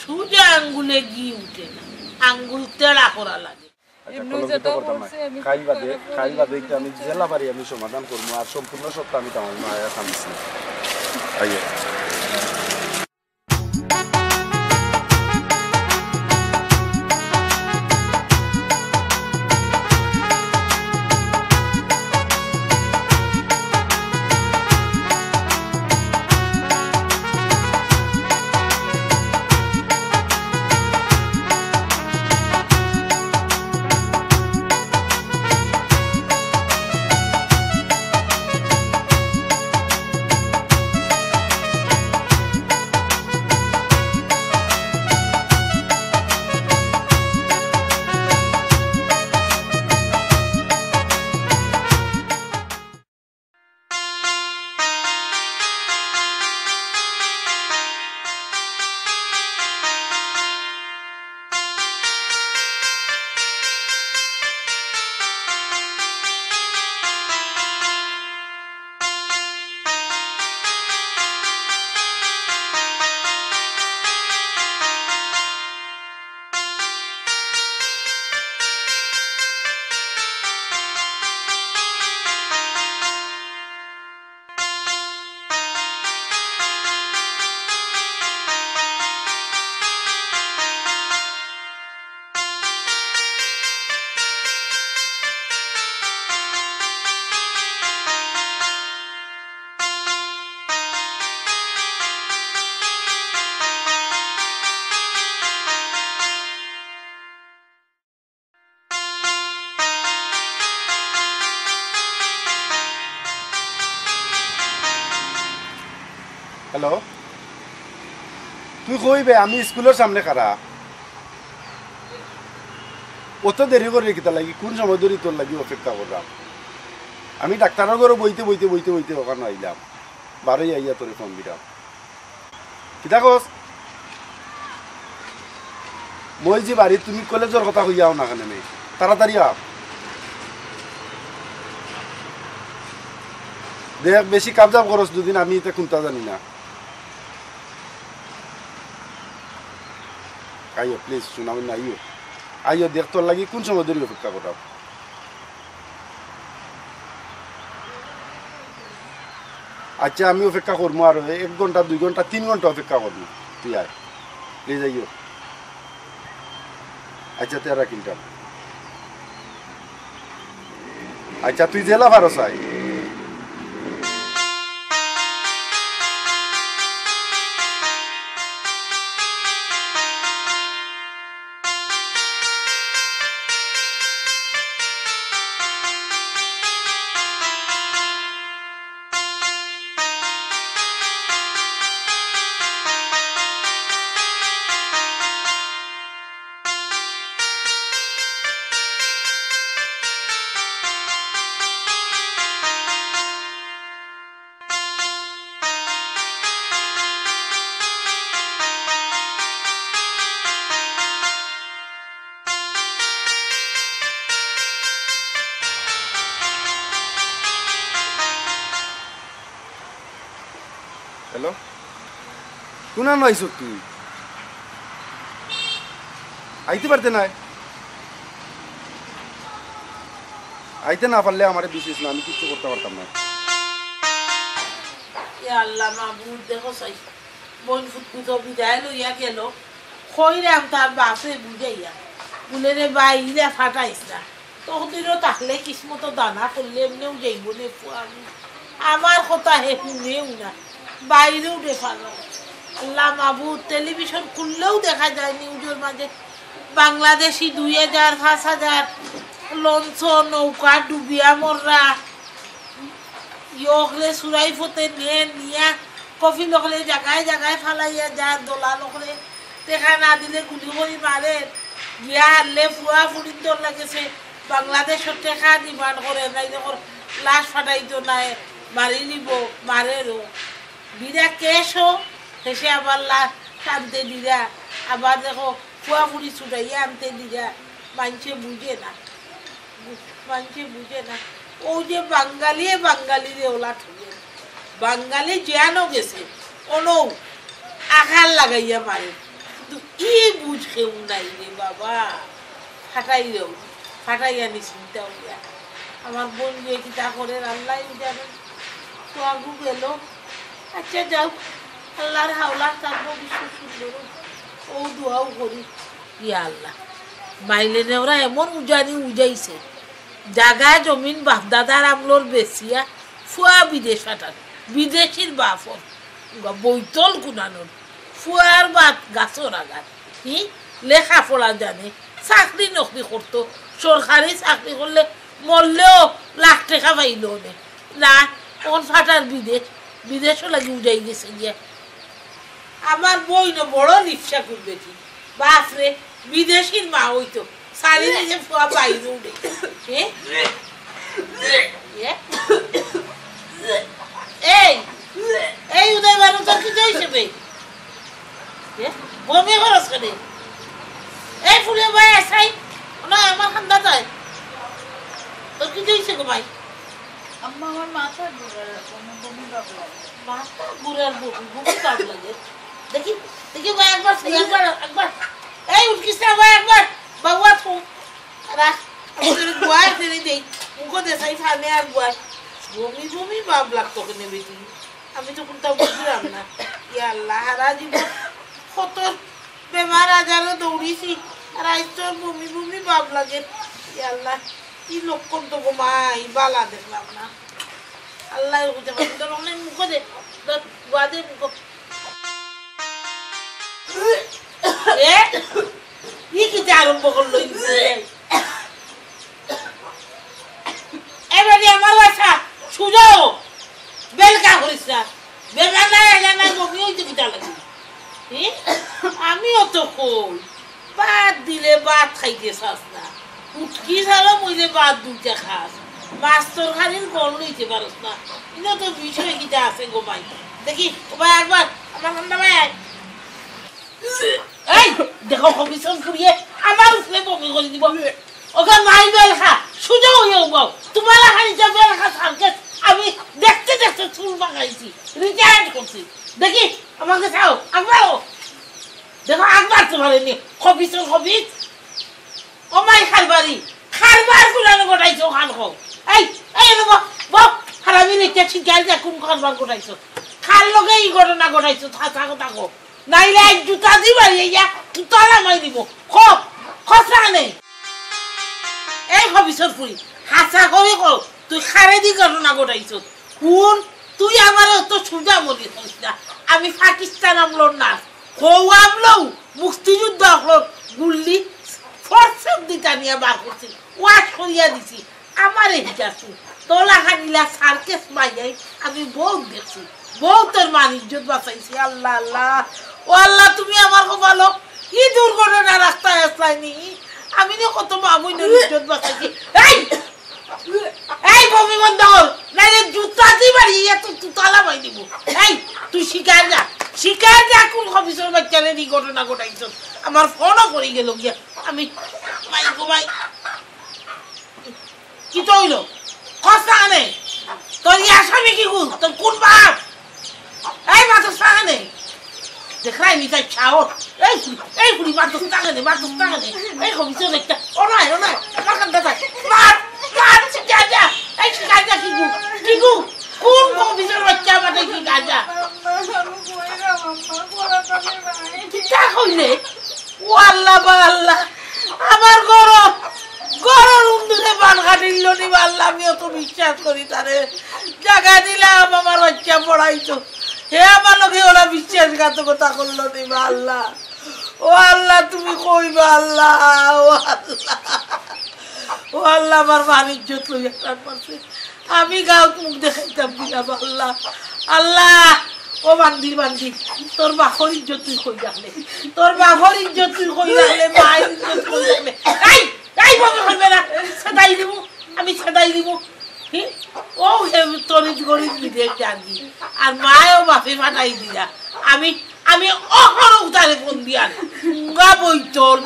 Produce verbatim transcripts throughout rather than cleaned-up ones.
সুজা আঙ্গুলে ঘি উঠে না, আঙ্গুল তেড়া করা লাগে। আচ্ছা, এমনি কলঙ্কিত যেটা করতাম না। করছে, আমি কাইল বাদে, কাইল বাদে এটা আমি জেলা বাড়ি আমি সমাধান করবো, আর সম্পূর্ণ সত্য আমি তামার মায়া কামিছি। আইয়ে। হ্যালো, তুই কই বে? আমি স্কুলর সামনে খাড়া। অত দেরি কররে কিতার লাগি? কুন সময় ধরি তোর লাগি অপেক্ষা কররাম? আমি ডাক্তারর ঘরো বইতে বইতে বইতে বইতে অখানো আইলাম, বারই আইয়া তোরে ফোন দিরাম। কিতা কস? মই যে বাড়িত, তুমি কলেজর কথা কইয়া আও না কেনে নে? তাড়াতাড়ি আ। দেখ, বেশি কাবজাব করস দুদিন, আমি ইতা কুন্তা জানি না। আইও, please, সোনা মইনা, আইও। আইও, দেখ, তোর লাগি কুন সময় ধরি অপেক্ষা কররাম। আচ্ছা, আমি অপেক্ষা করমু আরো এক ঘন্টা, দুই ঘন্টা, তিন ঘন্টা অপেক্ষা করমু। তুই আয়, please আইও। আচ্ছা, তে রাখিলাম। আচ্ছা, তুই যেলা পারস আয়। হ্যালো, কুনানো আইছত তুই? আইতে পারতে নায়? আইতে না পারলে আমারে বিষ দিস না, আমি কিচ্ছু করতাম পারতাম না। ইয়া আল্লাহ মাবুদ, দেখো চাই, বইন ফুতফুতো বিদায় লইয়া গেল। কইরাম তার বাপরে বুঝাইয়া, বুলে রে বাইরে ফাটাইস না। তকদিরো থাকলে কিসমতো দানা করলে এমনেউ যাইবো নে ফুয়া আমি। আমার কথা হে হুনেউ না, বাইরেউ রে ফালো। আল্লাহ মাবুদ, টেলিভিশন খুললেউ দেখা যায় নিউজর মাঝে বাংলাদেশি দুই হাজার, পাঁচ হাজার, লঞ্চ, নৌকা ডুবিয়া মররা। ইয়করে চুরাই ফতে নে নিয়া কফিল অকলে জাগায় জাগায় ফালাইয়া যার, দলাল অকলে টেকা না দিলে গুলি করি মারে, গিয়া হারলে ফুয়া ফুড়িন্তর লাগেছে বাংলাদেশর টেকা ডিমান্ড করে, নাইলে কর লাশ ফাটাইতো নায়, মারি নিবো, মারেরও। বিরা কেসও, হেষে আবার লাশ টানতে দিরা, আবার দেখো ফুয়া ফুড়ি ছুটাইয়া আনতে দিরা, মানষে বুঝে না। মানষে বুঝে না। অউ যে বাঙালিয়ে বাঙালিরে ওলা ঠগে। বাঙালি যেয়ানো গেছে, অনউ আকার লাগাইয়া মারে। ই বুঝ কেউ নাই রে বাবা। ফাটাই দেও, ফাটাই আনি চিন্তা হইয়া। আমার বোন যে কিতা করে আল্লাহ জানে। তো আগু গেল। আচ্ছা যাও, আল্লাহর হাওলা থাকবো বিশ্ব সুন্দর। ও দোয়াও করি। ইয়া আল্লাহ, মাইলে নেওরা এমন উজানি উজাইছে। জাগা জমিন বাপ দাদার আমলর বেচিয়া ফুয়া বিদেশ ফাটান। বিদেশির বাপর। উগা বৈতল কুনানোর। ফুয়ার বাপ গাছর আগার। হি লেখাপড়া জানে। চাকরি নকরি করতো। সরকারি চাকরি করলে মরলেও লাখ টেকা পাইল নে। না, অন ফাটার বিদেশ। বিদেশও লাগি উজাই গেছে গিয়া। আমার বইন বড় রিক্সা খুলবে কি? বাপরে, বিদেশির মা হইতো। সারি নিজে ফুয়া বাইরে উঠে। এ? এ? এই, এই উদয় বারো তোর কি হইছে বে? এ? বমি খরচ করে। এই ফুলে ভাই আসাই। না, আমার খান্দা যায়। তোর কি হইছে গো ভাই? আম্মা, আমার মাথা ঘুরার, বমি, বমি ভাব লাগে। মাথা ঘুরার বমি, বমি ভাব লাগে। দেখি, দেখি ভাই একবার, একবার, একবার। এই উঠকিস না ভাই একবার। বাবু আর ফোন। রাখ, আমি তোর গুয়ায় ফেলে দেই। মুখো দেশাই ফানে আর গুয়ায়। বমি বমি ভাব লাগতো কেনে বেটি? আমি তো কোনটা বুঝলাম না। ইয়া আল্লাহ, হারা জীবন কত বেমার আজারও দৌড়িছি। আর আইজ তোর বমি বমি ভাব লাগে। ইয়া আল্লাহ, কি লক্ষণ তো গো মাই, বালা দেখলাম না। আল্লাহ বুঝে পারেন, তোর অনেক মুখো দে, তোর গুয়া দে মুখো। এ? ই কিতা আরম্ভ করলো ই? এবারে আমার বাসা সুজো বেলকা করিস না। বেমার নাই, এলা নাই, বমি হইতে কিতা লাগে? হি? আমিও তো কই, ভাত দিলে ভাত খাইতে চাস না। উটকি ছাড়া মইলে ভাত দুইটা খাস। মাছ তরকারির গন্ধ লইতে পারস না। ইনো তো বিষয় কিতা আছে গো মাই? দেখি, ও ভাই একবার আমার ঠান্ডা ভাই আয়। এই, দেখো, কমিশন ফুরিয়ে আমার উপরে বমি করে দিব। ওকে মাই বেলখা, সুজা হয়ে উবাও। তোমার খালি যে বেলখা সার্কেস, আমি দেখতে দেখতে চুল পাকাইছি, রিটায়ার্ড করছি। দেখি, আমাকে চাও, আকবার ও। দেখো, আকবার তোমার এমনি, কমিশন কমিশ। ও মাই খারবারি, খারবার গুলানো গোটাইছো খান কও। এই, এই, এনে বও, বও, হারামি রেখে শিকার যা কোন খারবার গোটাইছো। খার লগে এই ঘটনা গোটাইছো, হাছা কথা কও। নাইলে এক জুতা দি বাড়ি ইয়া, জুতা লামাই দিব। খ, খসা নেই। এই হবিসর ফুরি, হাছা করে কও, তুই খারে দি ঘটনা গোটাইছো। কোন, তুই আমারে অত সুজা মনে করিস না। আমি পাকিস্তান আমলর নার্স। হউ আমলও মুক্তিযুদ্ধ অকলর গুল্লি ফোর্সেপ দি টানিয়া বার করছি, ওয়াশ করিয়া দিছি। আমারে হিকাছু, তোলা খানিলা সার্কেস মাইয়াই আমি বউত দেখছি। বউতর মান ইজ্জত বাঁচাইছি, আল্লাহ, আল্লাহ। ও আল্লাহ, তুমি আমার কপালো কি দুর্ঘটনা রাস্তায় আসলাইনি? আমি নে কত মা বইনর ইজ্জত বাঁচাইছি। এই! এই বমি বন্ধ কর, নাইলে জুতা দি বাড়ি ইয়া তো জুতা লামাই দিব। এই, তুই শিকার যা, শিকার যা, কোন হবিসর বাচ্চারে দি ঘটনা ঘটাইছস। আমার ফোনও পড়ি গেল গিয়া। আমি, মাই গো মাই, কি তো হইল? খসা আনে। তোর ই আসামি কি গুণ? তোর কোন বাপ? এই মাতস না কেনে? দেখরায় নি তাই খাও। এই ফুড়ি, এই ফুড়ি, মাতস না কেনে, মাতস না কেনে। এই হবিসর একটা, ও নাই, ও নাই, আমার কান্দা তাই। মার, মার, শিকার যা। এই শিকার যা কি গু? কি গু? কোন হবিসর বাচ্চা আমাদের কি গাজা? কিতা কইলে? ও আল্লাহ বা আল্লাহ, আমার ঘরর, ঘরর উন্দুরে বান কাটিল নি বা আল্লাহ, আমি অত বিশ্বাস করি তারে। জাগা দিলাম আমার বাচ্চা পড়াইতো, হে আমার লগে ওরা বিশ্বাসঘাতকতা করলো নি বা আল্লাহ। ও আল্লাহ, তুমি কইবা আল্লাহ, ও আল্লাহ, ও আল্লাহ, আমার মান ইজ্জত লইয়া প্রাণ মারছে। আমি গাঁওত মুখ দেখাইতাম কি না বা আল্লাহ। আল্লাহ, ও বান্দি, বান্দি, তোর বাপর ইজ্জত তুই কই রাখলে? তোর বাপর ইজ্জত তুই কই রাখলে? মায়ের ইজ্জত কই রাখলে? এই, এই বমি করবে না, সেদাই দিব, আমি সেদাই দিব। হি? ও হে তরিত গরিব বিদেশ জানি। আর মায়ও বাপে ফাটাই দিলা। আমি, আমি অখরো উতারে ফোন দিয়ার। মুঙ্গা বইতল,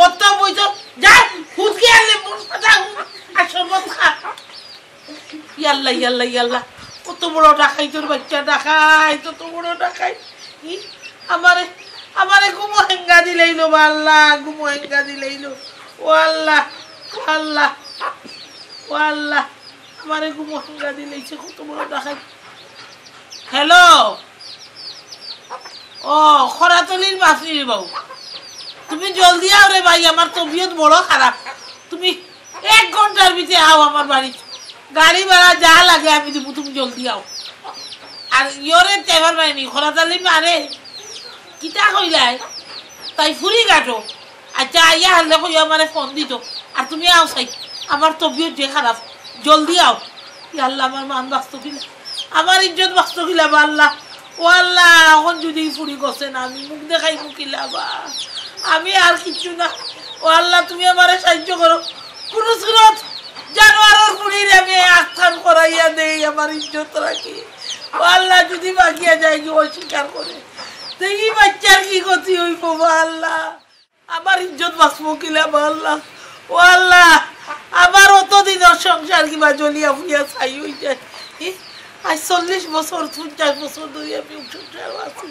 অত বইতল, যা, হুদকে আনলে মন ফাটা হুদ, আর শরবত খা। ইয়াল্লা, ইয়াল্লা, ইয়াল্লা। কত বড় ডাকাইতর বাচ্চা, ডাকাইত, কত বড় ডাকাইত। ই, আমারে, আমারে ঘুমো হেঙ্গা দিলাইলো বা আল্লাহ, ঘুমো হেঙ্গা দিলাইলো। ও আল্লাহ, ও আল্লাহ, ও আল্লাহ, আমারে ঘুমো হেঙ্গা দিলাইছে, কত বড় ডাকাইত। হ্যালো, ও, খরাতলির বাসির বউ, তুমি জলদি আও রে ভাই, আমার তবিয়ত বড় খারাপ। তুমি এক ঘন্টার ভিতরে আও আমার বাড়ি, গাড়ি ভাড়া যা লাগে আমি দিমু, তুমি জলদি আও। আর ইয়রে তেবার মাইনি খরাতলি মারে, কিতা কইলাই? তাই ফুরি গাটো। আচ্ছা, আইয়া হারলে কইও আমারে ফোন দিত। আর তুমি আও চাই, আমার তবিয়ত যে খারাপ, জলদি আও। ইয়া আল্লাহ, আমার মান বাঁচতো কিলা, আমার ইজ্জত বাঁচতো কিলা বা আল্লাহ। ও আল্লাহ, অখন যদি ফুরি গছে না, আমি মুখ দেখাইমু কিলা বা? আমি আর কিচ্ছু না। ও আল্লাহ, তুমি আমারে সাহায্য করো। কুনু সুরত জানোয়ারর ফুরিরে আমি আস্থান করাইয়া দেই, আমার ইজ্জত রাখি। ও আল্লাহ, যদি বাগিয়া যায় কি অস্বীকার করে, দেখি বাচ্চার কি গতি অইবো বা আল্লাহ। আমার ইজ্জত বাঁচবো কিলা বা আল্লাহ। ও আল্লাহ, আমার অত দিনর সংসার কিবা জ্বলিয়া ফুড়িয়া ছাই অই যায়। ই, আজ চল্লিশ বছর, পঞ্চাশ বছর ধরি আমি ও সংসারো আছি।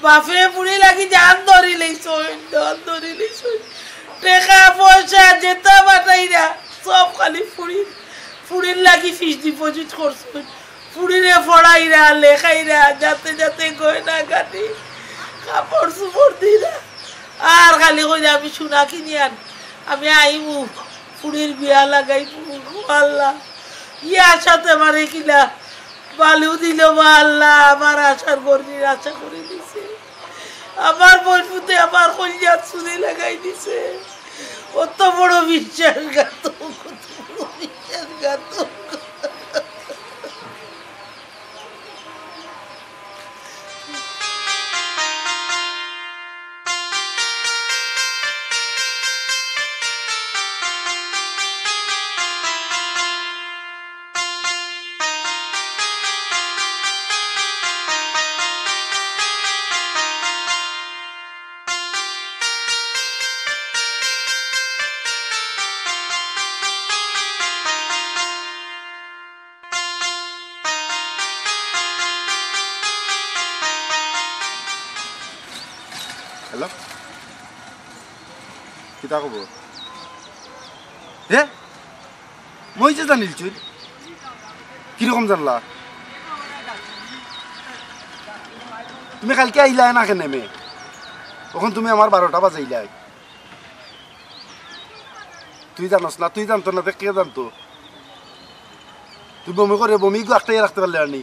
বাপে ফুড়ি লাগি জান ধরি লইছইন, জান ধরি লইছইন। টেকা পয়সা যেতা পাঠাইরা, সব খালি ফুড়ির, ফুড়ির লাগি ফিক্সড ডিপোজিট করছইন। ফুড়িরে পড়াইরা, লেখাইরা, যাতে যাতে গয়না গাটি, কাপড় চুপড় দিরা। আর খালি কইরা আমি সোনা কিনি আন, আমি আইমু, ফুড়ির বিয়া লাগাইমু। ও আল্লাহ, ই আশাতে আমারে কিলা বালু দিল বা আল্লাহ, আমার আশার ঘর নিরাশা করি দিছে। আমার বইন পুতে আমার কলিজাত ছুরি লাগাই দিছে। অত বড় বিশ্বাসঘাতক, অত বড় বিশ্বাসঘাতক। হ্যালো, কিতা খবর? হে, মই যে জানিলছইন, কিরকম জানলা? তুমি কালকে আইলায় না কেনে মে? অখন তুমি আমার বারোটা বাজাইলায়। তুই জানস না, তুই জানতো না, তে কে জানতো? তুই বমি করে, বমি গু আটকাইয়া রাখতে পারলে আর নি।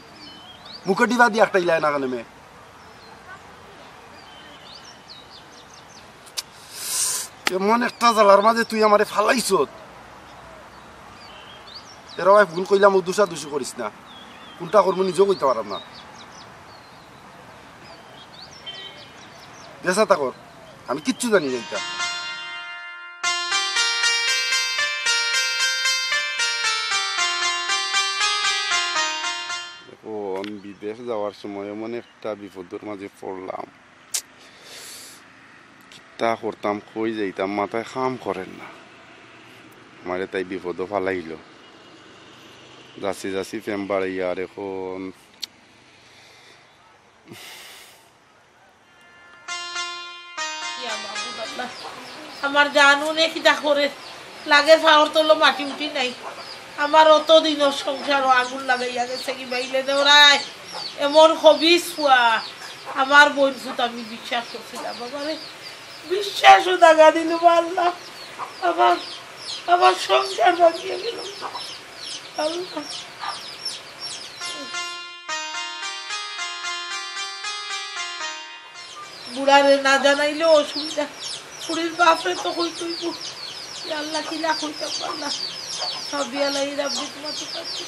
মুখে ডিবা দিয়ে আটকাইলায় না কেনে মে? এমন একটা জ্বালার মাঝে তুই আমারে ফালাইছত। এরা ভাই ভুল কইলাম, ও দুষাদুষি করিস না। কোনটা করবো নিজেও কইতে পারাম না। দেশা তা কর, আমি কিচ্ছু জানি না এটা। দেখো, আমি বিদেশ যাওয়ার সময় এমন একটা বিপদর মাঝে পড়লাম। কিতা করতাম, কই যাইতাম, মাথায় কাম করের না। আমারে তাই বিপদো ফালাইল। যাচি যাচি প্রেম বাড়াইয়া আর এখন ইয়া মাবুদ আল্লাহ, আমার জানুনে কিতা করে, লাগে ফাওর তলো মাটি উঠি নাই। আমার অত দিনর সংসারও আগুন লাগাইয়া গেছে কি বাইলে দেওরায়, এমন খবিস ফুয়া। আমার বইন ফুত আমি বিশ্বাস করছিলাম, বাবারে, বিশ্বাসও দাগা দিল আল্লাহ। আমার, আমার সংসার ভাঙিয়া গেল আল্লাহ। বুড়ারে না জানাইলেও অসুবিধা, ফুড়ির বাপরে তো কইতে অইবো। ইয়া আল্লাহ, কিলা কইতাম আল্লাহ। হাসবি আল্লাহ, ইয়া রাব্বি, তোমার তো কাছে।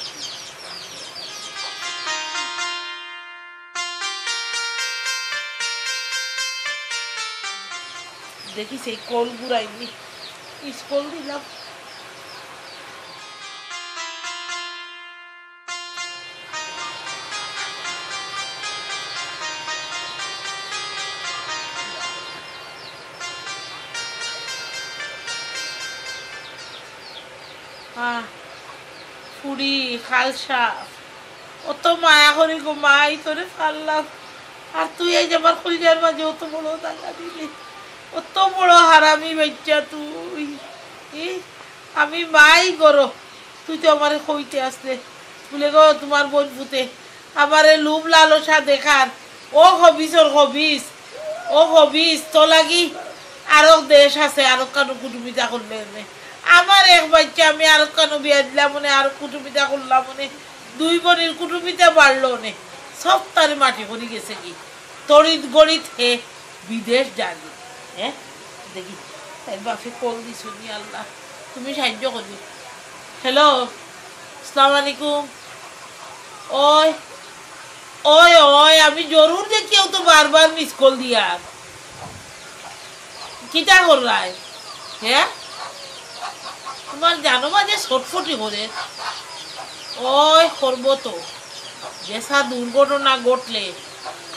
দেখি সেই কল ঘুরাইনি, মিস কল দিলাম। আহ, ফুড়ি, খালসা, অত মায়া করি গো মা, ই তোরে পারলাম। আর তুই এই যে আমার কইলার মাঝে অত বড় দাগা দিলি, অত বড় হারামি বাইচ্চা তুই। ই, আমি মাই গরো, তুই তো আমারে কইতে আসলে, বলে গো তোমার বইন ফুতে আমারে লোভ লালসা দেখার, ও হবিসর হবিস, ও হবিস, তো লাগি আরো দেশ আছে, আরো কানো কুটুমিতা করলে এনে। আমার এক বাইচ্চা আমি আরো কানো বিয়া দিলাম মনে, আরো কুটুমিতা করলাম মনে, দুই বইনর কুটুমিতা বাড়লো নে, সব তারে মাটি করি গেছে কি। তড়িৎ গড়িত হে বিদেশ যাগি। হ্যাঁ, দেখি, তাই বাপে কল দিছনি, আল্লাহ, তুমি সাহায্য করি। হ্যালো, আসসালামু আলাইকুম। ওই, ওই, ওই, আমি জরুর দেখিয়াও তো বারবার মিস কল দিয়ার। কিতা কররায়? হ্যাঁ, তোমার জানো মাঝে ছটফটি করে। ওই করবো তো, যেসা দুর্ঘটনা ঘটলে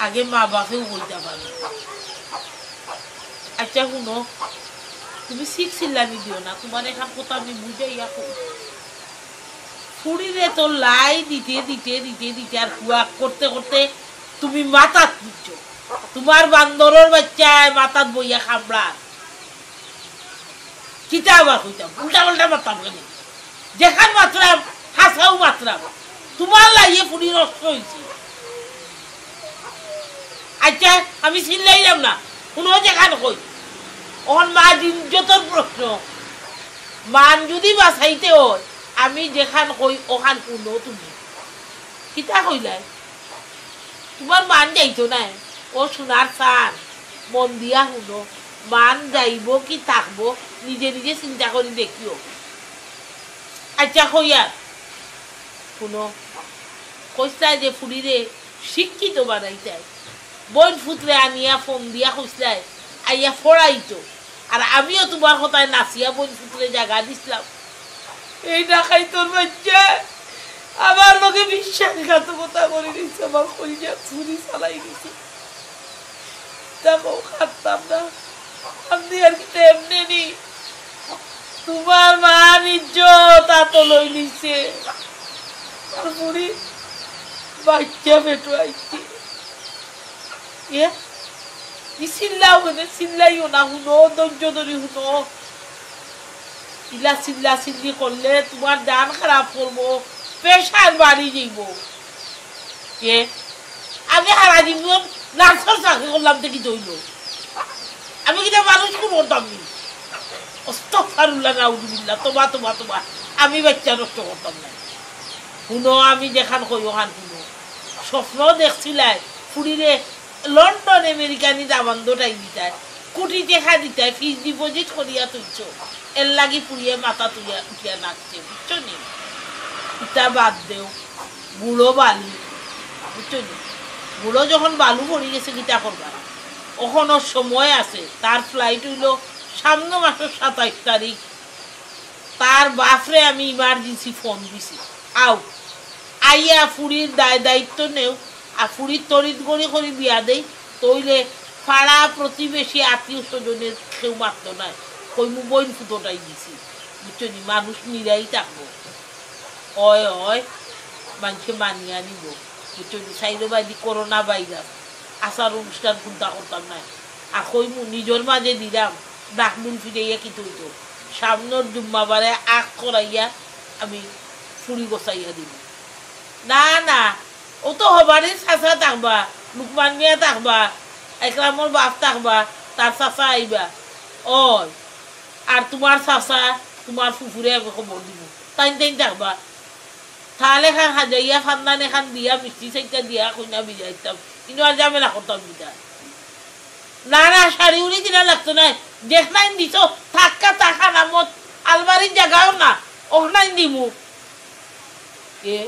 আগে মা বাপেও বলতে পারে। আচ্ছা হুনো, তুমি সিক চিল্লানি দিও না, তোমার এখান কথা আমি বুঝাইয়া কই। ফুড়িরে তো লাই দিতে দিতে দিতে দিতে আর কুয়াক করতে করতে তুমি মাথাত নিচ্ছ। তোমার বান্দরর বাইচ্চায় মাথাত বইয়া কামড়ার। কিতা আবার কইতাম, উল্টা পাল্টা মাততাম কেনে? যেখান মাতরাম, হাছাউ মাতরাম। তোমার লাগিয়ে ফুড়ি নষ্ট হইছে। আচ্ছা, আমি চিল্লাইলাম না, হুনো যেখান কই। অখন মার ইজ্জতর প্রশ্ন। মান যদি বাঁচাইতে হয়, আমি যেখান কই, ওখান হুনো তুমি। কিতা কইলায়? তোমার মান যাইতো নায়। ও সোনার চান, মন দিয়া হুনো। মান যাইবো কি থাকবো, নিজে নিজে চিন্তা করি দেখিও। আচ্ছা, কইয়ার হুনো, কইছলায় যে ফুড়িরে শিক্ষিত বানাইতায়, বইন ফুতরে আনিয়া ফোন দিয়া কইছলায়, আইয়া ফড়াইতো। আর আমিও তোমার কথায় নাচিয়া বইন ফুতরে জাগা দিছলাম। এই ডাকাইতর বাইচ্চা আমার লগে বিশ্বাসঘাতকতা করি দিছে, আমার কলিজা ছুরি চালাই দিছে। দেখো, খাটতাম না, আমি আর কিতা এমনে নি। তোমার মান ইজ্জত আতো লই নিছে। আর বুড়ি বাইচ্চা পেটো আইছে। এ, ই চিল্লাও কেনে? চিল্লাইও না, হুনো, ধৈর্য ধরি হুনো। ইলা চিল্লা চিল্লি করলে তোমার জান খারাপ করবো, প্রেশার বাড়ি যাইবো। এ, আমি হারা জীবন নার্সর চাকরি করলাম, দেখি দইল। আমি কিতা মানুষ খুন করতাম নি? আস্তাগফিরুল্লাহ, নাউজুবিল্লাহ, তোবা, তোবা, তোবা। আমি বাইচ্চা নষ্ট করতাম না। হুনো, আমি যেখান কই ওখান হুনো। স্বপ্ন দেখছিলায়, ফুড়িরে লন্ডন আমেরিকানি দামান্দটাই দিতায়, কোটি টেকা দিতায়, ফিক্সড ডিপোজিট করিয়া তুলছো। এর লাগি ফুড়িয়ে মাথা তুলিয়া উঠিয়া নাচছে, বুঝছো নি? ইতা বাদ দেও, বুড়ো বালু, বুঝছো নি? বুড়ো যখন বালু পড়ি গেছে, কিতা করবা? অখনও সময় আছে, তার ফ্লাইট অইলো সামনে মাসর সাতাইশ তারিখ। তার বাফরে আমি ইমার্জেন্সি ফোন দিছি, আও, আইয়া ফুড়ির দায় দায়িত্ব নেও, আর ফুড়ির তড়িৎ গড়ি করি বিয়া দেই, তইলে পাড়া প্রতিবেশী আত্মীয় স্বজনের কেউ মাততো নায়, কইমু বইন ফুতোটাই দিছি, বুঝছো নি? মানুষ নিরাই থাকবো। অয় অয়, মানষে মানিয়া নিবো, বুঝছো নি? সাইডো বাদি করোনা ভাইরাস, আচার অনুষ্ঠান কুন্তা করতাম নায়। আর কইমু নিজর মাঝে দিলাম, ডাকমুন ফিরাইয়া কিতা অইতো? সামনর জুম্মাবারে আখ করাইয়া আমি ফুড়ি গছাইয়া দিমু। না, না, ও তো হবারই চাচা থাকবা, লুকমান মিয়া থাকবা, একরামর বাপ থাকবা, তার চাচা আইবা। অয়, আর তোমার চাচা, তোমার ফুফুরে আমি খবর দিমু। তাইন তাইন থাকবা। থাল এখান হাজাইয়া, ফান্দান এখান দিয়া, মিষ্টি চাইটা দিয়া, কইনা বিজাইতাম। কিন্তু আর ঝামেলা করতাম কিতা? না, না, শাড়ি উড়ি কিনা লাগতো নায়। যেখানাইন দিছো, থাক্কা থাক আরামত, আলমারির জাগাও না, ওখানাইন দিমু। এ,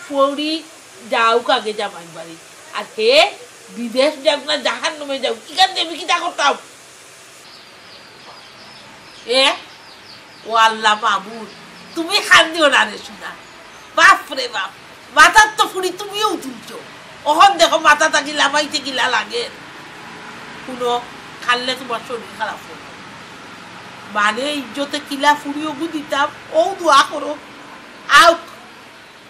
ফুড়ি যাউক আগে জামাইর বাড়ি। আর হে বিদেশ যাউক না জাহান্নামে যাউক, ইখান আমি কিতা করতাম? এ, ও আল্লাহ মাবুদ, তুমি কান্দিও না রে সোনা। বাপ রে বাপ, মাথাত তো ফুড়ি তুমিও তুলছো। অখন দেখো মাথা থাকি লামাইতে কিলা লাগে। হুনো, কানলে তোমার শরীর খারাপ অইবো। মানে ইজ্জতে কিলা ফুড়ি ওগু দিতাম, অউ দোয়া করো। আউক,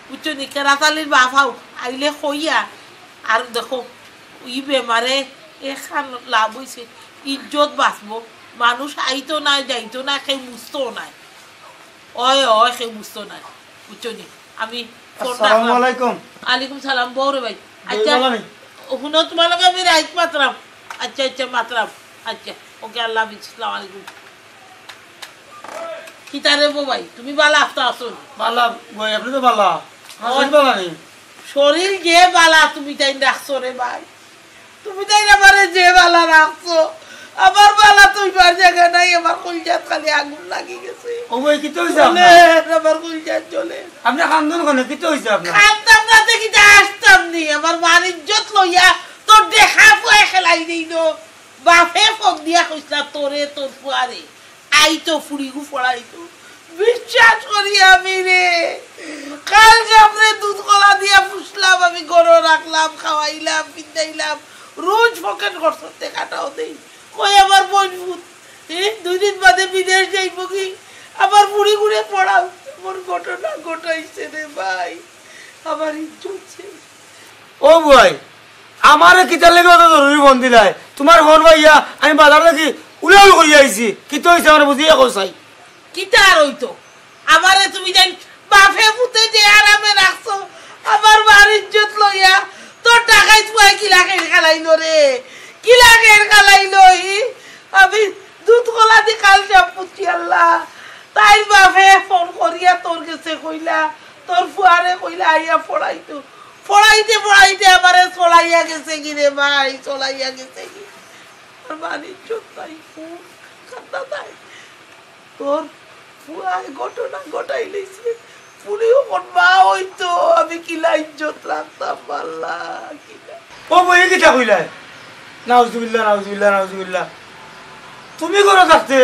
বুঝছো নি, কেরাত আলীর বাপ আউক, আইলে কইয়া, আর দেখো, ই বেমারে এখান লাভ অইছে, ইজ্জত বাঁচবো, মানুষ আইতো না, যাইতো না, কেউ বুঝতো না। অয়, অয়, কেউ বুঝতো না, বুঝছো নি? আমি ফোন আসসালামু রাখলাম। আলাইকুম। আলাইকুম সালাম, বউ রে ভাই। আচ্ছা, ভালা নি? হুনো, তুমার লগে আমি রাইত মাতরাম। আচ্ছা, আচ্ছা, মাতরাম। আচ্ছা, ওকে, আল্লাহ হাফিজ, আসসালামু আলাইকুম। কিতা রে বউ ভাই, তুমি বালা আফতা আছো নি? বালা, বউ, আপনি তো বালা। আমার ওই শরীর বালা নি? শরীর যে বালা, তুমি তাই রাখছো রে ভাই। তুমি তাই আমারে যে বালা রাখছো, আমার বালা তো অইবার জাগা নাই, আমার কইলজাত খালি আগুন লাগি গেছে। ও ভাই, কিতা অইছে আপনার? জ্বলে, আমার কইলজাত জ্বলে। আপনি কান্দন কেনে? কিতা অইছে আপনার? কান্দতাম না তে কিতা আসতাম নি? আমার মান ইজ্জত লইয়া তোর দেখা পুয়ায় খেলাই দিল। বাপে ফোন দিয়া কইছলা তোরে, তোর পুয়ারে। আইতো ফুড়িগু পড়াইতো। বিশ্বাস করি আমি রে, কাল সাপরে দুধ কলা দিয়া পুষলাম, আমি ঘরো রাখলাম, খাওয়াইলাম, পিন্দাইলাম, রোজ পকেট খরচর টেকাটাও দেই। কই আমার বইন ফুত, এ, দুই দিন বাদে বিদেশ যাইবো কি? আমার ফুড়িগুরে পড়াও। এমন ঘটনা ঘটাইছে রে ভাই, আমার ইজ্জত শেষ। ও ভাই, আমারে কিতার লাগি অত জরুরি ফোন দিলায়? তুমার ফোন পাইয়া আমি বাজার থাকি উলাউল করিয়া আইছি। কিতা অইছে আমারে বুঝাইয়া কও চাই। কিতা আর অইতো? আমারে তুমি জান বাপে পুতে যে আরামে রাখছো, আমার মার ইজ্জত লইয়া তোর ডাকাইত পুয়ায় কিলা খের খালাইলো রে, কিলা খের খালাইলো ই। আমি দুধ কলা দি কাল সাপ পুষছি আল্লাহ। তাইর বাপে ফোন করিয়া তোর গেছে কইলা, তোর ফুয়ারে কইলা আইয়া পড়াইতো। পড়াইতে পড়াইতে আমারে চলাইয়া গেছে কি রে ভাই, চলাইয়া গেছে কি। আর মার ইজ্জত নাই, কোন কান্দা নাই। তোর ফুয়ায় ঘটনা ঘটাইলিছে। ফুড়ি অখন মা অইতো, আমি কিলা ইজ্জত রাখতাম, আল্লাহ, কিলা। ও বউ, ই কিতা কইলায়? নাউজুবিল্লাহ, নাউজুবিল্লাহ, নাউজুবিল্লাহ। তুমি ঘরো থাকতে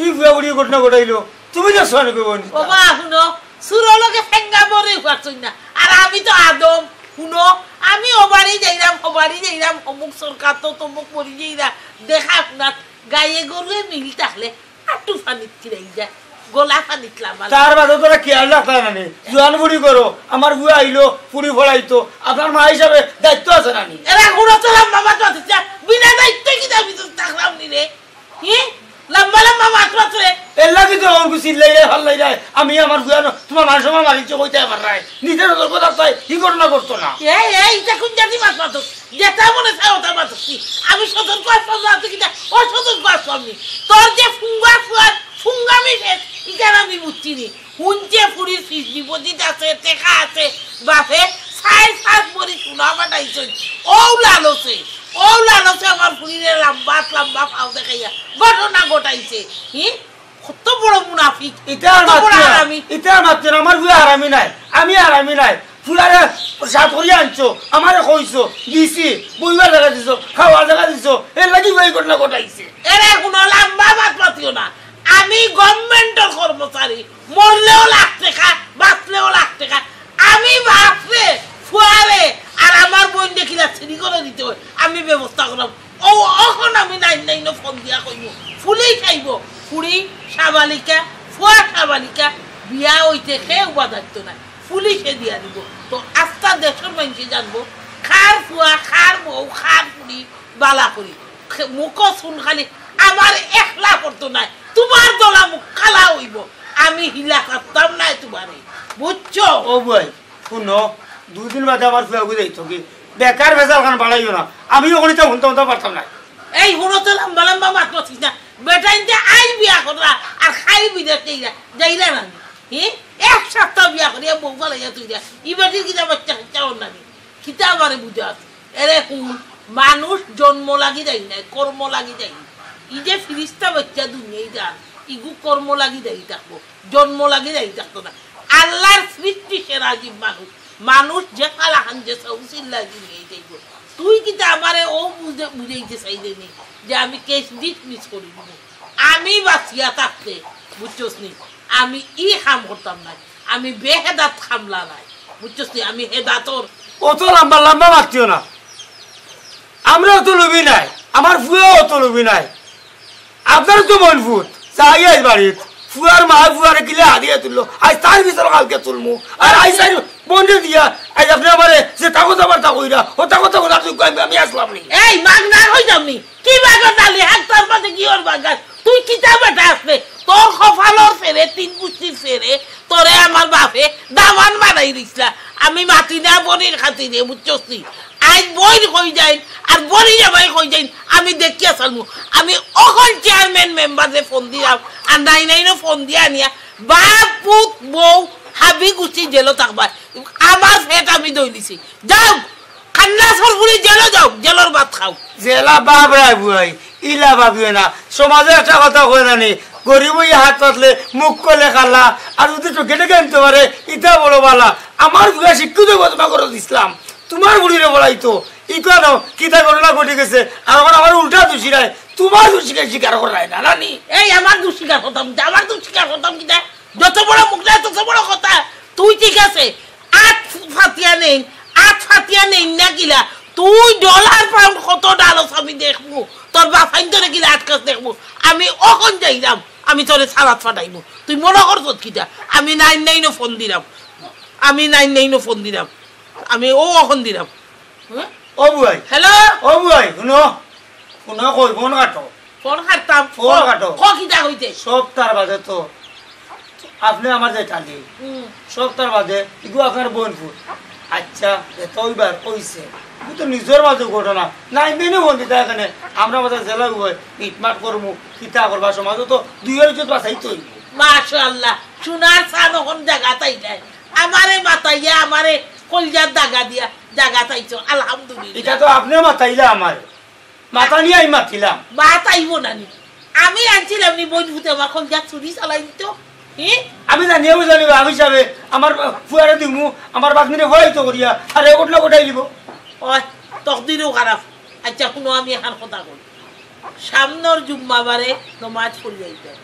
ই ফুয়া ফুড়ি ঘটনা ঘটাইলো, তুমি দেখছো নি কইবো নি? ও বা, হুনো, চুরর লগে ফেঙ্গা মরে পারছইন না। আর আমি তো আদম, হুনো, আমি ও বাড়ি যাইরাম, ও বাড়ি যাইরাম, অমুক সরকার তো তমুক মরি যাইরা, দেখা হুনাত গায়ে গরুয়ে মিল থাকলে আটু ফানিত কিরাই যায়, গলা ফানিত লামাল। তার বাদে তোরা খেয়াল রাখলা না নি? জোয়ান ফুড়ি ঘরো, আমার ফুয়া আইলো, ফুড়ি পড়াইতো, আপনার মা হিসাবে দায়িত্ব আছে না নি? এরা হুনো তো লম্বা মাত মাতিস না, বিনা দায়িত্বে কিতা আমি তো থাকলাম নি রে? হি? লম্বা লম্বা মাত মাতরে। এর লাগি তো ওর চিল্লাইরায়, ফাল্লাইরায়। আমি আমার ফুয়া ন-, তুমার মান সম্মান মারিছে কইতে আমার রায়। নিজের নজর কথা চাই, ই ঘটনা ঘটতো না। এই, এই, ইটা কোন জাতি মাত মাতস? যেটা মনে চায় ওটা মাতস। আমি সতর্ক আসলাম না, তুই কিতা অসতর্ক আসলাম নি? তোর যে ফুঙ্গা ফুয়ার ফুঙ্গামি শেষ, ইখান আমি বুঝছি নি। হুনছে ফুড়ির fixed deposit আছে, টেকা আছে, বাপে চাইর পাঁচ ভরি সোনা পাঠাইছইন। অউ লালচে, অউ লালচে আমার ফুড়িরে লাম্বা লাম্বা ফাও দেখাইয়া ঘটনা ঘটাইছে। হি? কত বড় মুনাফিক, ইটা আর কত বড় মাতিও না, হারামি। ইটা আর মাতিও না, আমার ফুয়া হারামি নায়, আমি হারামি নায়। ফুয়ারে সাথ করিয়া আনছো, আমারে কইছো, দিছি, বইবার জাগা দিছো, খাওয়ার জাগা দিছো, এর লাগি ফুয়ায় ঘটনা ঘটাইছে। এরে হুনো, লাম্বা মাত মাতিও না। আমি গভর্নমেন্টর কর্মচারী, মরলেও লাখ টেকা, বাঁচলেও লাখ টেকা। আমি বাপরে, ফুয়ারে, আর আমার বইনরে কিলা চিনি করে দিতে অয়, আমি ব্যবস্থা করলাম। ও, অখন আমি নাইন নাইনো ফোন দিয়া কইমু, পুলিশ আইবো। ফুড়ি সাবালিকা, ফুয়া সাবালিকা, বিয়া অইতে কেউ বাধাইতো না। পুলিশে দিয়া দিবো। তো আস্তা দেশর মাইনষে জানবো, কার ফুয়া, কার বউ, কার ফুড়ি বালা করি। খে-, মুখো চুন খালি আমার একলা করতো নায়, তুমার দলা মুখ কালা অইবো। আমি হিলা করতাম নায় তুমারে, বুঝছো? ও ভাই, হুনো, দুদিন বাদে আমার ফুয়াগু যাইতো কি, বেকার ভেজাল খান বাড়াইও না। আমি অখন ইতা হুনতাম, হুনতাম পারতাম নায়। এই হুনো তো, লাম্বা লাম্বা মাত মাতিস না। বেটাইন্তে আইজ বিয়া কররা আর খাইল বিদেশ যাইরা, যাইরা না নি? হি? এক সপ্তাহ বিয়া করিয়া বউ ফালাইয়া থইরা। ই বেটির কিতা বাচ্চা কাচ্চা অর না নি? কিতা আমারে বুঝাস? এরে হুন, মানুষ জন্ম লাগি যাই নায়, কর্ম লাগি যাই। ই যে ফিরিস্তা বাচ্চা দুনিয়াইত আইরা, ইগু কর্ম লাগি যাই থাকবো, জন্ম লাগি যাই থাকতো না। আল্লার সৃষ্টি সেরা জীব মানুষ। মানুষ যে কালাখান যে সৌসিল্লা দুনিয়াইত আইবো। তুই কিতা আমারে অউ বুঝে-, বুঝাইতে চাইরে নি যে আমি case dismiss করি দিমু? আমি বাঁচিয়া থাকতে, বুঝছস নি, আমি ই কাম করতাম নায়। আমি বেহেদাত কামলা নায়, বুঝছস নি, আমি হেদাতর। অত লাম্বা লাম্বা মাতিও না। আমরা অত লোভী নায়, আমার ফুয়াও অত লোভী নায়। আপনার তো মন ফুত, চাই আইজ বাড়িত। ফুয়ার মায় ফুয়ারে কিলা হাদিয়া তুললো, আইজ তার বিচার কালকে তুলমু। আর আইজ তার বন্ধে দিয়া আইজ আপনে আমারে যেতা কথাবার্তা কইরা, অতা কথা কইরা তুই কই আমি, আমি আছলাম নি? এই মাগনা কই যামনি? কি বাগান আলি? হাত তার মাঝে কি ওর বাগান? তুই কিতা বেটা আছলে? তোর কপালর ফেরে, তিন গুষ্টির ফেরে, তোরে আমার বাপে দামান বানাই দিছলা। আমি মাতি না বইনর খাতিরে, বুঝছস নি? আইজ বইন কই যাইন, আর বইনর জামাই কই যাইন, আমি দেখিয়া ছাড়মু। আমি অখন চেয়ারম্যান মেম্বাররে ফোন দিলাম, আর নাইন নাইনও ফোন দিয়া আনিয়া বাপ, পুত, বউ, হাবি গুছি জেলো থাকবা। আমার পেট আমি দইলিছি। যাও, খান্না সরপুরি জেলো যাও, জেলর ভাত খাও। জেলা বাপ রায় বুয়াই, ইলা ভাবিও না। সমাজে একটা কথা কয় জানি, গরিব অইয়া হাত পাতলে মুখ কলে কালা, আর যদি চোখে দেখে আনতে পারে, ইতা বড় বালা। আমার বুয়া শিক্ষিত অইবো, তুমার ঘরো দিছলাম, তুমার বুড়িরে বলাইতো। ইকানো কিতা ঘটনা ঘটি গেছে, আর অখন আমার উল্টা দোষী রায়, তুমার দোষীকে স্বীকার করায় না, নানি? এই আমার দোষ স্বীকার করতাম কিতা, আমার দোষ স্বীকার করতাম কিতা? যত বড় মুখ না, তত বড় কথা। তুই ঠিক আছে, আত ফাতিয়া নেই, আত ফাতিয়া নেই না কিলা? তুই ডলার পাউন্ড কত ডালস আমি দেখমু, তোর বাফাইন তোরে কিলা আটকাস দেখমু। আমি অখন যাইরাম, আমি তোরে সালাত ফাটাইমু। তুই মনো করছত কিতা? আমি নাইন নাইনও ফোন দিরাম, আমি নাইন নাইনও ফোন দিরাম, আমি অউ অখন দিরাম। হুম? ও বুয়াই। হ্যালো? ও বুয়াই, হুনো। হুনো, কই ফোন কাটো। ফোন কাটতাম। ফোন ক, কাটো। ক কিতা কইতে? সব তার বাদে তো। আপনে আমার যে টালি। হুম। সব তার বাদে, ইগু আপনার বইনপুত। আচ্ছা, এত অইবার অইছে। ইগু তো নিজর মাঝে ঘটনা। নাইন দিনে ফোন দিতা এখানে। আমরা মাঝে জেলা অই, মিটমাট করমু, কিতা করবা, সমাজে তো দুইওর ইজ্জত বাঁচাইতে অইবো। মাশাআল্লাহ, সোনার চান অখন জাগাত আইলায়। আমারে মাতাইয়া, আমারে কলজার দাগা দিয়া জাগাত আইছো, আলহামদুলিল্লাহ। ইটা তো আপনে মাতাইলা আমারে। মাতানি আমি মাতিলাম। মাতাইবো না নি? আমি আনছিলাম নি বইনপুতে আমার কলজাত ছুরি চালাই দিতো? হি? আমি জানিয়া বুঝা নিবা, আমি হিসাবে আমার ফুয়ারে দিমু, আমার বাগনিরে ফড়াইতো করিয়া, আর এ ঘটনা ঘটাই দিব। ওই, তকদিরও খারাপ। আচ্ছা, হুনো, আমি এখান কথা কই। সামনর জুম্মাবারে নমাজ পড়ি আইতাম।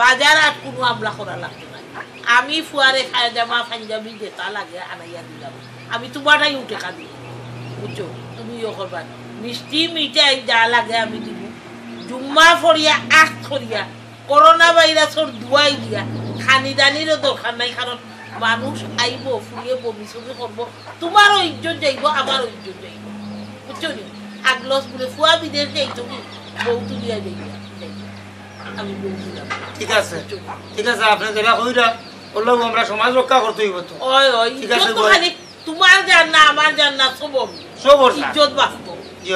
বাজার আর কুনু আমলা করা লাগতো না। আমি ফুয়ারে পায়জামা, পাঞ্জাবি যেতা লাগে আনাইয়া দিলাম। আমি তুমারটাই উঠে কাঁদি। বুঝছো? তুমি ইয়ে করবা। মিষ্টি, মিঠাই যা লাগে আমি দিব। জুম্মা পড়িয়া, আখ করিয়া, করোনা ভাইরাসর দুয়াই দিয়া, খানি দানিরও দরকার নাই, কারণ মানুষ আইবো, ফুরিয়ে বমি সমি করবো। তুমারও ইজ্জত যাইবো, আমারও ইজ্জত যাইবো। বুঝছো নি? আগলস বুলে ফুয়া বিদেশ যাইতো কি? বউ তুলিয়া যাইবো। আমি বউ দিলাম। ঠিক আছে, ঠিক আছে, আপনে যেটা কইরা, অউ লগে আমরা সমাজ রক্ষা করতে অইবো তো। ওই, ওই, ঠিক আছে, ইজ্জত তো বই। খালি তুমার যার না, আমার যার না, সব ওর। সব ওর না। ইজ্জত বাঁচবো। জি।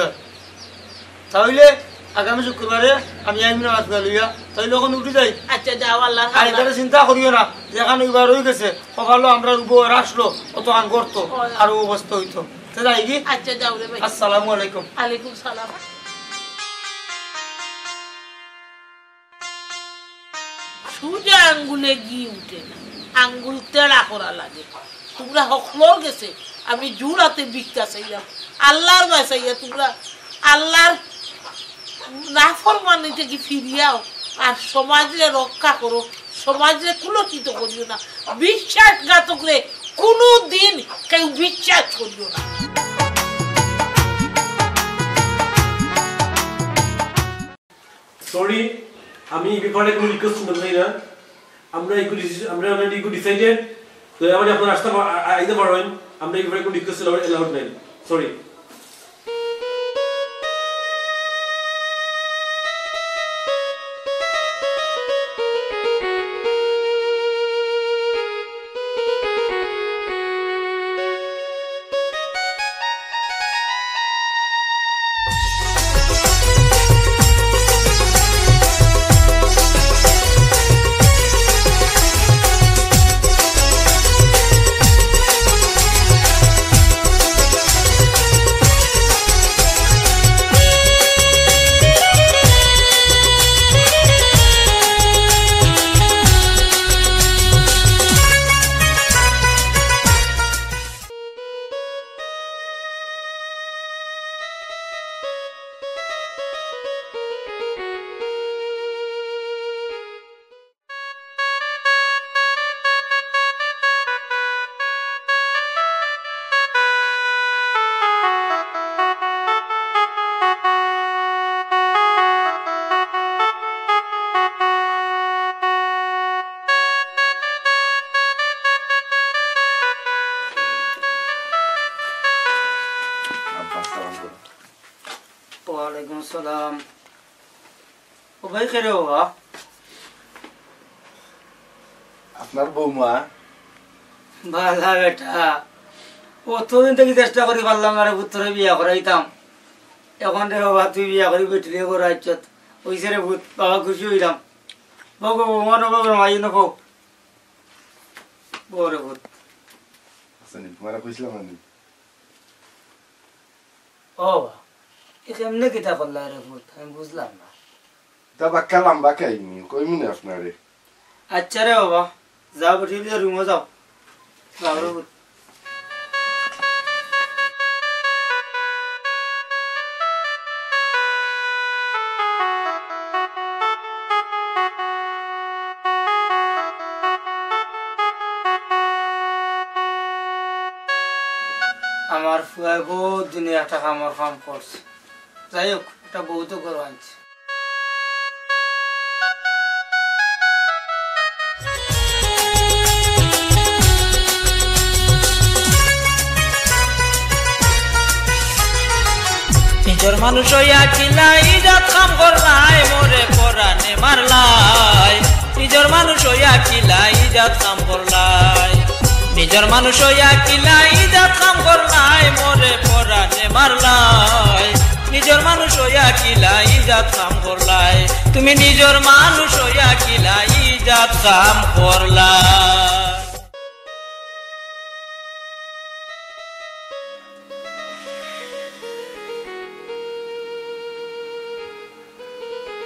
তাইলে আগামী শুক্রবারে আমি আইমু না আজকে লইয়া, তাইলে অখন উঠি যাই। আচ্ছা, যাও, আল্লাহর আর হাওলা। এবারে চিন্তা করিও না, যেখান অইবার অই গেছে, কপালো আমরা উবো রাখলো, অতখান করতো, হয়। আর অবস্থা অইতো। তে যাই কি? আচ্ছা, যাও রে ভাই। আসসালামু আলাইকুম। আলাইকুম সালাম। সুজা আঙ্গুলে ঘি উঠে না, আঙ্গুল তেড়া করা লাগে। তুমরা হকলর গেছে আমি জোড় আতে ভিক্ষা চাইলাম, আল্লাহর বায় চাইয়া তুমরা আল্লাহর নাফরমানি থাকি ফিরিয়াও, আর সমাজরে রক্ষা করো, সমাজরে কুলসিত করিও না। বিশ্বাসঘাতকরে কুনু দিন কেউ বিশ্বাস করিও না। সরি, আমি ই ব্যাপারে কুনু রিকোয়েস্ট করতাম চাই না। আমরা ইগু ডিসি-, আমরা already ইগু ডিসাইডেড। তো আমরা আপনারা আসতে পা-, আ-, আ-, আইতে পারবেন। আমরা ই ব্যাপারে কুনু রিকোয়েস্ট অ্যালাউড নাই। সরি। সালাম। ও ভাই, কে রে বাবা? আপনার বৌমা? বালা বেটা, অতদিন থাকি চেষ্টা করি পারলাম না রে পুত, তোরে বিয়া করাইতাম। এখন রে বাবা, তুই বিয়া করি বেটিরে করাইছত, অইছে রে পুত, বাবা খুশি অইলাম। বউ গো, বৌমা নবো, মাই নবো। বউ রে পুত। আচ্ছা, নি, তোমারে কইছিলাম না নি? ও বা, এ কেমনে কিতা করলা রে পুত? আমি বুঝলাম না। তা বাক্কা লম্বা কাহিনী, কইমু না আপনারে। আচ্ছা রে বাবা, যাও বেটি, লিয়া রুমো যাও। যাও রে পুত। আমার ফুয়ায় বহুত দিনে একটা কামর কাম করছে। যাই হোক, একটা বউ তো ঘরো আনছে। নিজর মানুষ অইয়া কিলা ইজাত কাম করলায়, মোরে পরানে মারলায়। নিজর মানুষ অইয়া কিলা ইজাত কাম করলায়। নিজর মানুষ অইয়া কিলা ইজাত কাম করলায়, মোরে পরানে মারলায়। নিজর মানুষ অইয়া কিলা ইজাত কাম করলায়। তুমি নিজর মানুষ অইয়া কিলা ইজাত কাম করলায়।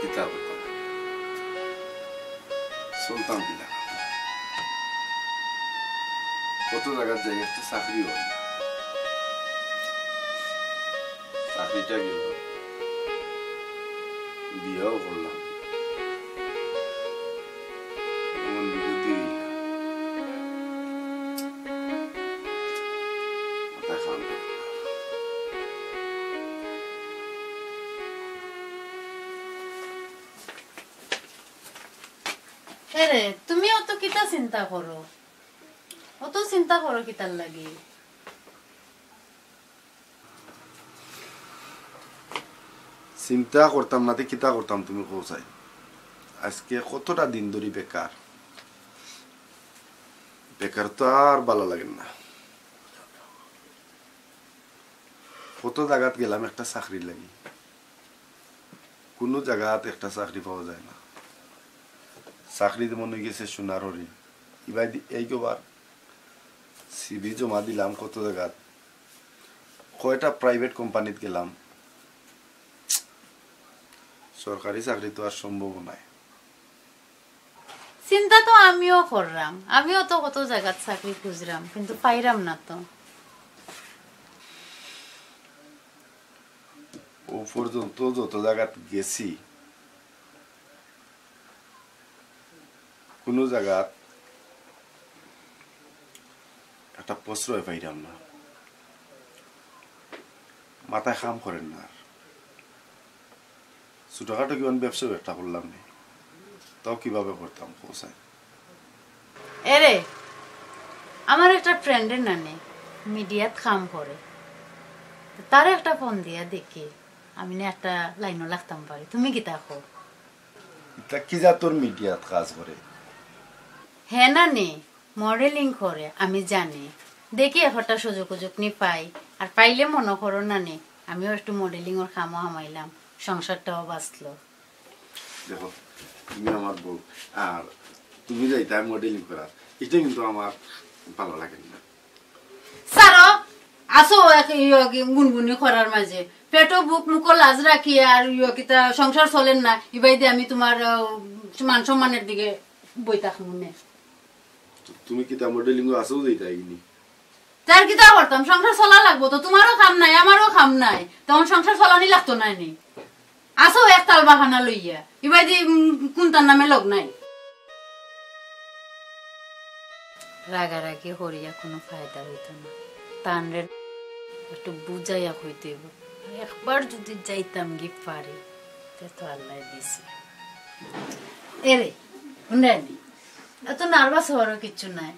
কিতা করতাম? চলতাম কিলা? কত জাগাত যাই, একটা চাকরি অয় না। চাকরিটা গেল, বিয়াও করলাম। এমন বিপত্তি অইল। মাথা খারাপ। এরে, তুমি অত কিতা চিন্তা করো? অত চিন্তা করো কিতার লাগি? চিন্তা করতাম না তে কিতা করতাম, তুমি কও চাই। আজকে কতটা দিন ধরি বেকার, বেকার তো আর ভালা লাগের না। কত জাগাত গেলাম একটা চাকরির লাগি, কুনু জাগাত একটা চাকরি পাওয়া যায় না। চাকরি যেমন অইগেছে সোনার হরিণ। ইবাদি এই গোবার সিভি জমা দিলাম কত জাগাত, কয়টা প্রাইভেট কোম্পানিত গেলাম, সরকারি চাকরি তো আর সম্ভব নায়। চিন্তা তো আমিও কররাম, আমিও তো কত জাগাত চাকরি খুঁজরাম, কিন্তু পাইরাম না তো। ও পর্যন্ত যত জাগাত গেছি, কুনু জাগাত একটা প্রশ্রয় পাইরাম না, মাথায় কাম করের না। আর ছোটখাটো কিমান ব্যবসা একটা করলাম নি, তাও কিভাবে করতাম, কও চাই। এরে, আমার একটা ফ্রেন্ডর নানি মিডিয়াত কাম করে, তারে একটা ফোন দিয়া দেখি, আমি নে একটা লাইনো লাগতাম পারি। তুমি কিতা কও? ইতা কি জাতর মিডিয়াত কাজ করে? হে নানি, মডেলিং করে, আমি জানি। দেখি একটা সুযোগ উজুক নি পাই, আর পাইলে মনো করো নানি, আমিও একটু মডেলিংর কামো হামাইলাম, সংসারটাও বাঁচলো। দেখো, তুমি আমার বউ, আর তুমি যাইতায় মডেলিং করার, ইটা কিন্তু আমার ভালা লাগের না। ছাড়ো, আছো এক ইয়ো কি গুনগুনি করার মাঝে, পেটো ভুক মুখো লাজ রাখি আর ইয়ো কিতা সংসার চলের না, ইবাইদি আমি তুমার, আহ, মান সম্মানর দিকে বই থাকমু নে। তো তুমি কিতা মডেলিংও আছো যাইতায় নি? তার কিতা করতাম, সংসার চলা লাগবো তো, তুমারও কাম নাই, আমারও কাম নাই, তখন সংসার চলানি লাগতো নায় নি। আছো এক তাল বাহানা লইয়া, ইবাইদি, উম, কুনটার নামে লগ নাই। রাগারাগি করিয়া কুনু ফায়দা অইতো না। তানরে একটু বুঝাইয়া কইতে অইবো। একবার যুদি যাইতাম গি পারি, তে তো আল্লায় দিছে। এরে, হুনরায়নি, এত নার্ভাস অওয়ারও কিচ্ছু নাই,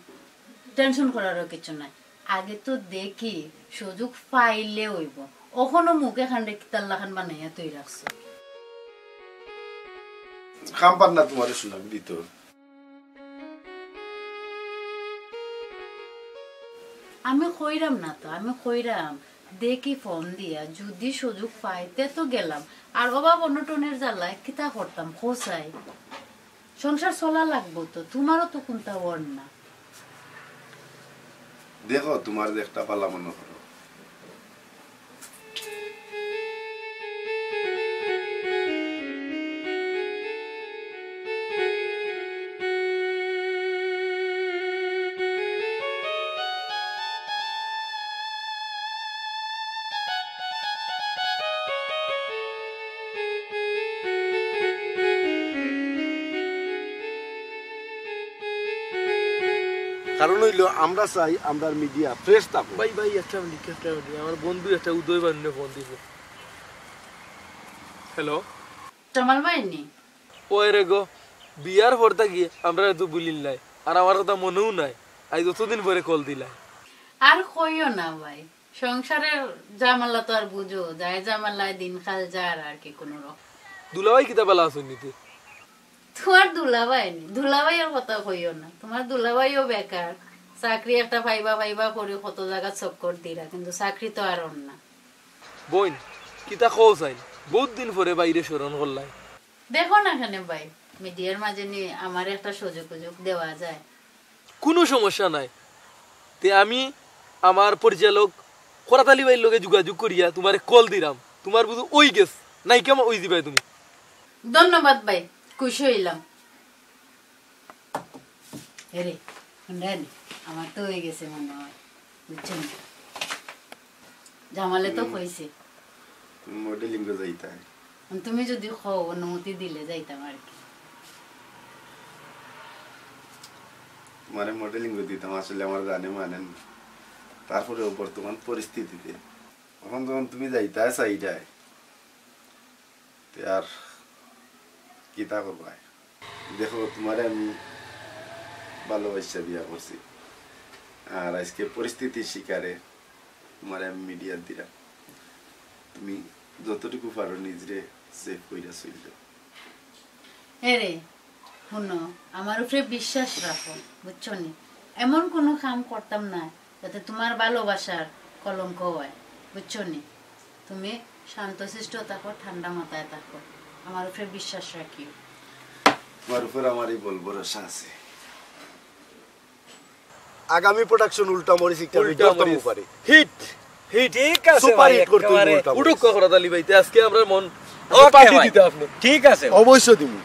টেনশন করারও কিচ্ছু নাই। আগে তো দেখি, সুযোগ পাইলে অইবো। অখনো মুখ এখানরে কিতার লাখান বানাইয়া থই রাখছো। খাম পার না তোমারে সুযোগ দিত। আমি কইরাম না তো, আমি কইরাম, দেখি ফোন দিয়া, যদি সুযোগ পাইতে তো গেলাম। আর অভাব অনটনের জ্বালায় কিতা করতাম, কও চাই? সংসার চলা লাগবো তো, তোমারও তো কুনতা অর না। দেখো, তোমার যে একটা পালা মনে করো। কারণ অইলো আমরা চাই আমরার মিডিয়া ফ্রেশ থাকুক। ভাই, ভাই, একটা মিনিট, একটা মিনিট। আমার বন্ধু একটা উদয় বান্নে ফোন দিছে। হ্যালো। জামাল ভাই নি? ওই রে গো, বিয়ার পর থাকি আমরা তো ভুলিল নাই, আর আমার কথা মনেও নাই। আইজ অতদিন পরে কল দিলাই। আর কইও না ভাই, সংসারের ঝামেলা তো আর বুঝো, যায় ঝামেলায় দিনকাল যার আর কি কোনো রকম। দুলাভাই কিতা বালা আছইন নি তে? তোমার দুলাভাই নি, দুলাভাইর কথা কইও না। তোমার দুলাভাইও বেকার, চাকরি একটা পাইবা পাইবা করি কত জাগা চক্কর দিরা, কিন্তু চাকরি তো আর অর না। বইন, কিতা কও চাইন? বউত দিন পরে ভাইরে স্মরণ করলায়। দেখো না কেনে ভাই, মিডিয়ার মাঝে নি আমারে একটা সুযোগ উযোগ দেওয়া যায়। কুনু সমস্যা নাই। তে আমি আমার পরিচালক করাত আলী ভাইর লগে যোগাযোগ করিয়া তোমারে কল দিরাম। তোমার বুঝি অই গেছে, নায়িকা অই যিবায় তুমি। ধন্যবাদ ভাই, খুশি অইলাম। এরে, হুনরা নি, আমার তো অই গেছে মনে অয়, বুঝছো নি? জামালে তো হুম। কইছে। তুমি মডেলিং এ যাইতায়। তুমি যদি কও, অনুমতি দিলে যাইতাম আর কি। তোমারে মডেলিং এ দিতাম, আসলে আমার জানে মানে না। তারপরেও বর্তমান পরিস্থিতিতে অখন যখন তুমি যাইতায় চাইরায়, তে আর কিতা করবায়? দেখো, তোমারে আমি ভালোবাসা বিয়া করছি, আর আইজকে পরিস্থিতির শিকারে তোমারে আমি মিডিয়াত দিরাম। তুমি যতটুকু পারো নিজরে সেভ কইরা চইলো। এরে, হুনো, আমার উপরে বিশ্বাস রাখো, বুঝছো নি? এমন কুনু কাম করতাম না যাতে তোমার ভালোবাসার কলঙ্ক অয়, বুঝছো নি? তুমি শান্তশিষ্ট থাকো, ঠান্ডা মাথায় থাকো, আমার উপরে বিশ্বাস রাখিও। তোমার উপর আমারই বল ভরসা আছে। আগামী প্রোডাকশন উল্টা মরিচ একটা উল্টা ভিডিও মরিচ। পারে। Hit, hit. ঠিক আছে সুপার ভাই, হিট করতে একেবারে। উল্টা মরিচ। উঠুক করাত আলী ভাই, তে আজকে আমরা মন ওকে পার্টি ভাই। দিতে আপনি। ঠিক আছে। অবশ্যই দিমু।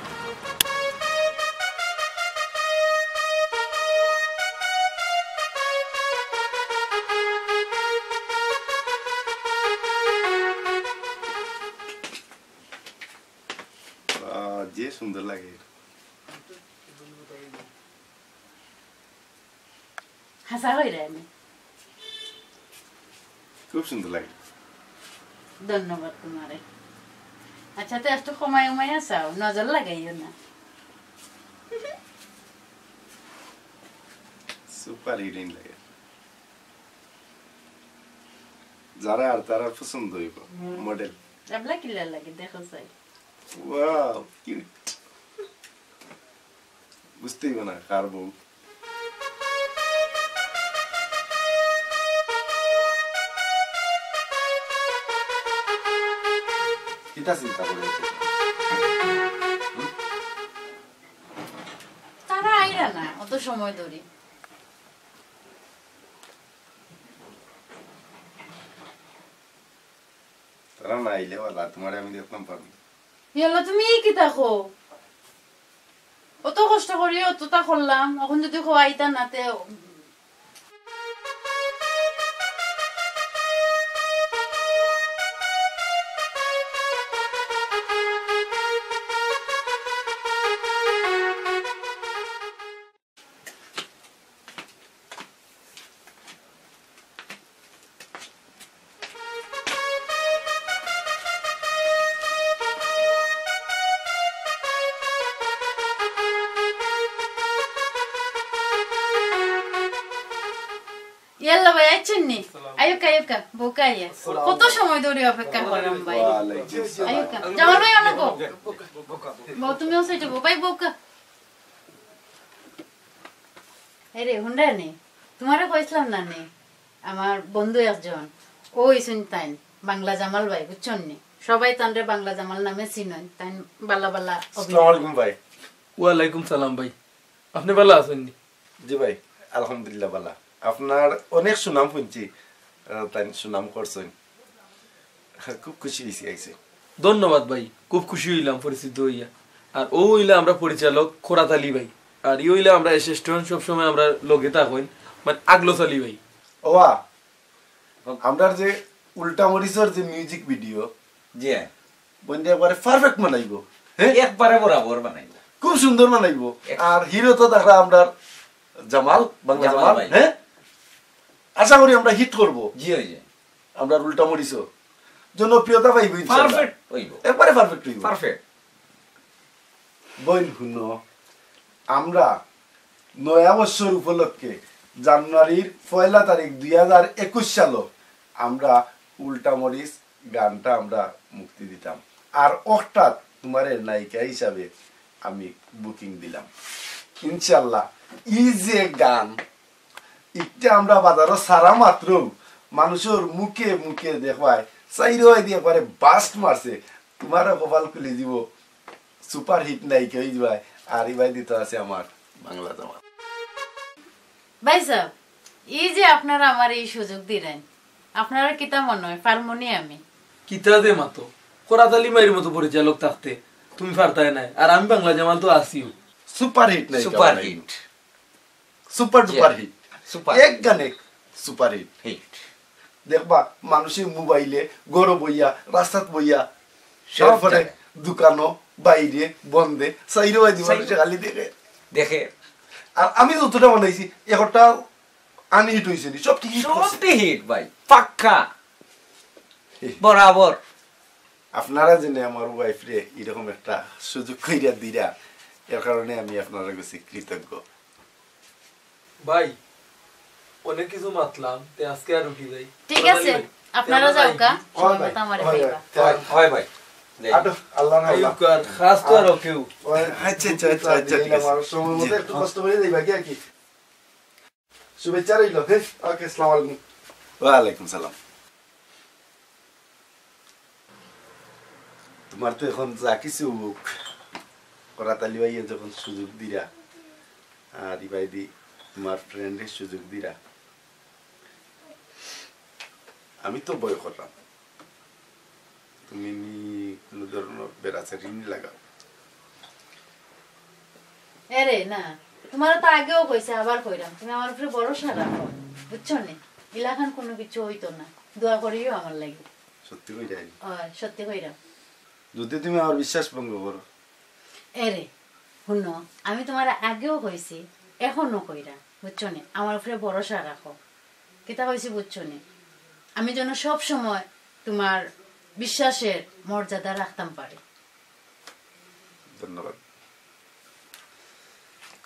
আহ, যে সুন্দর লাগে। হাছা কইরায় নি? খুব সুন্দর লাগে। ধন্যবাদ তোমারে। আচ্ছা, তে একটু কমাই উমাইয়া চাও, নজর লাগাইও না। সুপার হিরোইন লাগে। যারা আর তারা পছন্দ অইবো, হুম। মডেল। এবলা কিলা লাগে, দেখো চাই। Wow, cute. বুঝতেই না, কার বউ। কিতা চিন্তা করে আছো? হুম? তারা আইরা না, অত সময় ধরি। তারা না আইলে বালা, তোমারে আমি দেখতাম পারবো। ইয়াল্লা, তুমি ই কিতা কও? অত কষ্ট করি অতটা করলাম, অখন যদি কও আইতা না তে। ইয়াল্লা ভাই, আইচ্ছইন নি? আইউক্কা, আইউক্কা, বউক্কা আইয়া। কত সময় ধরি অপেক্ষা করলাম ভাই। ওয়ালাইকুম আসসালাম। আইউক্কা, জামাল ভাই, অনো বও। বও, তুমিও সাইডে বও। ভাই, বউক্কা। এরে, হুনরা নি? তুমারে কইছলাম না নি? আমার বন্ধু একজন, অউ অইছইন তাইন, বাংলা জামাল ভাই, বুঝছইন নি? সবাই তানরে বাংলা জামাল নামে চিনইন, তাইন বালা বালা অভিনয়। আসসালামু আলাইকুম ভাই। ওয়ালাইকুম সালাম ভাই। আপনে বালা আছইন নি? জি ভাই, আলহামদুলিল্লাহ বালা। আপনার অনেক সুনাম হুনছি, আহ, তাইন সুনাম করছইন। খুব খুশি অইছি আইছি। ধন্যবাদ ভাই, খুব খুশি অইলাম পরিচিত অইয়া। আর অউ অইলা আমরার পরিচালক খরাত আলী ভাই, আর ই অইলা আমরার assistant, সবসময় আমরার লগে থাকইন, মানে আগলস আলী ভাই। ওয়া, আমরার যে উল্টা মরিচর যে music video, জি। বন্ধে একবারে perfect বানাইবো, হ্যাঁ? একবারে বরাবর বানাইবো। খুব সুন্দর বানাইবো। এক- আর hero তো দেখরা আমরার জামাল, বাংলা জামাল জামাল, ভাই। হ্যাঁ? আশা করি আমরা hit করবো। জি, অই যে। আমরার উল্টা মরিচও জনপ্রিয়তা পাইবো ইনশাআল্লাহ। Perfect অইবো। একবারে perfect অইবো। Perfect। বইন হুনো, আমরা নয়া বছর উপলক্ষে জানুয়ারির পয়লা তারিখ দুই হাজার একুশ সালো আমরা উল্টা মরিচ গানটা আমরা মুক্তি দিতাম। আর অখটাত তুমারে নায়িকা হিসাবে আমি booking দিলাম। ইনশাআল্লাহ, ই যে গান, ইটা আমরা বাজারো ছাড়া মাত্র মানুষর মুখে মুখে দেখবায়, চাইরোবায়দি একবারে burst মারছে, তুমারও কপাল খুলি দিবো, superhit নায়িকা অইযিবায়। আর ইবায়দি তো আছে আমার বাংলা জামাল। ভাইসাব, ই যে আপনারা আমারে ই সুযোগ দিরাইন, আপনারার কিতা মনো অয়, পারমুনি আমি? কিতা যে মাতো, খরাত আলী ভাইর মতো পরিচালক থাকতে তুমি পারতায় নায়, আর আমি বাংলা জামাল তো আছিউ। Superhit নায়িকা বানাইবো। Superhit। Super duper hit। Super। এক গানে superhit। Hit। দেখবা, মানুষে মোবাইলে, ঘরো বইয়া, রাস্তাত বইয়া, সব এরপরে জায়গায়। দোকানো, বাইরে, বন্দে, চাইরোবায়দি চাইরো- মানুষে খালি দেখে। দেখে। আর আমি যতটা বানাইছি, একটা unhit অইছে নি, সবটি hit করছে। সবটি hit ভাই, পাক্কা। Hit। বরাবর। আপনারা যেনে আমার wife রে এরকম একটা সুযোগ কইরা দিরা, এর কারণে আমি আপনারার কাছে কৃতজ্ঞ। ভাই, অনেক কিছু মাতলাম, তে আজকে আর উঠি যাই। ঠিক আছে, আপনারা যাওগা, সময় মতো আমারে পাইবা। অয়, অয় ভাই। যাই। আটো, আল্লাহ না আল্লাহ। আইউক্কা, খাস তো আর ওকেউ। অয়, আচ্ছা, আচ্ছা, আচ্ছা, আচ্ছা, ঠিক আছে। আমার সময় মতো একটু কষ্ট করি যাইবা কি আর কি? শুভেচ্ছা রইল। হ্যাঁ, ওকে, আসসালামু আলাইকুম। ওয়ালাইকুম সালাম। তুমার তো এখন যা কিছু হোক, খরাত আলী ভাইয়ে যখন সুযোগ দিরা, আর ইবায়দি তুমার friend এ সুযোগ দিরা, আমি তো ভয় করলাম। তুমি নি কোনো ধরনের বেড়াচারি নি লাগাও। এরে না, তুমারে তো আগেও কইছি, আবার কইরাম, তুমি আমার উপরে ভরসা রাখো, বুঝছো নি? ইলাখান কোনো কিছু অইতো না, দোয়া করিও আমার লাগি। সত্যি কইরায়? অয়, সত্যি কইরাম। যদি তুমি আমার বিশ্বাস ভঙ্গ করো। এরে, হুনো, আমি তুমারে আগেও কইছি, এখনো কইরাম, বুঝছো নি? আমার উপরে ভরসা রাখো। কিতা কইছি বুঝছো নি? আমি যেন সব সময় তুমার বিশ্বাসের মর্যাদা রাখতাম পারি। ধন্যবাদ,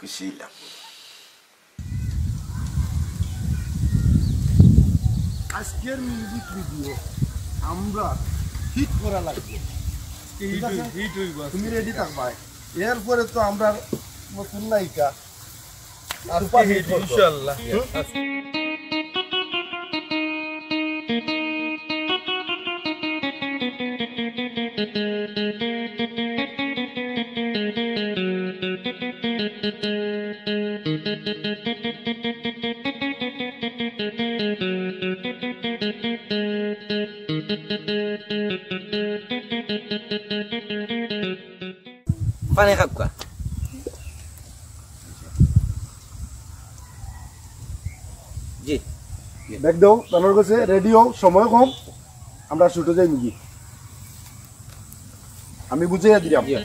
খুশি অইলাম। আজকের music video আমরা hit করা লাগবে। ঠিক আছে? Hit অইবো আজকে। তুমি ready থাকবায়। এরপরে তো আমরা নতুন নায়িকা আর আজকে hit, ইনশাআল্লাহ। পানি খাউক্কা। জি। Back দাও, তানোর কাছে ready হও, সময় কম, আমরা shoot এ যাইমুগি। আমি বুঝাইয়া দিলাম। জি।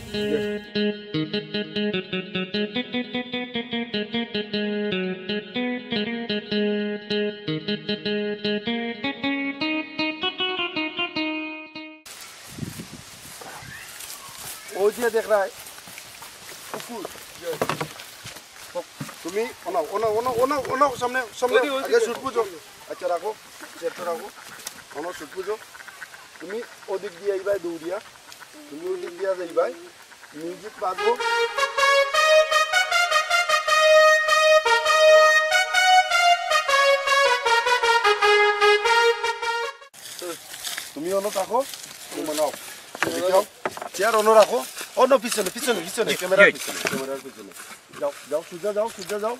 ওই যে দেখরায়, কুকুর। তুমি ওনাও, ওনাও, ওনাও, ওনাও, ওনাও, সামনে, সামনে, ওই যে, ওই যে আগে দেখো। Shoot বুঝো। আচ্ছা, রাখো। চেষ্টা রাখো, কোনো সুপুজো। তুমি ওদিক দিয়া আইবায় দৌড়িয়া, তুমি ওদিক দিয়া যাইবায়, মিউজিক বাজবো। তুমি অনো থাকো, তুমি নাও। এদিকে আও। চেয়ার অনো রাখো। অনো পিছনে, পিছনে, পিছনে, ক্যামেরার পিছনে, ক্যামেরার পিছনে। যাও, যাও, সোজা যাও, সোজা যাও,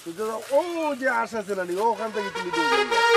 সোজা যাও। ও যে আশ আছে না নি, ওখান থেকে তুমি দৌড়ে যাও।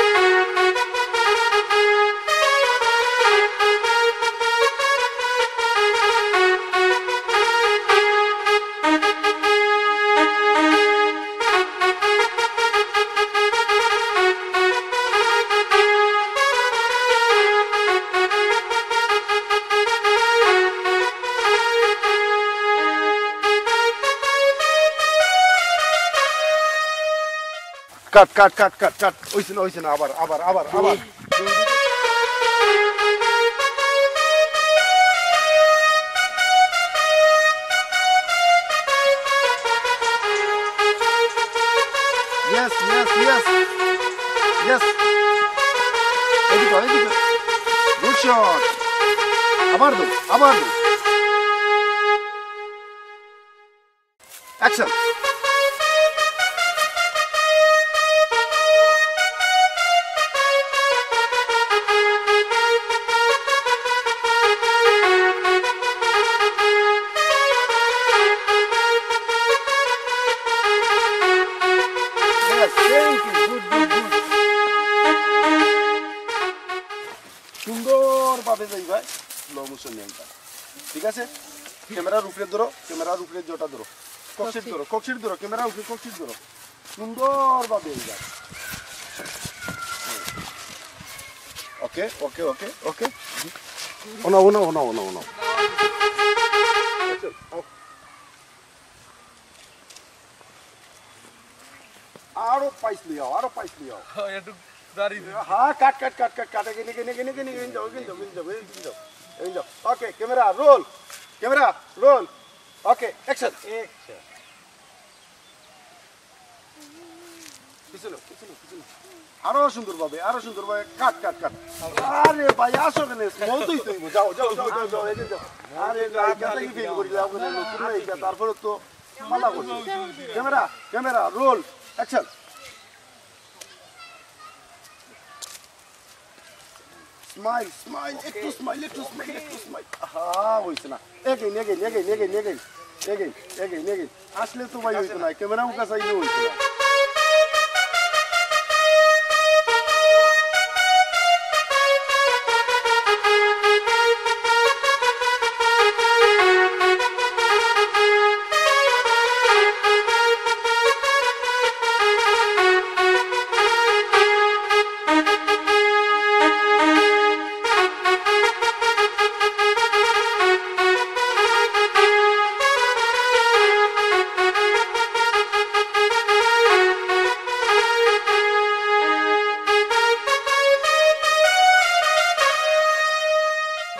কাট, কাট, কাট, কাট, কাট। অইছে না, অইছে না, আবার, আবার, আবার, আবার। Yes, yes, yes. Yes. এদিকে, এদিকে। Good shot. আবার দাও, আবার দাও। Action. Yes, thank you. Good, good, good. সুন্দরভাবে যাইবায়, slow motion নিবা। ঠিক আছে? ক্যামেরার উপরে ধরো, ক্যামেরার উপরে জটা ধরো। ককশিট ধরো, ককশিট ধরো, ক্যামেরার উপরে ককশিট ধরো। সুন্দরভাবে যাইবায়। ওকে, ওকে, ওকে, ওকে। অনো, অনো, অনো, অনো, অনো। আরো পাইছ লইয়াও, আরো পাইছ লইয়াও। হ্যাঁ, একটু দাঁড়িয়ে দিন। হ্যাঁ, কাট, কাট, কাট, কাট, কাট। এগিন, এগিন, এগিন, এগিন, এগিন যাও, এগিন যাও, এগিন যাও, এগিন যাও, এগিন যাও। Okay, camera, roll. Camera, roll. Okay, action. Action. পিছনে, পিছনে, পিছনে। আরো সুন্দরভাবে, আরো সুন্দরভাবে। কাট, কাট, কাট। আরে ভাই, আসো কেনে? স্মল তো অইতে অইবো। যাও, যাও, যাও, যাও, যাও, এগিন যাও। আরে ভাই, এটা কি ফিল করি? যাও কেনে? নতুন না এটা, তারপরে তো মানা করছি। Camera, camera, roll, action. Smile, smile, একটু স্মাইল, একটু স্মাইল, একটু স্মাইল। আহা, অইছে না। Again, again, again. আসলে তো ভাই অইতো না, ক্যামেরা মুখা চাইলে অইতো না।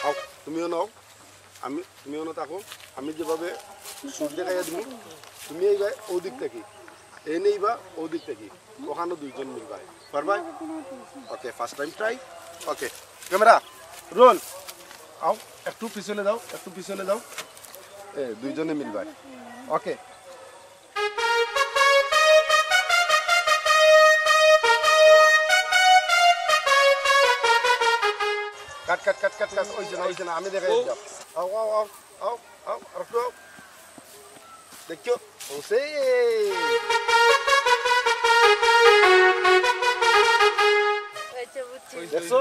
আও, তুমিও নাও। আমি, তুমি অনো থাকো, আমি যেভাবে শুট দেখাইয়া দিমু, তুমি এইবায় ওদিক থাকি, এই নেইবা ওদিক থাকি, ওখানো দুইজন মিলবায়, পারবায়? ওকে, ফার্স্ট টাইম ট্রাই। ওকে, ক্যামেরা, রোল। আও, একটু পিছনে যাও, একটু পিছনে যাও। এ, দুইজনে মিলবায়। ওকে। কাট, কাট, কাট, কাট, কাট। অইছে না, অইছে না, আমি দেখাই দিলাম। আও, আও, আও, আও, আও, আর একটু আও। দেখছো? ও সেই। অইছে, বুঝছি। দেখছো?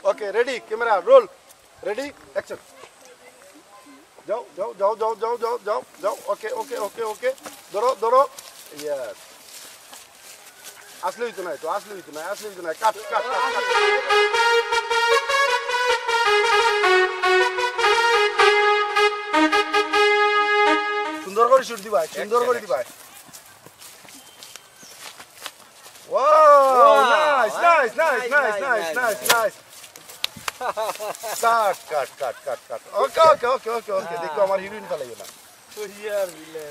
Okay, ready, camera, roll. Ready, action. যাও, যাও, যাও। ওকে, ওকে, ওকে, ওকে। ধরো, ধরো। ইয়েস। আসলে অইতো নায় তো, আসলে অইতো নায়, আসলে অইতো নায়। কাট, কাট, কাট, কাট। সুন্দর করি শুট দিবায়, সুন্দর করি দিবায়। Wow, wow, nice, nice, nice, nice, nice, nice, nice, nice, nice. Cut, cut, cut, cut, cut. Okay, okay, okay, okay, okay. দেখো, আমার হিরোইন ফালাইও না। ওই আর বিলে।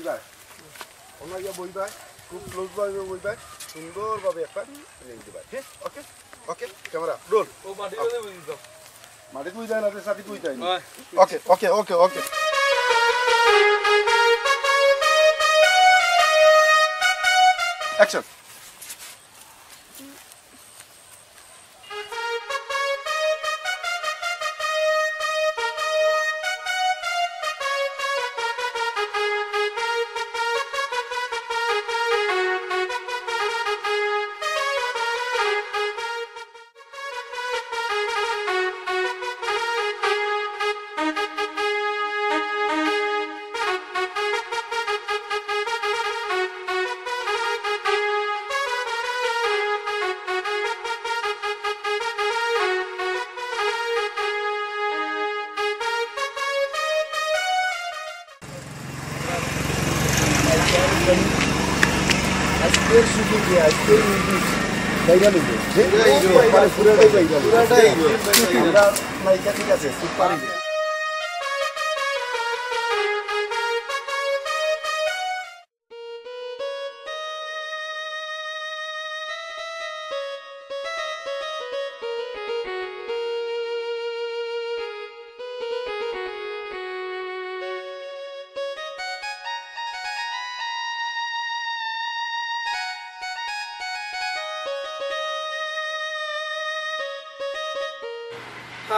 ভাই, ওনার ইয়া বই ভাই, খুব ক্লোজ ভাবে বই ভাই, সুন্দরভাবে একটা ফিলিং দিবা। হ্যাঁ, ওকে, ওকে, ক্যামেরা রোল। ও মাটির মধ্যে বুঝি তো। মাটি তুই যায় না, সাথে তুই যায় না। ওকে, ওকে, ওকে, ওকে। অ্যাকশন। আজকের শুটিং কি, আজকের মিউজিক ভাইরাল হইবে। পুরাটাই ভাইরাল। পুরাটাই। আমরা নায়িকা ঠিক আছে, সুপার হিট।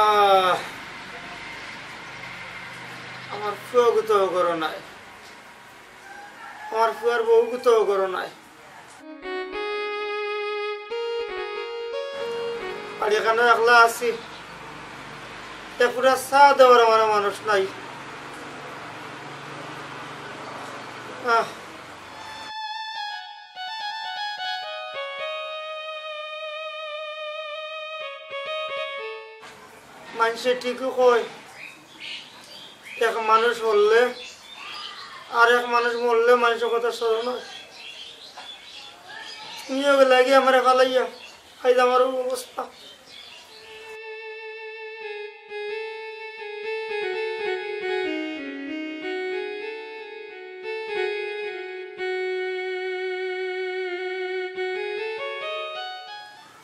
আহ, আমার ফুয়াগু তো ঘরো নাই, আমার ফুয়ার বউগু তো ঘরো নাই। আর এখানে একলা আছি, এ পুরা চা দেওয়ার আমার মানুষ নাই। আহ। মানষে ঠিকউ কয়, এক মানুষ হরলে আর এক মানুষ মরলে মানষর কথা স্মরণ অয়। তুমিও গেলায় গি আমারে ফালাইয়া, আইজ আমারও অবস্থা।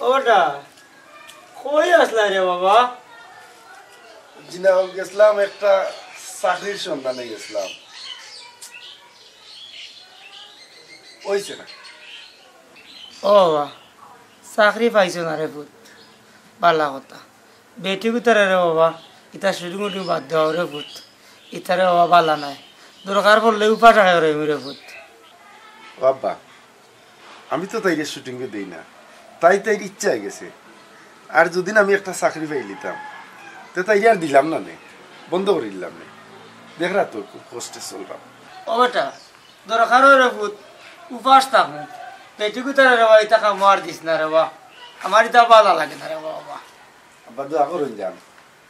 ও বেটা, কই আছলায় রে বাবা? জি না, গেছলাম একটা চাকরির সন্ধানে গেছলাম, অইছে না। ও বাবা, চাকরি পাইছো না রে পুত, বালা কথা। বেটি গুতারে রে বাবা, ইতা শুটিং উটিং বাদ দেও রে পুত, ইতারে বাবা বালা নায়। দরকার পড়লে উপাস আয় রইমু রে পুত। ও আব্বা, আমি তো তাইরে শুটিংও দেই না, তাই তাইর ইচ্ছায় গেছে। আর যুদি আমি একটা চাকরি পাইলিতাম, তে তাইরে আর দিলাম না নে, বন্ধ করি দিলাম নে। দেখরা তো খুব কষ্টে চলরাম। ও বেটা, দরকার অয় রে পুত, উপাস থাকমু। বেটি গুতারে রে বাবা, ইতা কামো আর দিস না রে বাবা, আমার ইতা বালা লাগে না রে বাবা। আব্বা, দোয়া করইন যান।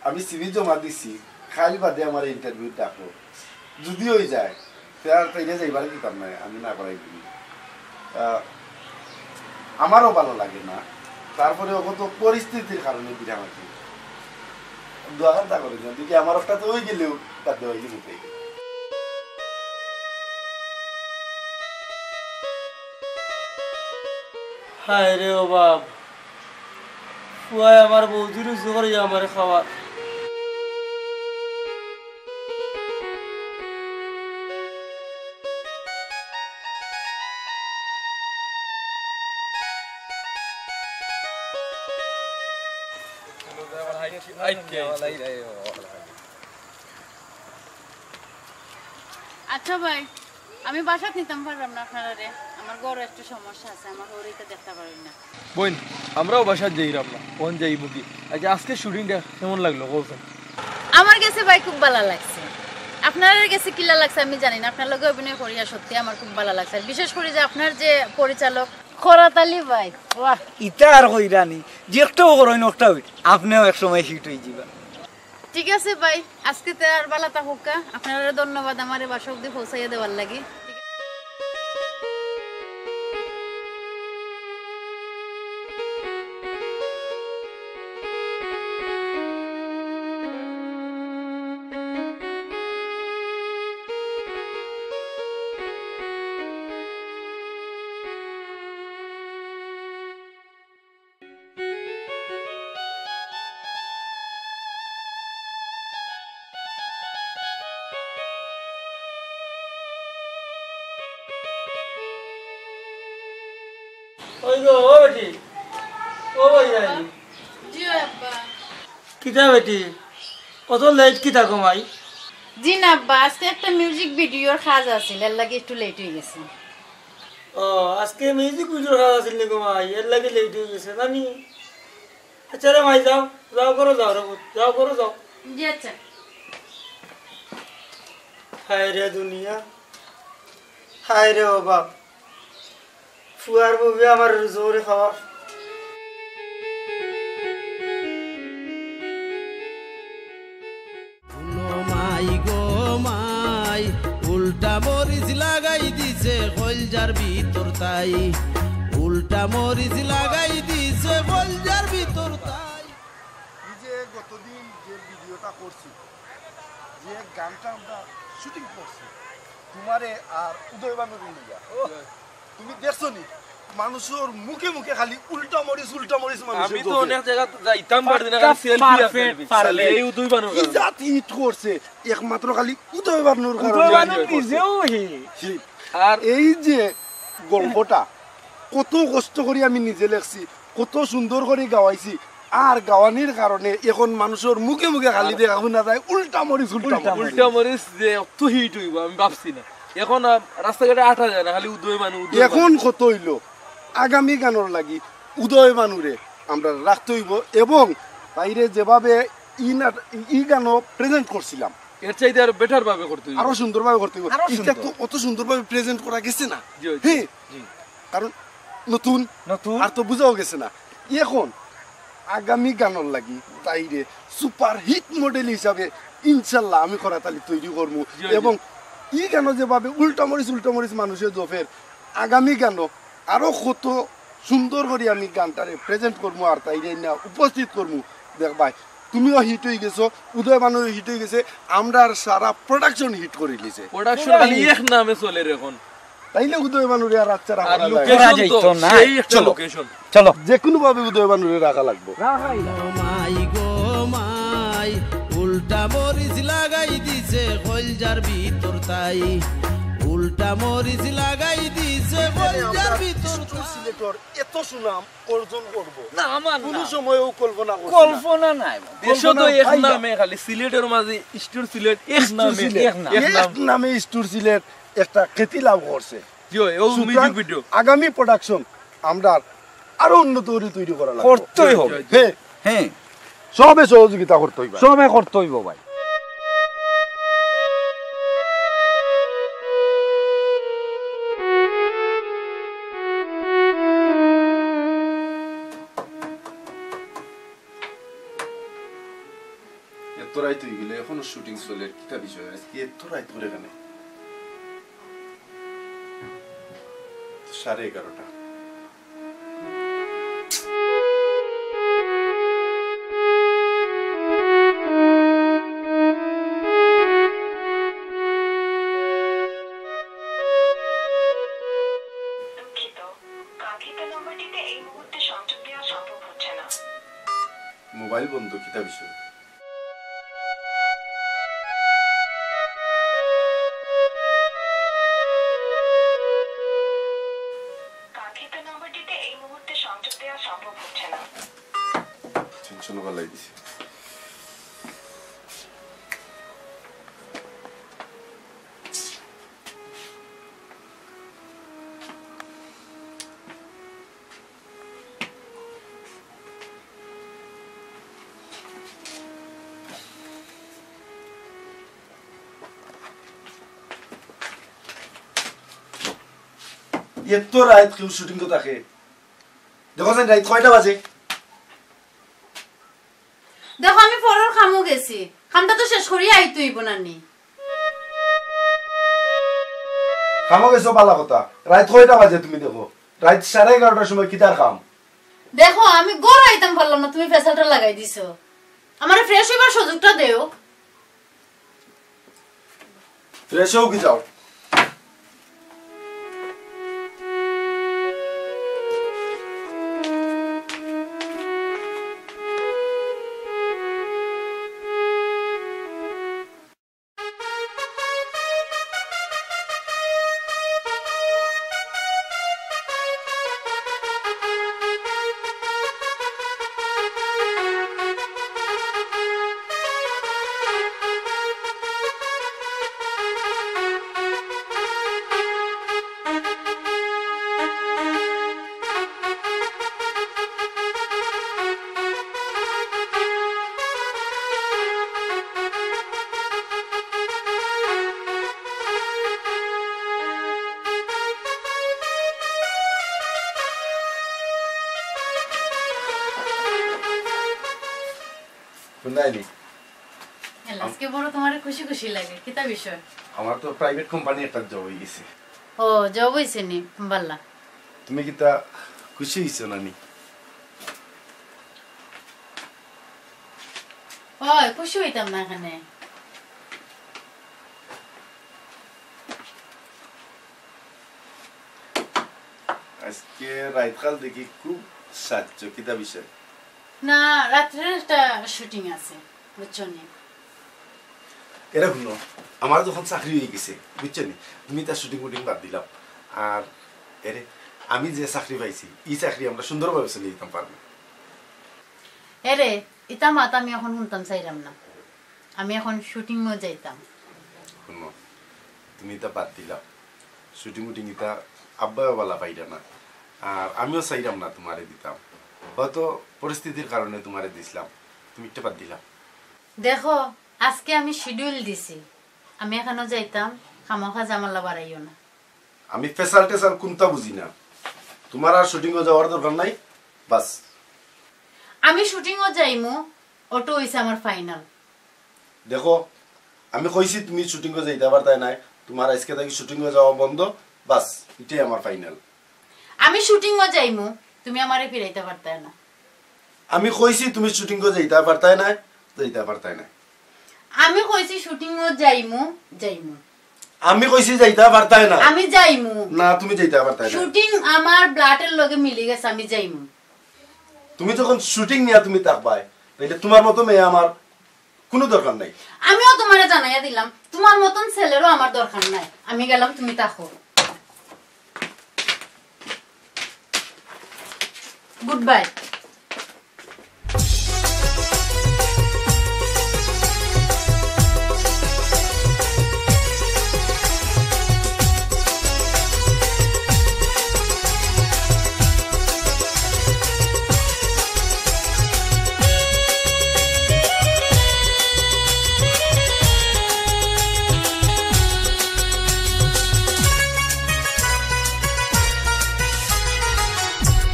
আমি সিভি জমা দিছি, কাইল বাদে আমারে ইন্টারভিউ ডাকো। যুদি অই যায়, তে আর তাইলে যাইবার কিতাম নাই, আমি না করাই দিই। আহ, আমারও বালা লাগে না, তারপরে অগত পরিস্থিতির কারণে বিরাম আর কি। দোয়া করইন যান, দেখি আমার একটা তো অই গেলেও তার দেওয়াই গেছে। হায় রে ও বাপ, পুয়ায় আমার বউজির উজু করিয়া আমারে খাওয়ার। আচ্ছা ভাই, আমি বাসাত নিতাম পাররাম না আপনারারে। আমার ঘরো একটু সমস্যা আছে, আমার হউরে ইতা দেখতা পারইন না। বইন, আমরাও বাসাত যাইরাম না, অখন যাইমু কি? আচ্ছা, আজকে শুটিংটা কেমন লাগলো কওছাইন? আমার গেছে ভাই খুব বালা লাগছে। আপনারার গেছে কিলা লাগছে আমি জানি না, আপনার লগে অভিনয় করিয়া সত্যি আমার খুব বালা লাগছে। আর বিশেষ করি যে আপনার যে পরিচালক খরাত আলী ভাই, ওয়াহ। ইতা আর কইরানি, যেকটাউ করইন অকটাউ hit, আপনেও এক সময় hit অইযিবা। ঠিক আছে ভাই, আজকে তে আর বালা থাকউক্কা। আপনারারে ধন্যবাদ আমারে বাসা অবধি পৌঁছাইয়া দেওয়ার লাগি। ওই গো, ও বেটি, ও ভাই যাই। জি আব্বা। কিতা বেটি, অত লেট কিতা গো মাই? জি না আব্বা, আজকে একটা মিউজিক ভিডিওর কাজ আছিল, এর লাগি একটু লেট অই গেছে। ও, আজকে মিউজিক ভিডিওর কাজ আছিল নি গো মাই, এর লাগি লেট অই গেছে জানি। আচ্ছা রে মাই, যাও, যাও করো, যাও রে পুত, যাও করো, যাও। জি আচ্ছা। হায় রে দুনিয়া, হায় রে ও বাপ, ফুয়ার বউয়ে আমার জোরে খাওয়া। হুনো মাই গো মাই, উল্টা মরিচ লাগাই দিছে কইলজার ভিতর তাই, উল্টা মরিচ লাগাই দিছে কইলজার ভিতর তাই। এই যে গতদিন যে ভিডিওটা করছি, যে গানটা আমরা শুটিং করছি, তোমারে আর উদয় বানুরে লইয়া, তুমি দেখছো নি? মানুষর মুখে মুখে খালি উল্টা মরিচ, উল্টা মরিচ মানুষে আমি তো জোরে। অনেক জায়গা যাইতাম পারি না, খালি পাক্কা সেলফি আর perfect সেলফি। পারলে। এই উদয় বানুর কি কারণে। জাত হিট করছে, একমাত্র খালি উদয় বানুর কারণে। উদয় বানু নিজেও হিট। হিট। আর এই যে গল্পটা কত কষ্ট করি আমি নিজে লেখছি, কত সুন্দর করি গাওয়াইছি, আর গাওয়ানির কারণে এখন মানুষর মুখে মুখে খালি আর দেখা হুনা যায় উল্টা মরিচ, উল্টা উল্টা মরিচ। উল্টা মরিচ যে অত হিট অইবো আমি ভাবছি না। এখন আর রাস্তাঘাটে আটা যায় না, খালি উদয় বানু, উদয় বানু। এখন কত অইলো, আগামী গানর লাগি উদয় বানুরে আমরা রাখতে অইবো এবং বাইরে যেভাবে ই নাট-, ই গানও প্রেজেন্ট করছিলাম, এর চাইতে আরো বেটার ভাবে করতে অইবো। আরো সুন্দরভাবে করতে অইবো। আরো ইটা সুন্দর। তো অত সুন্দরভাবে প্রেজেন্ট করা গেছে না। জি, জি, হ্যাঁ। জি। কারণ নতুন, নতুন। আর তো বুঝাও গেছে না। এখন আগামী গানর লাগি তাইরে সুপার হিট মডেল হিসাবে ইনশাল্লাহ আমি করাতালি তৈরি করমু। জি, জি। এবং ই গানও যেভাবে উল্টা মরিচ, উল্টা মরিচ মানুষে জফের, আগামী গানও আরো কত সুন্দর করি আমি গানটারে প্রেজেন্ট করমু আর তাইরে না উপস্থিত করমু। দেখবায়, তুমিও হিট অই গেছো, উদয় বানুও হিট অই গেছে, আমরার সারা প্রোডাকশন হিট করি লিছে। প্রোডাকশন খালি এক নামে চলের এখন। তাইলে উদয় বানুরে আর আচ্ছা রাখা আর যায়। লোকেশন তো করা যাইতো না। সেই একটা চলো। লোকেশন। চলো। যে কোনো ভাবে উদয় বানুরে রাখা লাগবো। ও মাই গো মাই, উল্টা মরিচ লাগাই দিছে কইলজার ভিতর তাই, উল্টা মরিচ লাগাই দিছে কইলজার ভিতর তাই। সিলেটর এত সুনাম অর্জন করবো। না, আমার কোনো না। সময়ও কল্পনা করছি না। কল্পনা নাই। দেশো তো কল্পনা এক পাই না। নামে খালি সিলেটর মাঝে স্টোর সিলেট, এক স্টোর নামে, সিলেট। এক নাম। এক এক নাম। নামে স্টোর সিলেট একটা খ্যাতি লাভ করছে। জি, ও সুতরাং মিউজিক ভিডিও। আগামী প্রোডাকশন আমরা আরো উন্নত করে তৈরি করা লাগবে। করতেই হবে। হ্যাঁ। হ্যাঁ। সবে সহযোগিতা করতে হইবে। সবে করতে হইব ভাই। এত রাইত অই গেল, এখনো শুটিং চলের, কিতা বিষয়? আজকে এত রাইত করে কেনে? সাড়ে এগারোটা। দুঃখিত, কাঙ্ক্ষিত নম্বরটিতে এই মুহূর্তে সংযোগ দেওয়া সম্ভব হচ্ছে না। মোবাইল বন্ধ, কিতা বিষয়? কাঙ্ক্ষিত নম্বরটিতে এই মুহূর্তে সংযোগ দেওয়া সম্ভব হচ্ছে না। টেনশন বাড়াই দিছে। এত রাইত কেউ শুটিং তো থাকে। দেখো যেন রাইত কয়টা বাজে? দেখো, আমি পরর কামো গেছি, কামটা তো শেষ করিয়া আইতে অইবো না নি? কামো গেছো, বালা কথা। রাইত কয়টা বাজে তুমি দেখো? রাইত সাড়ে এগারোটার সময় কিতার কাম? দেখো, আমি ঘরো আইতাম পারলাম না, তুমি পেশালটা লাগাই দিছো। আমারে ফ্রেশ অইবার সুযোগটা দেও। ফ্রেশ অও কি যাও। নাইনি। আজকে বড় তোমারে খুশি খুশি লাগে, কিতা বিষয়? আমার তো প্রাইভেট কোম্পানি একটা জব অই গেছে। ও, জব অইছে নি? বালা। তুমি কিতা খুশি অইছো না নি? অয়, খুশি অইতাম না কেনে। আজকে রাইতকাল দেখি খুব সাজছো, কিতা বিষয়? না, রাত্রে একটা শুটিং আছে, বুঝছো নি? এরে হুনো, আমার যখন চাকরি অই গেছে, বুঝছো নি, তুমি তার শুটিং উটিং বাদ দিলাও। আর এরে, আমি যে চাকরি পাইছি, ই চাকরি আমরা সুন্দরভাবে চালাই দিতাম পারমু। এরে, ইতা মাত আমি অখন হুনতাম চাইরাম না। আমি অখন শুটিংও যাইতাম। হুনো, তুমি ইতা বাদ দিলাও। শুটিং উটিং ইতা আব্বায়ও বালা পাইরা না। আর আমিও চাইরাম না তোমারে দিতাম। হয়তো পরিস্থিতির কারণে তোমারে দিছলাম। তুমি ইতা বাদ দিলাও। দেখো, আজকে আমি শিডিউল দিছি। আমি অখানো যাইতাম, খামোখা ঝামেলা বাড়াইও না। আমি ফেসাল টেসাল কুন্তা বুঝি না। তোমার আর শুটিংও যাওয়ার দরকার নাই, বাস। আমি শুটিংও যাইমু, অটো অইছে আমার ফাইনাল। দেখো, আমি কইছি তুমি শুটিংও যাইতা পারতায় নায়, তোমার আজকে থাকি শুটিংও যাওয়া বন্ধ, বাস, ইটাই আমার ফাইনাল। আমি শুটিংও যাইমু, তুমি আমারে ফিরাইতা পারতায় না। আমি কইছি তুমি শুটিংও যাইতা পারতায় নায়, যাইতা পারতায় নায়। আমি কইছি শুটিংও যাইমু, যাইমু। আমি কইছি যাইতা পারতায় না। আমি যাইমু। না, তুমি যাইতা পারতায় না। শুটিং আমার ব্লাডের লগে মিলি গেছে, আমি যাইমু। তুমি যখন শুটিং নিয়া তুমি থাকবায়, তাইলে তোমার মতো মেয়ে আমার কুনু দরকার নাই। আমিও তোমারে জানাইয়া দিলাম, তোমার মতন ছেলেরও আমার দরকার নাই। আমি গেলাম, তুমি থাকো। Good bye.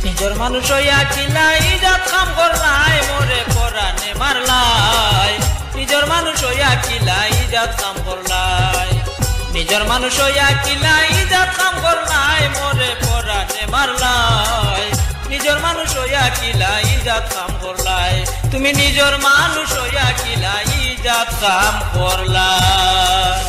নিজর মানুষ অইয়া কিলা ইজাত কাম করলায়, মোরে পরানে মারলায়। নিজর মানুষ অইয়া কিলা ইজাত কাম করলায়। নিজর মানুষ অইয়া কিলা ইজাত কাম করলায়, মোরে পরানে মারলায়। নিজর মানুষ অইয়া কিলা ইজাত কাম করলায়। তুমি নিজর মানুষ অইয়া কিলা ইজাত কাম করলায়।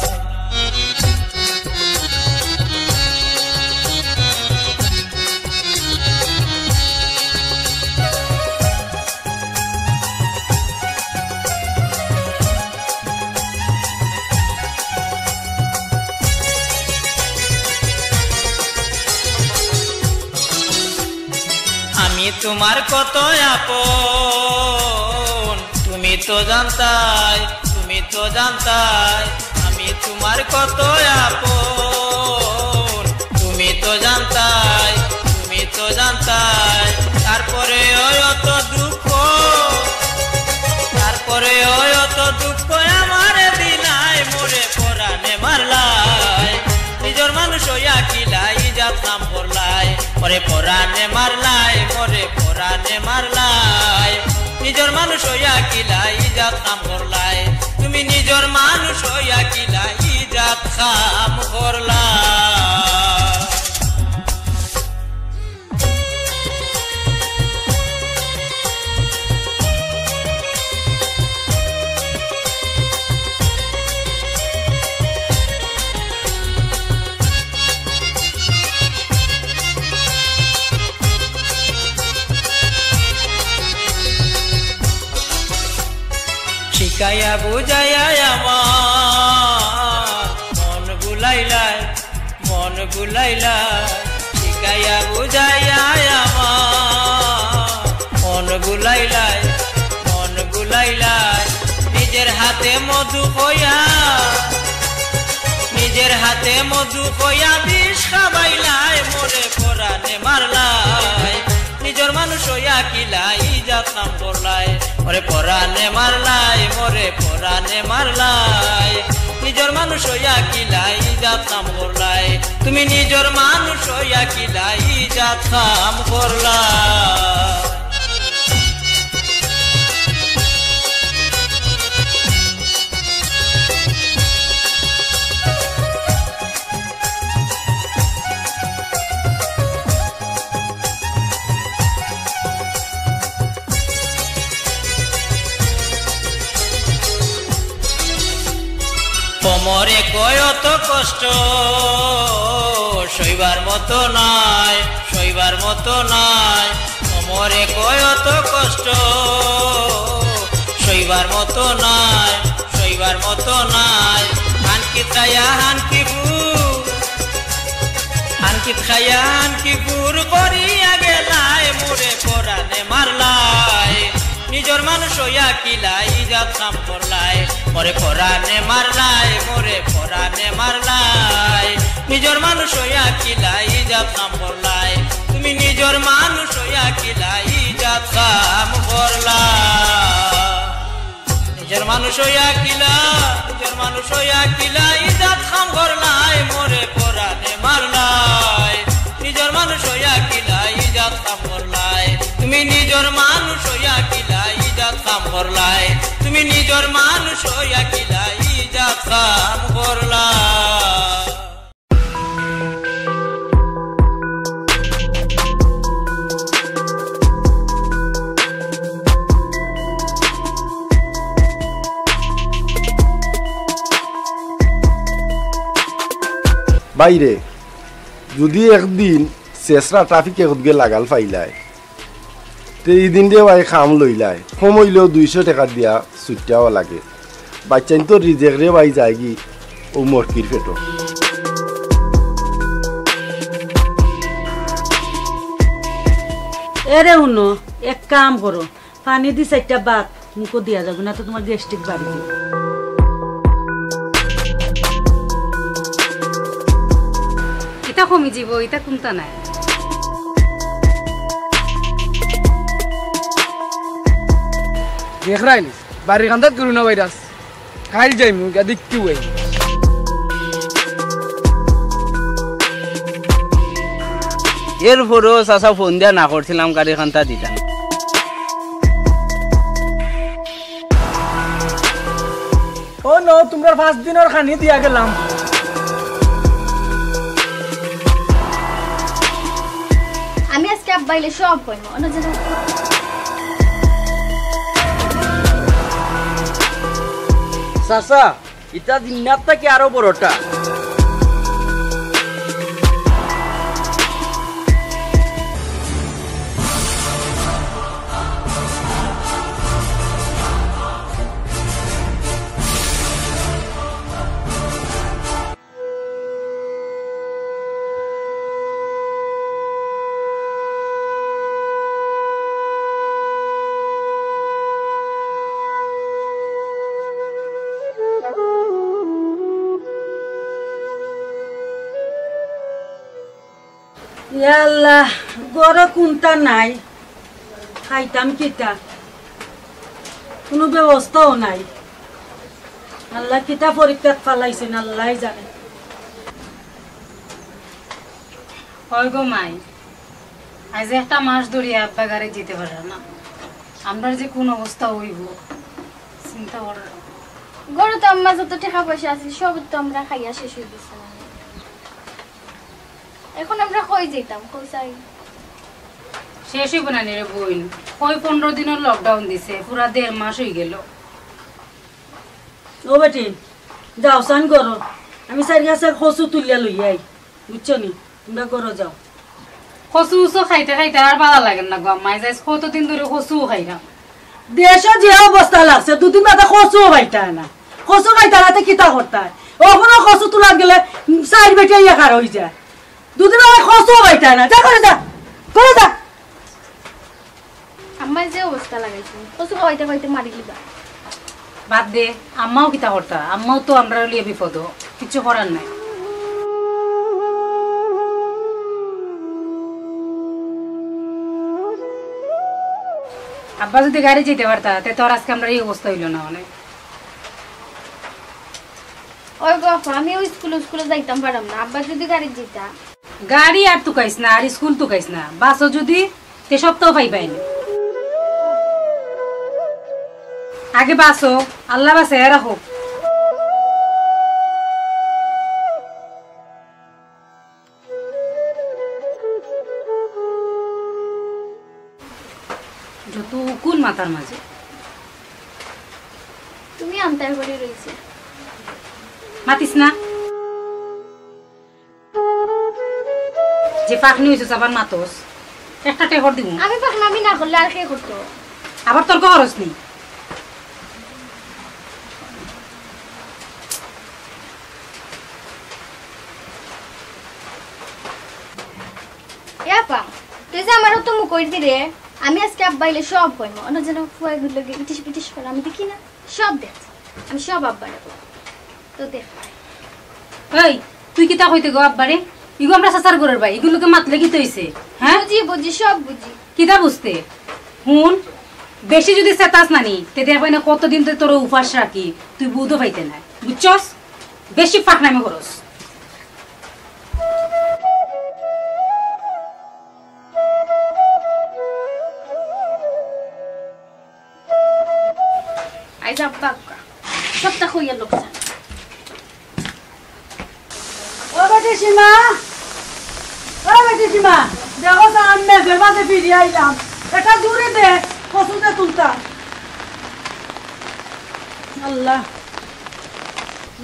আমি তোমার কত আপন, তুমি তো জানতায়, তুমি তো জানতায়। আমি তোমার কত আপন, তুমি তো জানতায়, তুমি তো জানতায়। তারপরে অত দুঃখ, তারপরে অত দুঃখ আমারে দিলায়, মোরে পরানে মারলায়। নিজর মানুষ অইয়া কিলা ইজাত কাম করলায়, মোরে পরানে মারলায়, মোরে পরানে মারলায়। নিজর মানুষ অইয়া কিলা ইজাত কাম করলায়। তুমি নিজর মানুষ অইয়া কিলা ইজাত কাম করলায়। শিখাইয়া বুঝাইয়া আমার মন ভুলাইলায়, মন ভুলাইলায়। শিখাইয়া বুঝাইয়া আমার মন ভুলাইলায়, মন ভুলাইলায়। নিজের হাতে মধু খইয়া, নিজের হাতে মধু খইয়া বিষ খাবাইলায়, মোরে পরানে মারলায়। নিজর মানুষ অইয়া কিলা ইজাত কাম করলায়, মোরে পরানে মারলায়, মোরে পরানে মারলায়। নিজর মানুষ অইয়া কিলা ইজাত কাম করলায়, তুমি নিজর মানুষ অইয়া কিলা ইজাত কাম করলায়। কয় অত কষ্ট সইবার মতো নাই, সইবার মতো নাই। অমরে কয় অত কষ্ট সইবার মতো নাই, সইবার মতো নাই। হানকি খায়া হানকি ফুর, হানকি খায়া হানকি ফুর করিয়া গেলায়, মোরে পরানে মারলায়। নিজর মানুষ অইয়া কিলা ই জাত কাম করলায়, মোরে পরানে মারলায়, মোরে পরানে মারলায়। নিজর মানুষ অইয়া কিলা ই জাত কাম করলায়, তুমি নিজর মানুষ অইয়া কিলা ই জাত কাম করলায়। নিজর মানুষ অইয়া কিলা, নিজর মানুষ অইয়া কিলা ই জাত কাম করলায়, মোরে পরানে মারলায়। নিজর মানুষ অইয়া কিলা ই জাত কাম করলায়, তুমি নিজর মানুষ অইয়া কিলা ই জাত কাম করলায়, তুমি নিজর মানুষ অইয়া কিলা ই জাত কাম করলায়। বাইরে, যদি একদিন শেষরা ট্রাফিকে কতগে লাগাল পাইলায়, তে ই দিন রে ভাই কাম লইলায়, কম অইলেও দুইশো টেকা দিয়া ছুটতাও লাগে। বাইচ্চাইন্তর রিজেক রে ভাই যায়গি অউ মরকির পেটো। এরে হুনো, এক কাম করো, পানি দি চাইরটা ভাত মুখো দিয়া যাও, না তো তুমার গ্যাস্ট্রিক বাড়ি দিবো। ইতা কমি যিবো, ইতা কুন্তা নাই। দেখরায়নি, বাড়ির কান্দাত করোনা ভাইরাস। কাইল যাইমু, গিয়া দেখতে অই। এরপরেও চাচা ফোন দিয়া না করছিলাম, গাড়ি খান্তা দিতাম। ও নো, তুমরার পাঁচ দিনর খানি দিয়া গেলাম। আমি আজকে আব্বা আইলে সব কইমু। অন্য যেন চাচা, ইটা জিন্নাত থাকি আরো বড়টা। ইয়া আল্লাহ, ঘরো কুন্তা নাই, খাইতাম কিতা? কুনু ব্যবস্থাও নাই। আল্লাহ কিতা পরীক্ষাত ফালাইছইন, আল্লায় জানে। অয় গো মাই, আইজ একটা মাস ধরি আব্বা গাড়ি দিতে পাররা না। আমরার যে কুন অবস্থা অইবো, চিন্তা করো। ঘরো তো আম্মা যত টেকা পয়সা আছিল, সব তো আমরা খাইয়া শেষ অই গেছে। অখন আমরা কই যাইতাম, কই যাই? শেষ অইবো না নি রে বইন, কই পনরো দিনর lockdown দিছে, পুরা দেড় মাস অই গেল। ও বেটি, যাও চান করো, আমি চাইর গাছর কচু তুলিয়া লইয়া আই, বুঝছো নি? তুমরা ঘরো যাও। কচু উচু খাইতে খাইতে আর ভালা লাগের না গো আম্মা, আইজ কতদিন ধরি কচু খাইরাম। দেশো যে অবস্থা লাগছে, দুদিন বাদে কচুও পাইতায় না। কচু খাইতায় না, তে কিতা করতায়? অখনো কচু তুলাত গেলে চাইর বেটিয়া ইয়া খার অই যায়। দুদিন বাদে কচুও পাইতায় না। যা ঘরো যা, ঘরো যা। আম্মায় যে অবস্থা লাগাইছে, কচু খাওয়াইতে খাওয়াইতে মারি লিবা। বাদ দে, আম্মাও কিতা করতা? আম্মাও তো আমরার লিয়ে বিপদ, কিচ্ছু করার নাই। আব্বা যুদি গাড়ি যাইতে পারতা, তে তো আর আজকে আমরার ই অবস্থা অইলো না অনে। ওই গো আপা, আমি ওই স্কুলে স্কুলে যাইতাম পারতাম না, আব্বা যুদি গাড়ি যাইতা। গাড়ি আর তুকাইস না, আর স্কুল তুকাইস না, বাসো যুদি তে সপ্তাহ পাইবায় নি। আগে বাসো, আল্লাহ বাঁচাইয়া রাখো। যত উকুন মাথার মাঝে। তুমি আন্তায় করে রইছে। মাতিস না। যে ফাঁকনি অইছস আবার মাতস। একটা টেকর দিমু। আমি ফাঁকনামি না করলে আর কে করতো? আবার তর্ক করস নি? এ আপা, তুই যে আমার তো মুখ কই দিলে, আমি আজকে আব্বা আইলে সব কইমু। অন্য যেন ফুয়া গুলো ইটিস পিটিস করে আমি দেখি না, সব দেখ। আমি সব আব্বারে কই। তো দেখ। এই, তুই কিতা কইতে গো আব্বারে? ইগু আমরা চাচার ঘরর ভাই, ইগুর লগে মাতলে কিতা অইছে? হ্যাঁ? বুঝি, বুঝি, সব বুঝি। কিতা বুঝতে? হুন, বেশি যদি চেতাস নানি, তে দেখবে না কতদিন তো তোর উপাস রাখি, তুই বুঝও পাইতে নাই। বুঝছস? বেশি ফাঁকনামি করস। আইজ আব্বা আক্কা। সবটা কইয়া লোকসান। ও বেটি সীমা, ও বেটি সীমা, দেখো তো আমি মেঘের মাঝে ফিরিয়া আইলাম। এটা দূরে দে, কচুতে তুলতাম। আল্লাহ,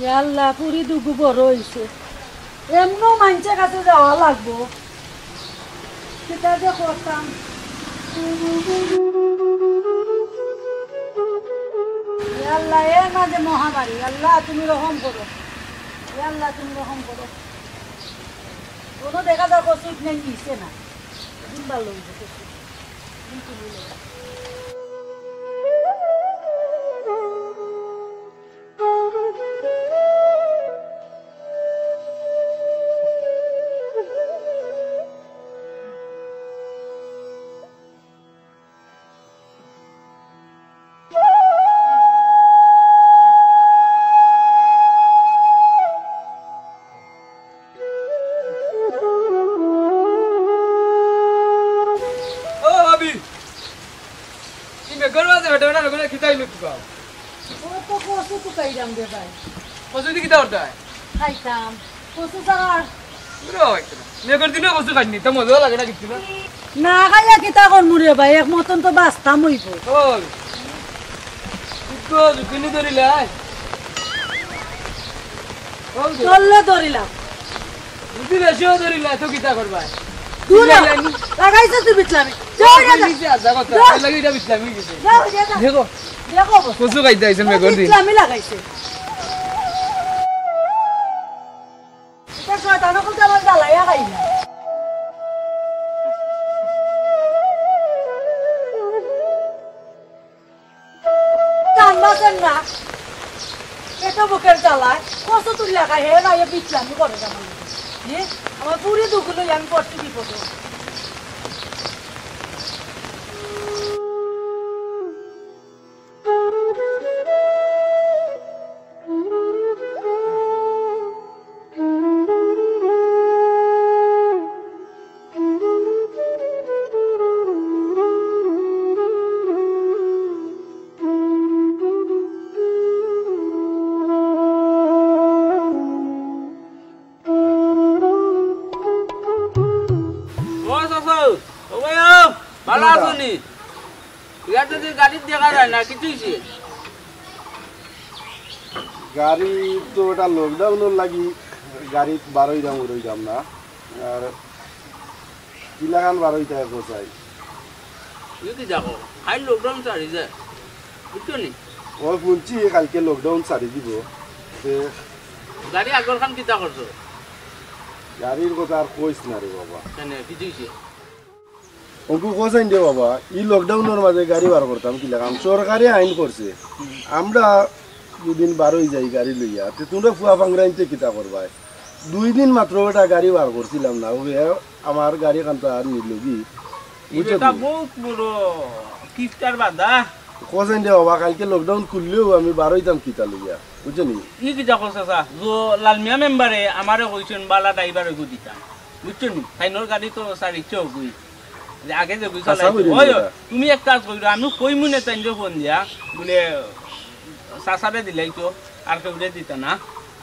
ইয়া আল্লাহ, পুরি দুগু বড় অইছে। এমনও মাইনষের কাছে যাওয়া লাগবো। কিতা যে করতাম। ইয়া আল্লাহ, এর মাঝে মহামারী। আল্লাহ, তুমি রহম করো। ইয়া আল্লাহ, তুমি রহম করো। কোনো দেখা যাক, ওষুধ নেই, নিছে না। দিন ভালো হইবে, ওষুধ। দিন তুমি নেই। ও ভাবি, ই মেঘর মাঝে বেটা বেটা বেটা কিতা অইলো কিবা? ও তো কচু তুকাইরাম রে ভাই। কচু দি কিতা করতায়? খাইতাম। কচু ছাড়া আর ওরে ভাই, মেঘর দিনে কচু খাইনি, তা মজাও লাগে না কিচ্ছু না। না খাইয়া কিতা করমু রে ভাই, এক মতন তো বাঁচতাম অইবো। ওই, তুই তো ঝুঁকিনি ধরিলাই। ওই যে। চললে ধরিলাম। যদি বেশিও ধরিলাই, তো কিতা করবায়? দূর হ। লাগাইছে তুই বিটলামি। যাও, যাও, যাও। নিজে আর যাবো তো, যাও। এর লাগি এটা বিটলামি গেছে। যাও, যাও, যাও। দেখো, দেখো অবস্থা। কচু খাইতে আইছে মেঘর দিন। বিটলামি লাগাইছে। এটা শয়তান অকল তো আমার জ্বালাইয়া খাই না। কান বাজের না। এত বুকের জ্বালায় কচু তুলিয়া খাই, হে না, এ বিটলামি করে আমার লগে। হে, আমার পুরি দুগুলো আমি পড়ছি বিপদে। ও চাচা, ও ভাই, ও, ভালা আছো নি? ইয়াত যদি গাড়িত দেখা যায় না, কিতা অইছে? গাড়ি তো এটা লকডাউনর লাগি গাড়িত বারইরাম, উড়ইরাম না। আর কিলাখান বারইতায় কও চাই। ই কিতা কও? কাইল লকডাউন ছাড়ি যায়। বুঝছো নি? ও হুনছি কাইলকে লকডাউন ছাড়ি দিবো। তে গাড়ি আগরখান কিতা করছো? গাড়ির কথা আর কইস না রে বাবা। কেনে, কিতা অইছে? অগু কও চাইন দে বাবা, ই লকডাউনর মাঝে গাড়ি বার করতাম কিলাখান? সরকারে আইন করছে। হুম। আমরা দুদিন বারই যাই গাড়ি লইয়া, তে তুমরা ফুয়া ফাংরাইন্তে কিতা করবায়? দুই দিন মাত্র এটা গাড়ি বার করছিলাম না, অউ আমার গাড়ি খান্তা আর নিলগি। বুঝছো এটা নি? বহুত বড় কিফটার বাধা। কও চাইন দে বাবা, কাইলকে লকডাউন খুললেও আমি বারইতাম কিতা লইয়া, বুঝছো নি? ই কিতা কও চাচা, যে লালমিয়া মেম্বারে আমারে কইছইন বালা ড্রাইভার অগু দিতাম। বুঝছো নি? তাইনর গাড়ি তো ছাড়িছে অগুই। যে আগে যে গুই চালাইছে। ওই, ওই, তুমি এক কাজ কইরো, আমি কইমু নে তাইনরে ফোন দিয়া, বুলে, চাচারে দিলাই তো, আর কেউরে দিতা না।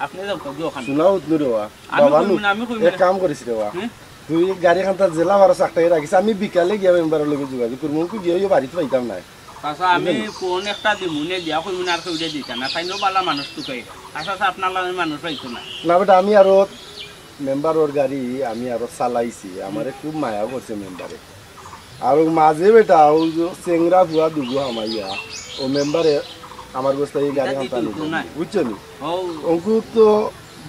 আপনে যাও, যাও ওখানে। শোনা হুতনু রে ওয়া। আমি বাবা কইমু নু, না, আমি কইমু এক না। কাম করিস রে ওয়া। হুম? তুই গাড়ি খান্তা জেলা বারো চাকটাই রাখিস, আমি বিকালে গিয়া মেম্বারর লগে যোগাযোগ করমু, অমুক গিয়া অইও বাড়িত পাইতাম না। চাচা, আমি ফোন একটা দিমুনে, দিয়া কইমুনে, আর কেউরে দিতা না। তাইনও বালা মানুষ তুকাই। আচ্ছা, আচ্ছা, আপনার লাগে মানুষ পাইতো না। না বেটা, আমি আরো মেম্বারর গাড়ি আমি আরো চালাইছি, আমারে খুব মায়া করছে মেম্বারে। আর ও মাঝে বেটা, ও যে চেংরা ফুয়া দুগু হামাইয়া, ও মেম্বারে আমার গোস্তায় এই গাড়ি এটা হান্তা দিতে নিল, নাই। বুঝছো নি? ও। অঙ্কুর তো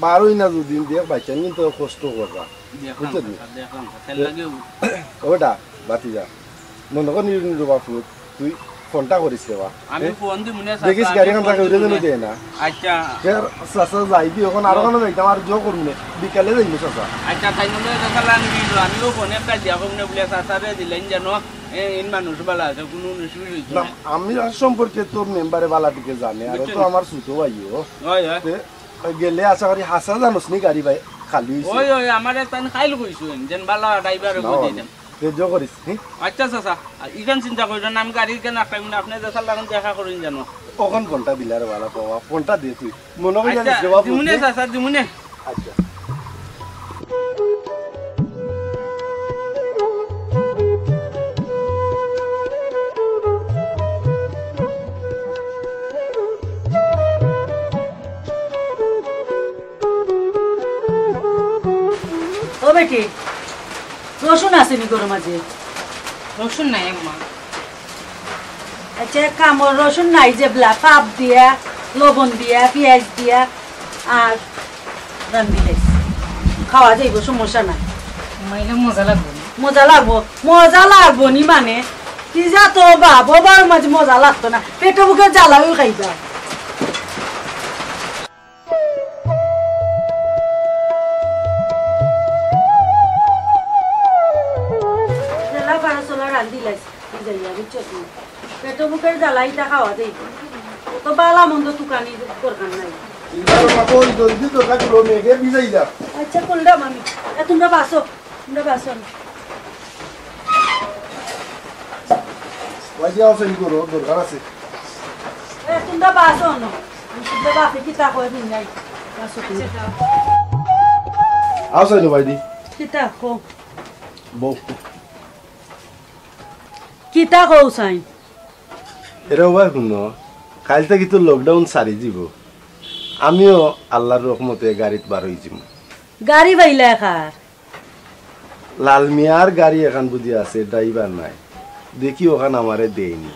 বারোই না দুদিন দিয়ে বাচ্চা নিয়ে তো কষ্ট করবা, দেখলাম বুঝছো নি? চাচা, দেখলাম চাচা, এর লাগেও। ওটা বাতি যা, মনে কর নিরু নিরু বাপু, তুই ফোনটা করিস রে বা। আমি এ? ফোন দিমুনে চাচা, দেখিস আমি গাড়ি খান ফোন থাকে, ওইটা যেন দিমুনে। দেয় না। আচ্ছা। ফের চাচা যাইবি, এখন আরো ও। কোনো যাইতাম, আর জো করবি না, বিকালে যাইবি চাচা। আচ্ছা, তাই নলে চাচা লান দিল, আমিও ফোন একটা দিয়া কমনে বলে চাচারে দিলেন যেন, এ, ইন মানুষ বালা আছে, কোনো উনিশ বিশ হইতো না, না। আমি আর সম্পর্কে তোর মেম্বারে বালা দিকে জানে, আর ও তো বুঝছেন? আমার ছোট ভাইও। হয়, হয়। তে গেলে আশা করি হাসা জানোস নি গাড়ি ভাই খালি হইছে। ওই, ওই, আমার এক তান খাইল কইছুন, যেন বালা ড্রাইভারে না, কই দিতাম। তে জো করিস, হুম? আচ্ছা, চাচা, আর ইখান চিন্তা করিও না, আমি গাড়ি কেন রাখতাম না, আপনি যে চালান দেখা করুন জানো। কখন ফোনটা দিলার বালা বাবা, ফোনটা দে তুই। মনে করি আচ্ছা, জানিস রে বাবু, দিমুনে, তুই? চাচা, দিমুনে। আচ্ছা। ও বেটি, রসুন আছে নি ঘরর মাঝে? রসুন নাই আম্মা। আচ্ছা, এক কাম কর, রসুন নাই যে বলা, ফাপ দিয়া, লবণ দিয়া, পিয়াজ দিয়া, আর রান্দিলে খাওয়া যাইব, সমস্যা নাই। মাইলে মজা লাগবো না। মজা লাগবো, মজা লাগবো নি মানে? কি যা তো বাপ, ও বাবার মাঝে মজা লাগতো না, পেটো ভুকে জ্বালাও খাইবা। জ্বালা বারো চলা রান্দি লাইছে। বুঝাইয়া, বুঝছো তুমি? পেটো ভুকের জ্বালা ইটা খাওয়া দেই। অত বালা মন্দ তুকানি দরকার নাই। এবার বাবা ওই জলদি তো কাকুলো মেঘে ভিজাই যা। আচ্ছা, করলাম আমি। এ, তোমরা বাসো, তোমরা বাসো না। ওই যে আও সই করো, দরকার আছে। এ, তোমরা বাসো না। আমি তোমরা বাসে কিতা কয় দিন নাই। বাসো তুমি। আও সই ভাই দি। কিতা কও? বউ। কিতা কও চাই? এরে ও ভাই হুনো, কাইল থাকি তো লকডাউন সারি দিব। আমিও আল্লাহর রহমতে গাড়িত বার হই যিমু। গাড়ি পাইলা কার? লাল মিয়ার গাড়ি এখান বুঝি আছে, ড্রাইভার নাই। দেখি ওখান আমারে দেয়নি।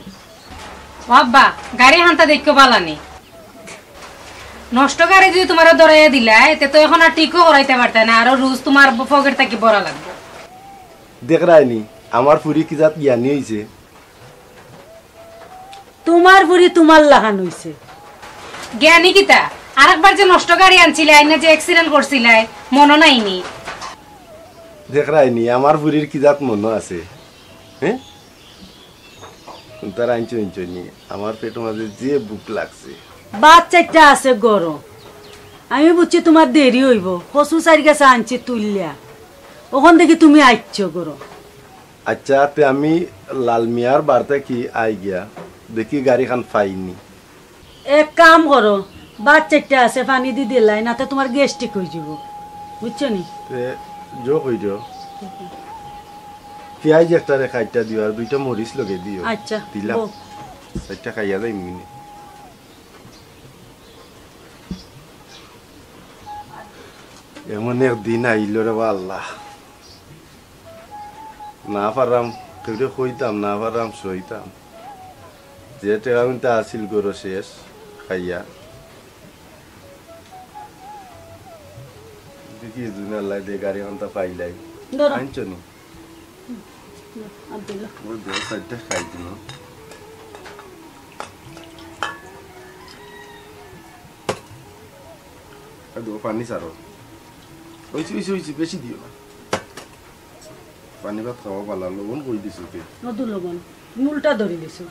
ও আব্বা, গাড়ি হান্তা দেখো বালানি। নষ্ট গাড়ি যদি তোমারে ধরাইয়া দিলায়, তে তো এখন আর ঠিকও করাইতে পারতায় না, আরো রোজ তোমার পকেট থাকি ভরা লাগবো। দেখরায়নি, আমার ফুরি কি জাত জ্ঞানী হইছে। তোমার ফুরি তোমার লাখান হইছে। জ্ঞানী কিতা? আরেকবার যে নষ্ট গাড়ি আনছিলায়, আইনা যে অ্যাক্সিডেন্ট করছিলায়, মনো নাই নি? দেখরায়নি, আমার ফুরির কি জাত মনো আছে? হ্যাঁ? তার আনছো, আনছো নি, আমার পেটর মাঝে যে ভুক লাগছে। ভাত চাইরটা আছে গরম। আমি বুঝছি তোমার দেরি হইব। কচু চাইর গাছা আনছি তুললা। ওখান দেখি তুমি আইছো গরম। আচ্ছা, তে আমি লাল মিয়ার বাড়িত থাকি আই গিয়া, দেখি গাড়িখান পাইনি। এক কাম করো, ভাত চাইরটা আছে, পানি দি দিলাই, না তে তোমার গ্যাস্ট্রিক হই যাব, বুঝছো নি? তে জো কই দিও। পিয়াজ একটা রে কাইট্টা দিও, আর দুইটা মরিচ লগে দিও। আচ্ছা, দিলাম। বউ। চাইরটা খাইয়া যাইমু নে। এমন এক দিন আইলো রে বা আল্লাহ। না পাররাম, কেউরে কইতাম, না পাররাম সইতাম। যে টেকা কুন্তা আছিল গরো শেষ, খাইয়া। দেখি দুনিয়ার লাই দে গাড়ি আনতা পাইলাই। ধরো। আনছো নি? হুম, হুম, আব্দুল্লাহ। ওই দে, চাইরটা খাই দিন। আর দেবো পানি ছাড়ো। ওইছি, ওইছি, ওইছি, বেশি দিও না। পানি ভাত খাওয়া ভালা, লবণ কই দিছো কে? মধু লবণ। তুমি উল্টা ধরি দিছো।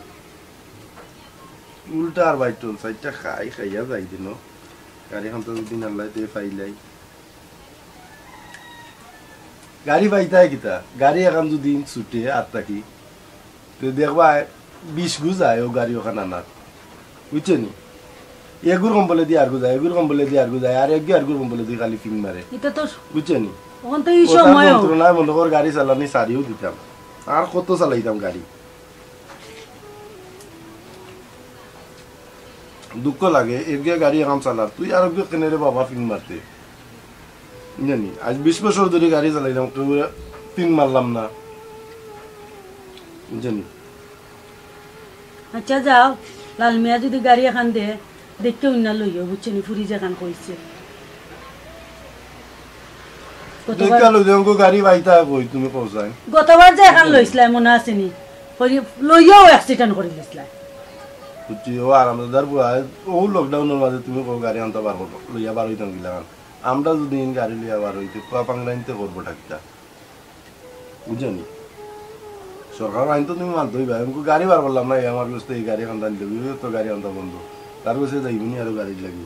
উল্টা আর বাইটল, চাইরটা খাই, খাইয়া যাই দিন। গাড়ি খান তো দুদিন আল্লাহ দিয়ে পাইলাই। গাড়ি পাইতায় কিতা? গাড়ি এখন যদি ছুটে আর থাকি, তো দেখবা বিশ গু যায় ও গাড়ি ওখান আনার। বুঝছো নি? এগুর কম্বলে দিয়ে আর গু যায়, এগুর কম্বলে দিয়ে আর গু যায়, আর এগু আর গুর কম্বলে দিয়ে খালি ফিং মারে। এটা তো বুঝছো নি? ওখান তো এই ওটার সময় যন্ত্রণায় মনে কর গাড়ি চালানি সারিও দিতাম। আর কত চালাইতাম গাড়ি? দুঃখ লাগে, এরগিয়া গাড়ি এখান চালার, তুই আরোগিয়া কেনে রে বাবা ফিং মারতে? জানি, আইজ বিশ বছর ধরি গাড়ি চালাইলাম, কেউরে ফিং মারলাম না। জানি। আচ্ছা যাও, লাল মিয়া যুদি গাড়ি এখান দে, দেখিয়া অইন্যা লইও, বুঝছো নি? ফুরি যেখান কইছে। গতবার দেখিয়া লইও, অঙ্ক গাড়ি বাইতা কই তুমি কও চাই? গতবার যে এখান লইছলায়, মনো আছে নি? কই লইয়াউ accident করি লইছলায়। বুঝছি, ও আরামদার বুয়া, ও lockdown-অর মাঝে তুমি কও গাড়ি আনতা বার করো, লইয়া বার অইতাম গিলা। আমরা যুদি ইন গাড়ি লইয়া বার অইতে, পুয়া পাংলাইনতে করবো ঠাকিতা। বুঝছো নি? সরকারর আইন তো তুমি মানতে অইবা। আমি গাড়ি বার করলাম না, এই আমার গেছ থাকি এই গাড়ি খান্দানি লাগি, তো গাড়ি আনতা বন্ধ। তার গেছে যাইবো নি আরো গাড়ির লাগি।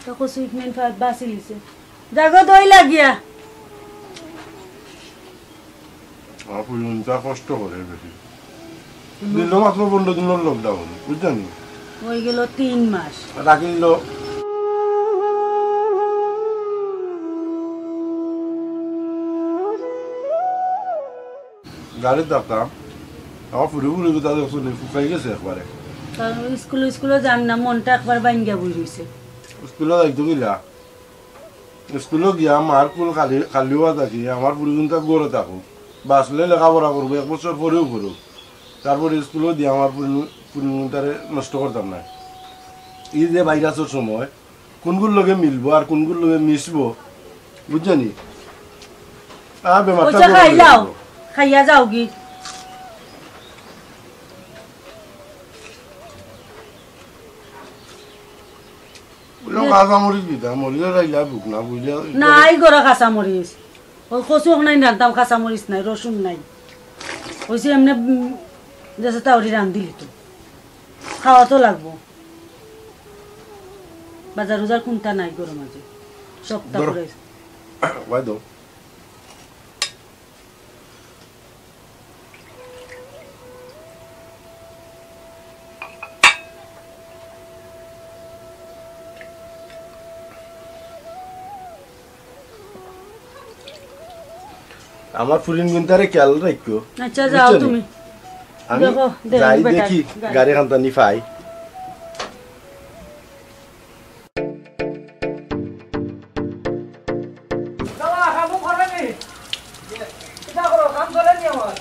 তো কচু ইকমেন ফা-, বাসি লিছে। জাগো দই লাগিয়া। আমার ফুরিগুনতা কষ্ট করে বেশি। হুম। দিল মাত্র পনেরো দিনর lockdown, বুঝছো নি? অই গেল তিন মাস। রাখিল। গাড়িত যাইতাম, আমার ফুরি ফুরি গুতা দেখছো নি, ফুকাই গেছে একবারে। কারণ স্কুল, স্কুলো যার না, মনটা একবার ভাঙ্গিয়া বই রইছে। স্কুলো যাইতো কিলা? স্কুলো গিয়া মার কুল খালি, খালি অওয়া থাকি, আমার ফুরিগুনতা ঘরো থাকো। বাঁচলে লেখাপড়া করবো, এক বছর পরেউ করুক। তারপরে স্কুলো দিয়া আমার ফুরি, ফুরিগুনতারে নষ্ট করতাম না। এই যে ভাইরাসর সময়, কুনগুর লগে মিলবো আর কুনগুর লগে মিশবো, বুঝছো নি? আর বেমারটা অইছে, খাইলাও, খাইয়া যাওগি। বুঝলাম, কাঁচা মরিচ দিতাম, মরিচও খাইলা ভুক না, বুঝলে? নাই ঘরো কাঁচা মরিচ। ওই কচু অখনাইন রানতাম, কাঁচা মরিচ নাই, রসুন নাই। অইছে এমনে, উম, যেছে তাউরি রান্দিলিতো। খাওয়া তো লাগবো। বাজার উজার কুনতা নাই ঘরর মাঝে। সবতা ধরো। পুরাই। ভাই দাও। আমার ফুরিনগুনতারে খেয়াল রাখিও। আচ্ছা, যাও বুঝছো নি? তুমি। আমি দেখো, দেখো যাই বেটা, দেখি গাড়ি। গাড়ি খান্দানি পাই। বাবা, কামো করে নি? কিতা করো? কাম চলে নি আমার?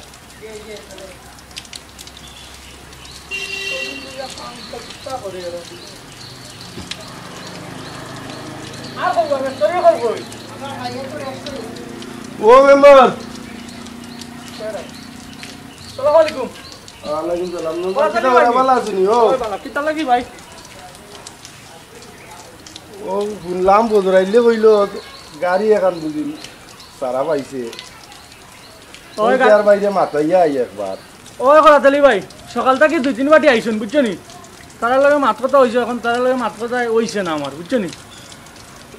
আর কই করবে? তোরে কই কই? ও মেম্বার। আসসালামু আলাইকুম। ওয়ালাইকুম সালাম। মেম্বার, কিতা ভালা আছো নি? ও। ওই বালা, কিতা লাগি ভাই? ও, হুনলাম বজরাইলে কইলো, গাড়ি এখান বুঝি সারা পাইছে। ওই ওই গা- তার বাইরে মাতাইয়া আই একবার। ওই করাতালি ভাই, সকাল থাকি দুই তিন বাটি আইছইন, বুঝছো নি? তারার লগে মাত কথা অইছে, অখন তারার লগে মাত কথা অইছে না আমার, বুঝছো নি?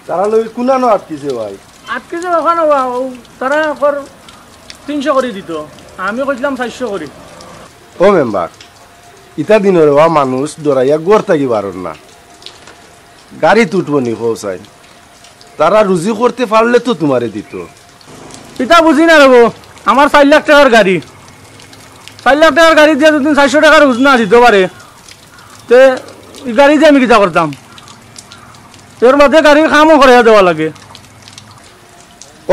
তারার লগে কুনানো আটকিছে ভাই? আটকিছে অখানো বা, ও, তারা কর তিনশো করি দিতো, আমি কইছিলাম চাইরশো করি। ও মেম্বার, ইতা দিনর ওয়া মানুষ ডরাইয়া ঘর থাকি বারর না। গাড়িত উঠবো নি কও চাই? তারা রুজি করতে পারলে তো তুমারে দিতো। ইতা বুঝি না রে বা, আমার চাইর লাখ টেকার গাড়ি। চাইর লাখ টেকার গাড়ি দিয়া যুদি চাইরশো টেকার রুজি না দিতো পারে, তে ই গাড়ি দিয়া আমি কিতা করতাম? এর বাদে গাড়ির কামও করাইয়া দেওয়া লাগে।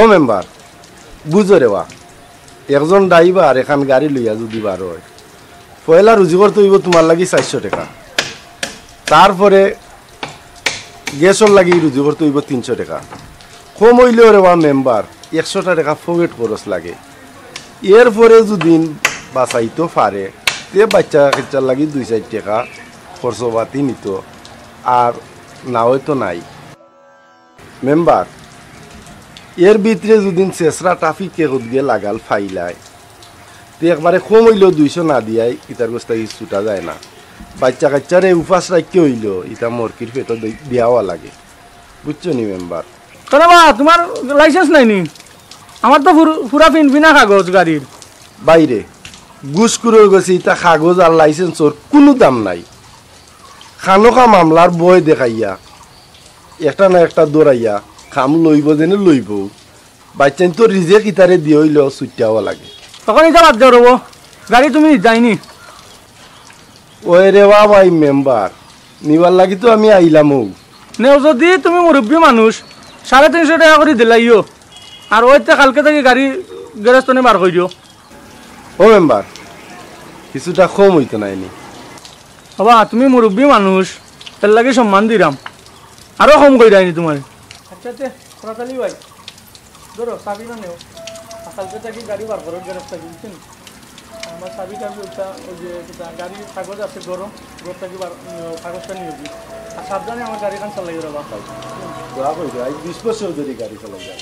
ও মেম্বার, বুঝো রে বা, একজন ড্রাইভার এখান গাড়ি লইয়া যুদি বার অয়, পয়লা রুজি করতে অইবো তুমার লাগি চাইরশো টেকা, তারপরে গ্যাসর লাগি রুজি করতে অইবো তিনশো টেকা, কম অইলেও রে বা মেম্বার একশোটা টেকা পকেট খরচ লাগে। এরপরে যুদি বাঁচাইতো পারে, তে বাইচ্চা কাইচ্চার লাগি দুই চাইর টেকা খরচপাতি নিতো, আর না অয় তো নাই। মেম্বার, এর ভিতরে যুদি শেষরা ট্রাফিকে কতগে লাগাল ফাইলায়, তে একবারে কম অইলেও দুইশো না দিয়াই ইতার গেছ থাকি ছুটা যায় না। বাইচ্চা কাইচ্চারে উপাস রাখিয়া অইলেও ইতা মরকির পেটো দি-, দিয়াওয়া লাগে। বুঝছো নি মেম্বার? কেনে বা, তুমার লাইসেন্স নাই নি? আমার তো ফুর-, ফুরা ফিনফিনা কাগজ গাড়ির। বাইরে, ঘুষখুরর গেছে ইতা কাগজ আর লাইসেন্সর কুনু দাম নাই। খানোখা মামলার ভয় দেখাইয়া একটা না একটা দৌড়াইয়া কাম লইবো যেনে লইবো। বাইচ্চাইন তো রিজেক ইতারে দিয়া অইলেও ছুটিয়া অওয়া লাগে। তখন ইতা বাদ দেও রে বা, গাড়ি তুমি নিতায় নি? ওই রে বা, ভাই মেম্বার, নিবার লাগি তো আমি আইলামউ। নেও যুদি তুমি মুরব্বি মানুষ, সাড়ে তিনশো টেকা করি দিলাইও। আর অইতে কাইলকে থাকি গাড়ি গ্যারেজ থনে বার করিও। ও মেম্বার, কিছুটা কম অইতো নায় নি? বাবা, তুমি মুরব্বি মানুষ, এরলাগি সম্মান দিরাম। আরো কম কইরায় নি তুমারে। আচ্ছা, আচ্ছা, খোরাত আলী ভাই, ধরো, চাবিটা নেও। আর কাইলকে থাকি গাড়ি বার করো, গ্যারেজ থাকি, বুঝছো নি? আমার চাবি টাবি ওটা, ওই যে, কিতা, গাড়ির কাগজ আছে গরম, ঘর থাকি বার, উম, কাগজটা নিও গি। আর সাবধানে আমার গাড়িখান চালাইও রে বা। দোয়া করি, আজ বিশ বছর ধরি গাড়ি চালাই যার।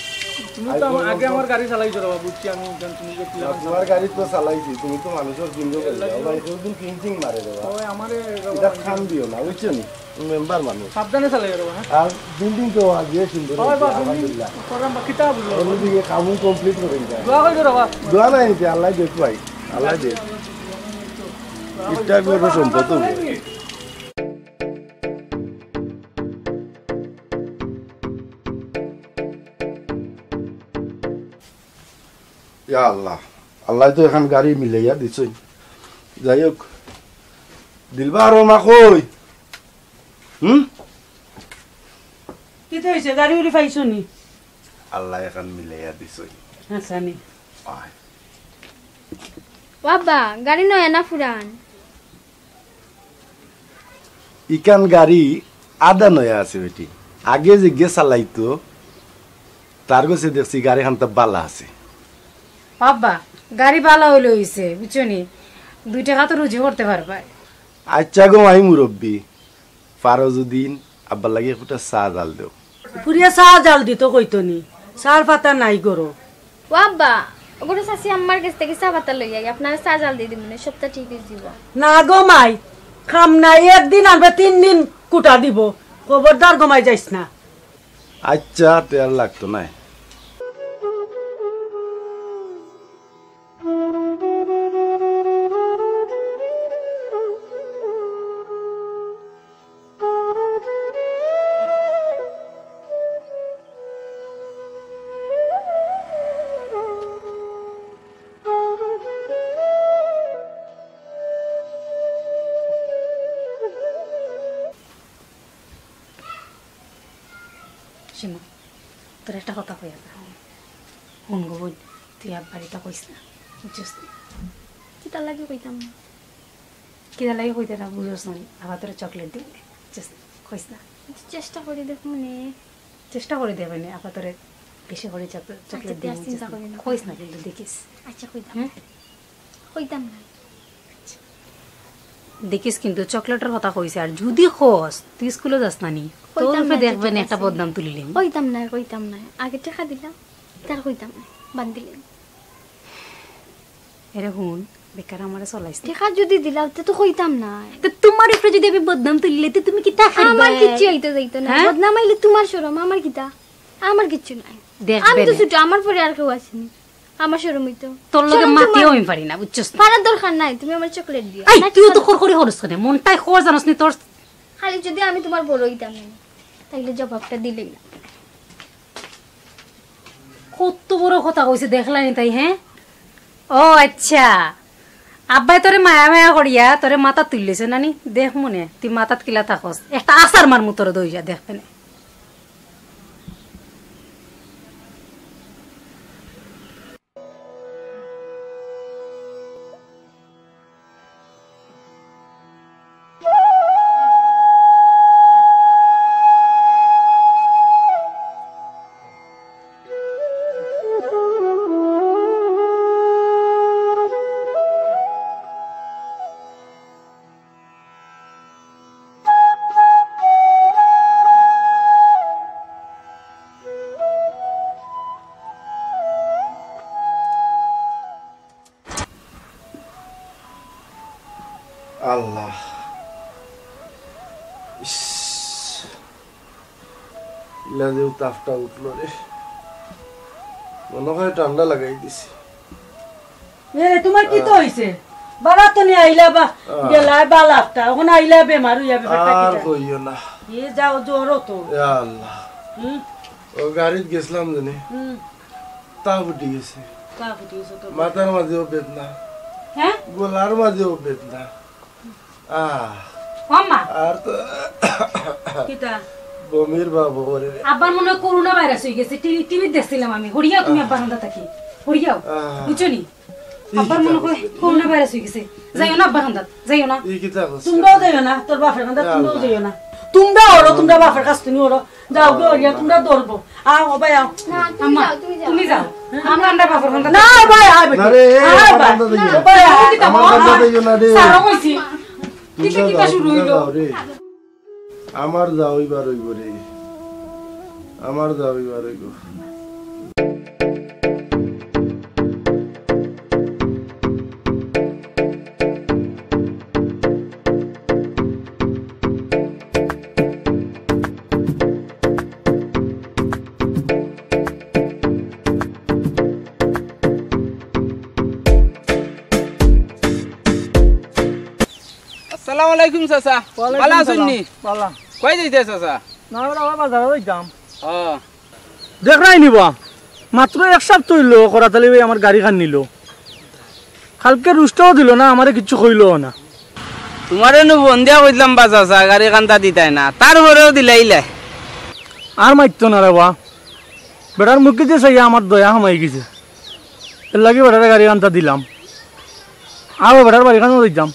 তুমি তো আগে আমার গাড়ি চালাইছো রে বা, বুঝছি আমি, কারণ তুমি যে কিলা না, তোমার গাড়ি তো চালাইছি, তুমি তো মানুষর জিন্দগি করলে। ভাই, কোনদিন কিঞ্চিং মারে রে বা। ওই আমারে রে বা, এটা খান দিও না, বুঝছো নি? মেম্বার মানুষ। সাবধানে চালাইও রে বা, হ্যাঁ? আর বিল্ডিং তো আজ যে সুন্দর হয় হয়েছে, বা, বিল্ডিং আলহামদুলিল্লাহ। করাম বা, কিতা বুঝবো? অন্যদিকে কামও কমপ্লিট করে দিতে। দোয়া করি রে বা। দোয়া নাই নিতে, আল্লাহ দেখ ভাই, আল্লাহ দেখ। ইটা করবো সম্পদ হবে। ইয়া আল্লাহ, আল্লাহ তো এখন গাড়ি মিলাইয়া দিছইন। যাই হোক, দিলবার ও মা কই? হুম? কিতা অইছে? গাড়ি উড়ি পাইছো নি? আল্লাহ এখন মিলাইয়া দিছইন। আচ্ছা নি। আয়। বাবা, গাড়ি নয়া না পুরান? ইখান গাড়ি আধা নয়া আছে বেটি। আগে যেগিয়ে চালাইতো, তার গেছে দেখছি গাড়িখান তো বালা আছে। বাবা, গাড়ি বালা অইলে অইছে, বুঝছো নি? দুই টেকা তো রুজি করতে পারবায়। আচ্ছা গো মাই মুরব্বি, পারো যুদি আব্বার লাগি একটা চা জাল দেও। ফুরিয়ে চা জাল দিতো কইতো নি, চার পাতা নাই গরো। ও আব্বা, ওগুলো চাচি আম্মার গেছ থাকি চা পাতা লই আই, আপনারে চা জাল দি দিমু নে, সবটা ঠিক অই যিবো। না গো মাই, কাম নাই, একদিন আনবে তিন দিন কুটা দিবো, খবরদার গো মাই যাইছ না। আচ্ছা, তে আর লাগতো নায়। শিমা, তোরে একটা কথা কইয়ার। হুন গো বইন, তুই আব্বারে ইতা কইছ না, বুঝছস নি? কিতার লাগি কইতাম না? কিতার লাগি কইতে না বুঝছস না? আব্বা তোরে চকলেট দিমু নে, বুঝছস নি? কইছ না। আচ্ছা, চেষ্টা করি দেখমু নে। চেষ্টা করি দেখমু নে, আব্বা তোরে বেশি করি চকলেট, আচ্ছা, চকলেট দিমু নে, চিন্তা বুঝছস নি? করি না। কইছ না কিন্তু দেখিস। আচ্ছা, কইতাম। হুম? কইতাম না। দেখিস কিন্তু চকলেটর কথা কইছে, আর যুদি কস তুই স্কুলো যাস না নি, তোর কইতাম উপরে না, দেখবে নে একটা বদনাম তুলিলিমু। কইতাম না, কইতাম না। আগে টেকা দিলাম, তার কইতাম না, বাদ দিলাম। এরে হুন, বেকার আমারে চলাইছ না। টেকা যুদি দিলাও, তে তো কইতাম না। তে তুমার উপরে যুদি আমি বদনাম তুলিলাই, তে তুমি কিতা করবায়? আমার কিচ্ছু অইতো যাইতো না। হ্যাঁ? বদনাম অইলে তুমার শরম, আমার কিতা? আমার কিচ্ছু নাই। দেখবে আমি তো নে। ছোট, আমার পরে আর কেউ আছে নি। আমার শরম অইতো। তোর লগে শরম মাতিও তোমার। আমি পারি না, বুঝছস না? পারার দরকার নাই, তুমি আমারে চকলেট দিও। এই, না, তুইও তো খরখরি করস কেনে? মনটায় খর জানোস নি তোর? খালি যুদি আমি তুমার বড় অইতাম নে, তাইলে জবাবটা দিলেই না। কত বড় কথা কইছে, দেখলায় নি তাই, হ্যাঁ? ও আচ্ছা, আব্বায় তোরে মায়া মায়া করিয়া তোরে মাথাত তুলিলিছে না নি? দেখমু নে, তুই মাথাত কিলা থাকস। একটা আছাড় মারমু তোরে দইয়া, দেখবে নে। আল্লাহ। ইস। ইলা যে উতাপটা উঠলো রে। মনে হয় ঠান্ডা লাগাই দিছি। এ, তুমার কিতা অইছে? বালা তো নি আইলা বা, আহ। গেলায় বালা একটা, অখন আইলা বেমার অইয়া ব্যাপারটা আর কিতা? কইও না। এ যাও, জ্বরও তো। ইয়া আল্লাহ। হুম। ও গাড়িত গেছিলাম জানি। হুম। তা ফুটি গেছে। তা ফুটি গেছে তো। মাথার মাঝেও বেদনা। হ্যাঁ? গলার মাঝেও বেদনা। আহ। ও আম্মা। আর তো কিতা? বমির ভাব অইরে। আব্বার মনে অয় করোনা ভাইরাস অইগেছে। টিভি, টিভিত দেখছিলাম আমি। হরিয়াও তুমি আহ। আব্বার হান্দা থাকি। হরিয়াও। আহ। বুঝছো নি? আব্বার মনে অয় করোনা ভাইরাস অইগেছে। যাইও না আব্বার হান্দাত, যাইও না। ই কিতা কস? তুমরাও যাইও না, তোর বাপের হান্দাত তুমরাও যাইও না। তুমরা অরো, তুমরা বাপের কাছ তুমি অরো। যাও গো, ইয়া তুমরা ধরবো। আও, ও ভাই, আও। না, তুমি আম্মা, যাও, তুমি যাও। তুমি যাও। আমরা, আমরা বাপের হান্দাত। না, ভাই, আয় বেটি। না রে, আয় আমার ভাই। হান্দাত যাইও না। ও ভাই, আয়। কিতা আমার হান্দাত যাইও না রে। সারা কইছি। তুমরা কিতা, কিতা যাও, শুরু তুমরা হইলো? যাও রে। আমার যা অইবার অইবো রে, আমার যা অইবার অইবো। আসসালামু আলাইকুম চাচা। ওয়ালাইকুম ভালা আছইন সালাম। নি? ভালা। কই যাইতে চাচা? না, আমরা আবার বাজারো যাইতাম। ও। দেখরায় নি বা, মাত্র এক সপ্তাহ অইলো করাত আলী ভাই আমার গাড়িখান নিলো। কালকে রুষ্টও দিলো না, আমারে কিচ্ছু কইলোও না। তুমারে নু ফোন দিয়া কইছলাম বা চাচা, গাড়িখান তা দিতায় না, তারপরেও দিলাইলায়। আর মাতিও না রে বা, বেটার মুখে যে চাইয়া আমার দয়া হামাই গেছে। এর লাগি বেটারে গাড়িখান তা দিলাম। আও, বেটার বাড়িখানো যাইতাম।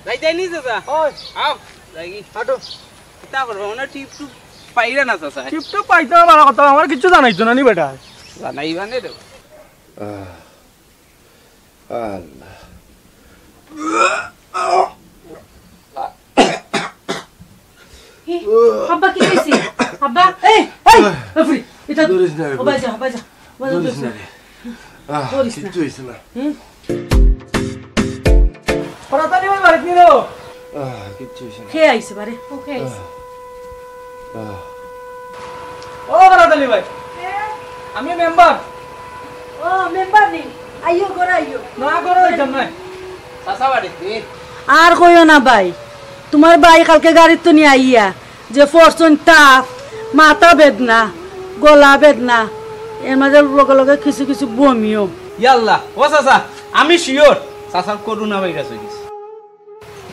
যাইতায় নি চাচা? ওই। আও, যাইগি। হাঁটো। কিতা করবো? মানে টিপ টুপ পাইরা না চাচা। টিপ টুপ পাইতাম, ভালা কথা, আমার কিচ্ছু জানাইতো না নি বেটা। জানাইবা নে রে। আহ, আল্লাহ। এ, আব্বা, কিতা অইছে? আব্বা, এই, এই, বাপরে, এটা ধরিস না রে, ও ভাই যা, ভাই যা, ভাই যা, ধরিস না রে। আহ, ধরিস না। কিচ্ছু অইছে না। হুম? করাত আলী ভাই বাড়িত নি রে? আহ, কিচ্ছু অইছে না। কে আইছে বারে? ও কে আইছে? আহ। ও করাত আলী ভাই, আমি মেম্বার। ও মেম্বার নি? আইও, ঘরো আইও। না, ঘরো যাইতাম নায়। চাচা বাড়িত নি? আর কইও না ভাই, তুমার ভাই কালকে গাড়িত তো নি আইয়া যে ফরছইন তাপ, মাথা বেদনা, গলা বেদনা, এর মাঝে লগে লগে কিছু কিছু বমিও। ইয়াল্লা, ও চাচা, আমি sure চাচার করোনা ভাইরাস অইগেছে।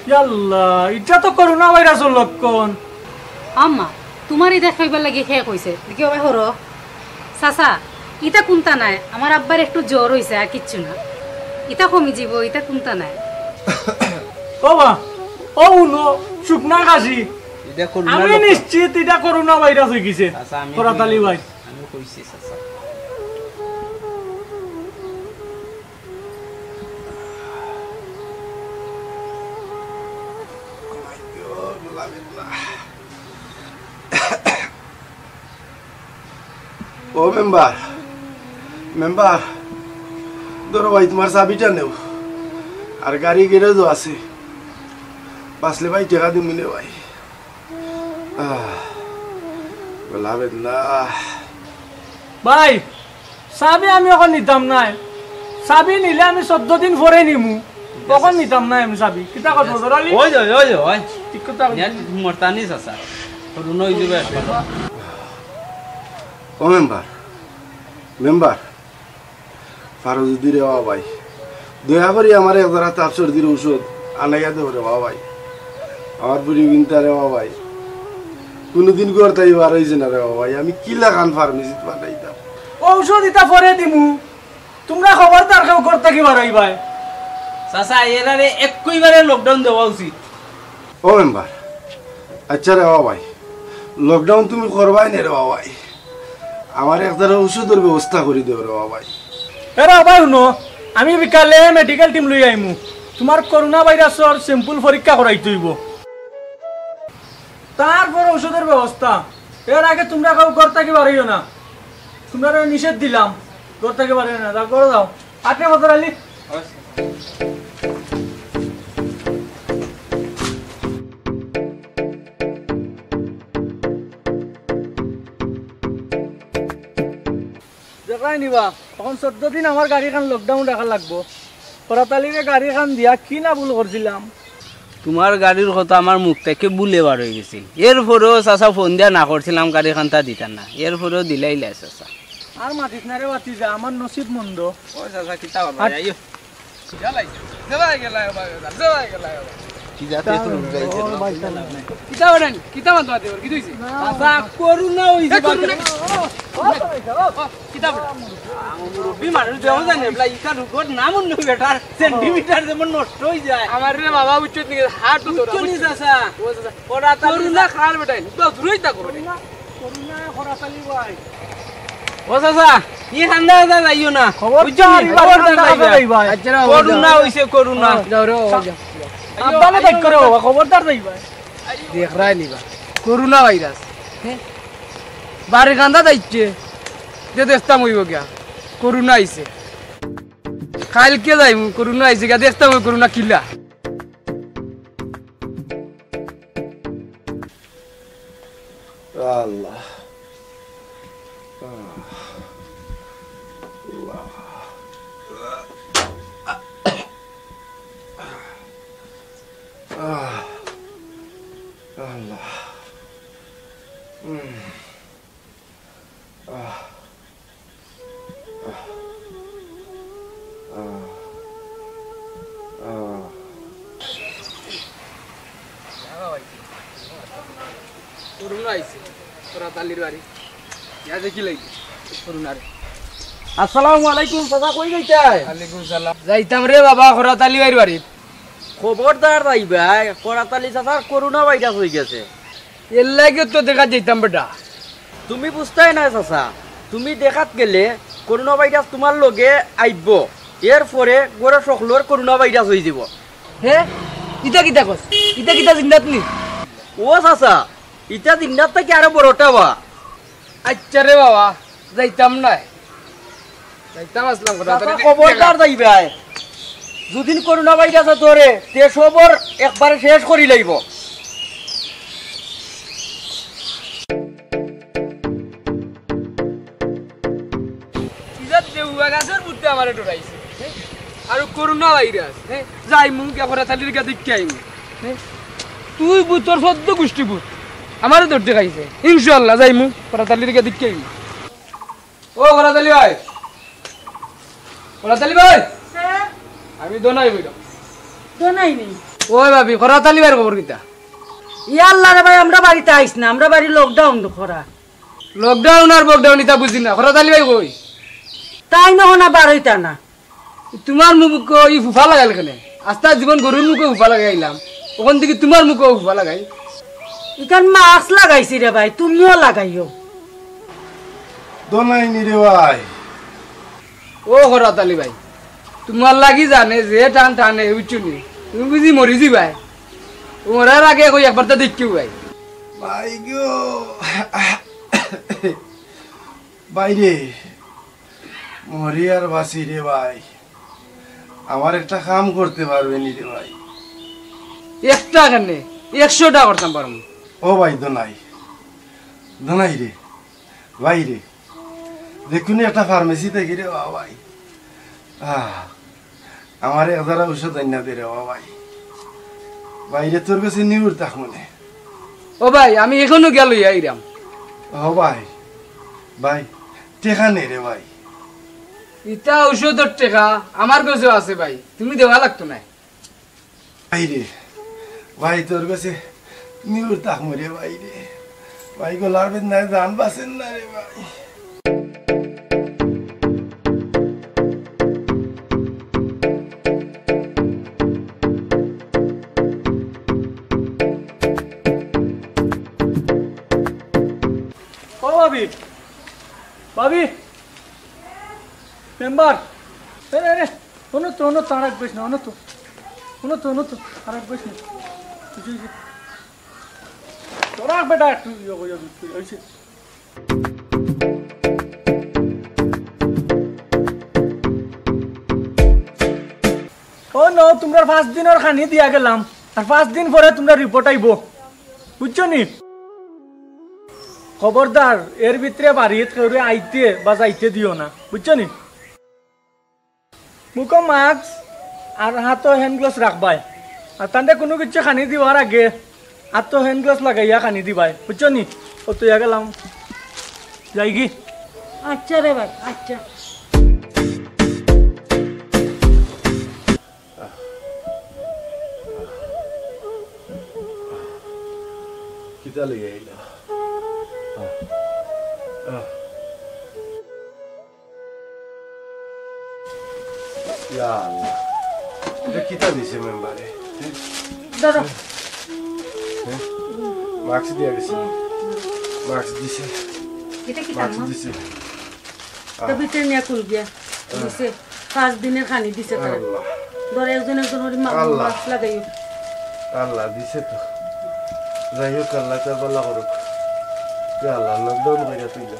ইয়াল্লা, ইটা তো করোনা ভাইরাসর লক্ষণ। আম্মা, তুমার ইতা কইবার লাগি কে কইছে? দেখি ও ভাই হরো। চাচা, ইতা কুন্তা নায়, আমার আব্বার একটু জ্বর অইছে, আর কিচ্ছু না। ইতা কমি যিবো, ইতা কুন্তা নায়। ও বা, ও উনো, শুকনা কাশি। ইটা করোনা আমি লক্ষণ। নিশ্চিত ইটা করোনা ভাইরাস অইগেছে। চাচা, আমি করাত আলী ভাই। আমি কইছি, চাচা। ও মেম্বার, মেম্বার, ধরো ভাই, তুমার চাবিটা নেও, আর গাড়ি গ্যারেজও আছে, বাঁচলে ভাই টেকা দিমু নে ভাই। আহ, গলা বেদনা। ভাই, চাবি আমি অখন নিতাম নায়। চাবি নিলে আমি চৌদ্দ দিন পরে নিমু। অখন নিতাম নায় আমি চাবি। কিতা কথা, ফজর আলী? ওই, ওই, ওই, ওই। ঠিক কথা কইছি। ইয়ার মরতানি চাচা। করোনা অই যাইবো একবার। ও মেম্বার, মেম্বার, পারো যদি রে বাবা ভাই, দয়া করি আমারে এক জরা তাপ সর্দির ঔষধ আনাইয়া দেও রে বাবা ভাই। আমার বুড়ি বিনতা রে বাবা ভাই, কুনুদিন ঘর থাকি বার অইছে না রে বাবা ভাই, আমি কিলাখান ফার্মেসিত পাঠাইতাম? ঔষধ ইতা পরে দিমু, তুমরা খবরদার কেউ ঘর থাকি বার অইবায়। চাচা, এরারে একেবারে lockdown দেওয়া উচিত। ও মেম্বার, আচ্ছা রে বাবা ভাই, lockdown তুমি করবায় নে রে বাবা ভাই, আমার এক জরা ঔষধর ব্যবস্থা করি দেও রে বাবা ভাই। এ রে বাবা ভাই, হুনো, আমি বিকালে মেডিকেল টিম লই আইমু, তুমার করোনা ভাইরাসর sample পরীক্ষা করাইতে অইবো, তারপর ঔষধর ব্যবস্থা। এর আগে তুমরা কেউ ঘর থাকি বার অইও না, তুমরারে নিষেধ দিলাম, ঘর থাকি বার অইও না, যাও ঘরো যাও। আটে ফজর আলী। দেখরায় নি বা, অখন চৌদ্দ দিন আমার গাড়িখান lockdown রাখা লাগবো। খরাত আলীরে গাড়িখান দিয়া কি না ভুল করছিলাম। তুমার গাড়ির কথা আমার মুখ থাকি ভুলে বার অইগেছিল। এরপরেও চাচা ফোন দিয়া না করছিলাম গাড়িখানতা দিতা না, এরপরেও দিলাইলায় চাচা। আর মাতিস না রে ভাতিজা, আমার নসিব মন্দ। ও চাচা, কিতা করবা? আইও। কি যাতে একটু লুক যাইছে না। কিতা করেন? কিতা মাত মাতে ওর? কিতা অইছে? চাচা, করোনা অইছে। এ, করোনা। কিতা বলে? মুরব্বি মানুষ দেওয়া জানে, বলা, ইটা রোগর নাম অন্য বেটার, সেন্টিমিটার যেমন নষ্ট অই যায়। আমার রে বাবা, উচ্চ দিকে হাত তো ধরা। উচ্চ নি, চাচা। ও চাচা। ওরা তাহলে করোনা খার বেটাই, তো দূরেই থাকো বেটাই। করোনা, করোনা, খরাত আলী ভাই। ও চাচা, ই ঠান্ডা কথা যাইও না। খবরদার, বুঝছো নি? এবার খবরদার ঠান্ডা কথা যাইবা। যাইবা। আচ্ছা, না, করোনা অইছে, করোনা। যাও রে, যাও, যাও। সাবধানে থাকো রে বাবা, খবরদার যাইবা। দেখরায় নিবা, করোনা ভাইরাস। হ্যাঁ? বাড়ি কান্দা যাইছে, যে দেখতাম অইব গিয়া, করোনা আইছে। কাইলকে যাইমু, করোনা আইছে গিয়া, দেখতাম অই করোনা কিলা। আল্লাহ। আহ। আল্লাহ। আহ। আল্লাহ। উম। আহ। আহ। আহ। আহ। করোনা আইছে, খরাত আলীর বাড়ি। ইয়া দেখি লাগি, করোনারে। আসসালামু আলাইকুম, চাচা, কই যাইতায়? ওয়ালাইকুম সালাম। যাইতাম রে বাবা, খরাত আলী ভাইর বাড়ি। খবরদার যাইবায়, খরাত আলী চাচার করোনা ভাইরাস অইগেছে। এরলাগিউ তো দেখাত যাইতাম বেটা। তুমি বুঝতায় নায় চাচা, তুমি দেখাত গেলে করোনা ভাইরাস তুমার লগে আইবো, এরপরে ঘরর সকলর করোনা ভাইরাস অইযিবো। হে, ইতা কিতা কস? ইতা কিতা জিন্নাত নি? ও চাচা, ইতা জিন্নাত থাকি আরো বড়টা বা। আইচ্ছা রে বাবা, যাইতাম নায়। যাইতাম আছলাম কথা। চাচা, খবরদার যাইবায়। যুদি করোনা ভাইরাসে ধরে, তে সবর একবারে শেষ করি লাইবো। ইজাত দেউয়া গাছর বুদ্ধে আমারে ডরাইছে। আর করোনা ভাইরাস, হ্যাঁ? যাইমু গিয়া খরাত আলীর গিয়া দেখিয়া আইমু। হ্যাঁ? তুই ভূত, তোর চৌদ্দ গুষ্টি ভূত। আমারে ধরতে খাইছে। ইনশাআল্লাহ যাইমু, খরাত আলীর গিয়া দেখিয়া আইমু। ও খরাত আলী ভাই। খরাত আলী ভাই। স্যার। আমি দোনাই বইলাম। দোনাই নি? ওই ভাবি, খরাত আলী ভাইর খবর কিতা? ইয়া আল্লাহ রে ভাই, আমরা বাড়িত আইস না, আমরা বাড়ি lockdown করা। Lockdown আর বকডাউন ইতা বুঝি না। খরাত আলী ভাই কই? তাইন অখনা বারইতা না। তুমার মুখো ই ফুফা লাগাইল কেনে? আস্তা জীবন গরুর মুখো ফুফা লাগাই আইলাম, অখন দেখি তুমার মুখো ফুফা লাগাই। ইখান mask লাগাইছি রে ভাই, তুমিও লাগাইও। দোনাই নি রে ভাই। ও খরাত আলী ভাই, তুমার লাগি জানে যে টান টানে, বুঝছো নি? তুমি বুঝি মরি যিবায়। মরার আগে কই একবার তো দেখিও ভাই। ভাই গো, ভাই রে, মরি আর বাঁচি রে ভাই। আমার একটা কাম করতে পারবে নি রে ভাই? একটা কেনে, একশোটা করতাম পারমু। ও ভাই, দোনাই, দোনাই রে, ভাই রে, দেখুন একটা ফার্মেসি থাকি রে বা ভাই। আহ, আমারে এক জারা ঔষধ আইনা দে রে বা ভাই। ভাই রে, তোর গেছে নিউর থাকমনে। ও ভাই, আমি এখনো গিয়া লইয়া আইরাম। ও ভাই, ভাই, টেকা নে রে ভাই। ইতা ঔষধর টেকা আমার গেছেও আছে ভাই, তুমি দেওয়া লাগতো নায়। ভাই রে, ভাই তোর গেছে নিউর থাকমু রে ভাই রে। ভাই গলার বেদনায় জান বাঁচের না রে ভাই। ও ভাবি, ভাবি, মেম্বার, এ, এ, এ, অনো তো, অনো তো, আর এক বইস না, অনো তো, অনো তো, অনো তো, আর এক বইস না। এই যে, এই যে। তোরা বেটা একটু ইয়ে করিয়া দিতে, এই যে। ও ন, তুমরার পাঁচ দিনর খানি দিয়া গেলাম, আর পাঁচ দিন পরে তুমরার রিপোর্ট আইবো, বুঝছো নি? খবরদার, এর ভিতরে বাড়িত কেউরে আইতে বা যাইতে দিও না, বুঝছো নি? মুখো মাস্ক, আর হাতো hand gloves রাখবায়। আর তানরে কুনু কিচ্ছু খানি দিবার আগে হাতো hand gloves লাগাইয়া খানি দিবায়, বুঝছো নি? ও তো ইয়া গেলাম, যাইগি। আচ্ছা রে ভাই, আচ্ছা। কিতা লইয়া আইলা? আহ, আহ। ইয়া আল্লাহ, ইটা কিতা দিছে মেম্বারে? ধরো। হ্যাঁ? মাস্ক দিয়া গেছে। মাস্ক দিছে। ইটা কিতা মাস্ক দিছে। তো ভিতরে নিয়া খুল গিয়া। দিছে। পাঁচ দিনের খানি দিছে তারা। আল্লাহ। ধর একজন একজন করি মা-, আল্লাহ। মাস্ক লাগাইও। আল্লাহ দিছে তো। যাই হোক, আল্লাহ তার ভালা করুক। ইয়া আল্লাহ, lockdown কইরা তুইলা।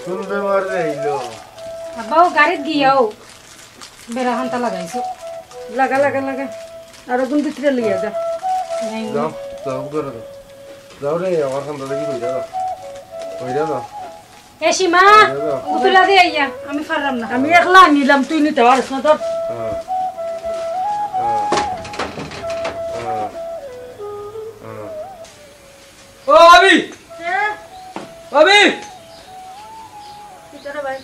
কোন বেমার রে আইলো? আব্বা, ও গাড়িত গিয়াও বেড়া খান্তা লাগাইছো। লাগা, লাগা, লাগা। আর ওগুন ভিতরে লইয়া যা। যাও, যাও, ঘরে যাও। যাও রে, আমার খান্তা দেখি কইরা যাও। কইরা যাও। এ সীমা, উতলা দে আইয়া, আমি পারলাম না। আমি একলা নিলাম, তুই নিতে পারিস না, ধর। হ্যাঁ। হ্যাঁ। হ্যাঁ। হ্যাঁ। ও ভাবি! হ্যাঁ? ভাবি! কিতা রে ভাই?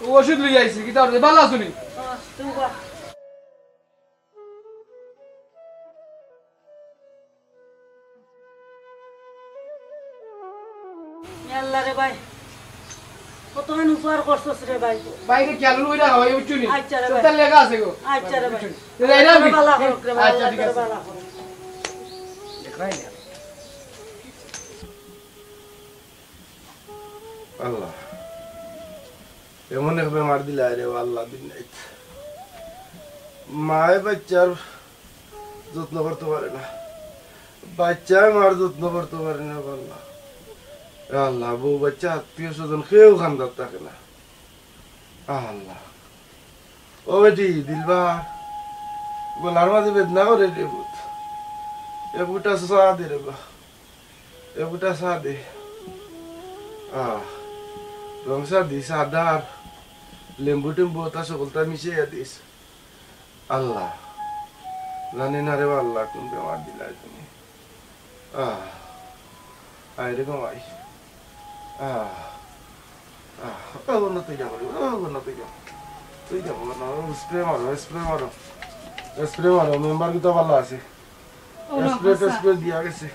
ও ওষুধ লইয়া আইছি, কিতা রে? ভালা আছো নি? হ্যাঁ, তুই বল। আল্লাহ রে ভাই, কতখান উপকার করছস রে ভাই। বাইরে খেয়াল কইরা হয়, বুঝছো নি? আচ্ছা রে ভাই। সবটা লেখা আছে গো। আচ্ছা রে ভাই। বুঝছো নি? তো যাই না আমি। ভালা করুক রে ভাই, আচ্ছা, আল্লাহ ঠিক তোরে আছে। ভালা করুক। আল্লাহ। এমন এক বেমার দিলা রে আল্লাহ, দিন রাইত। মায়ে বাচ্চার যত্ন করতে পারে না, বাচ্চায় মার যত্ন করতে পারে না, আল্লাহ। এ আল্লাহ, বউ বাচ্চা আত্মীয় স্বজন কেউ খান্দাত থাকে না। আল্লাহ। ও বেটি, দিলবার, গলার মাঝে বেদনা করে রে পুত। এক ফুটা চা দে রে বা। এ বেটা চা দে। আহ, রং চা দিস, আদা আর লেম্বু টেম্বু ওটা সকলটা মিশাইয়া দিস। আল্লাহ, জানি না রে আল্লাহ, কোন বেমার দিলাই তুমি। আহ, আয় রে গো আয়। আহ, আহ, ও না তুই যা বলি, ও না তুই যা। তুই যা বল না, ও স্প্রে মারো, স্প্রে মারো। স্প্রে মারো, মেম্বার কিন্তু ভালা আছে। ও না, স্প্রে হাছা। টেস্প্রে দিয়া গেছে।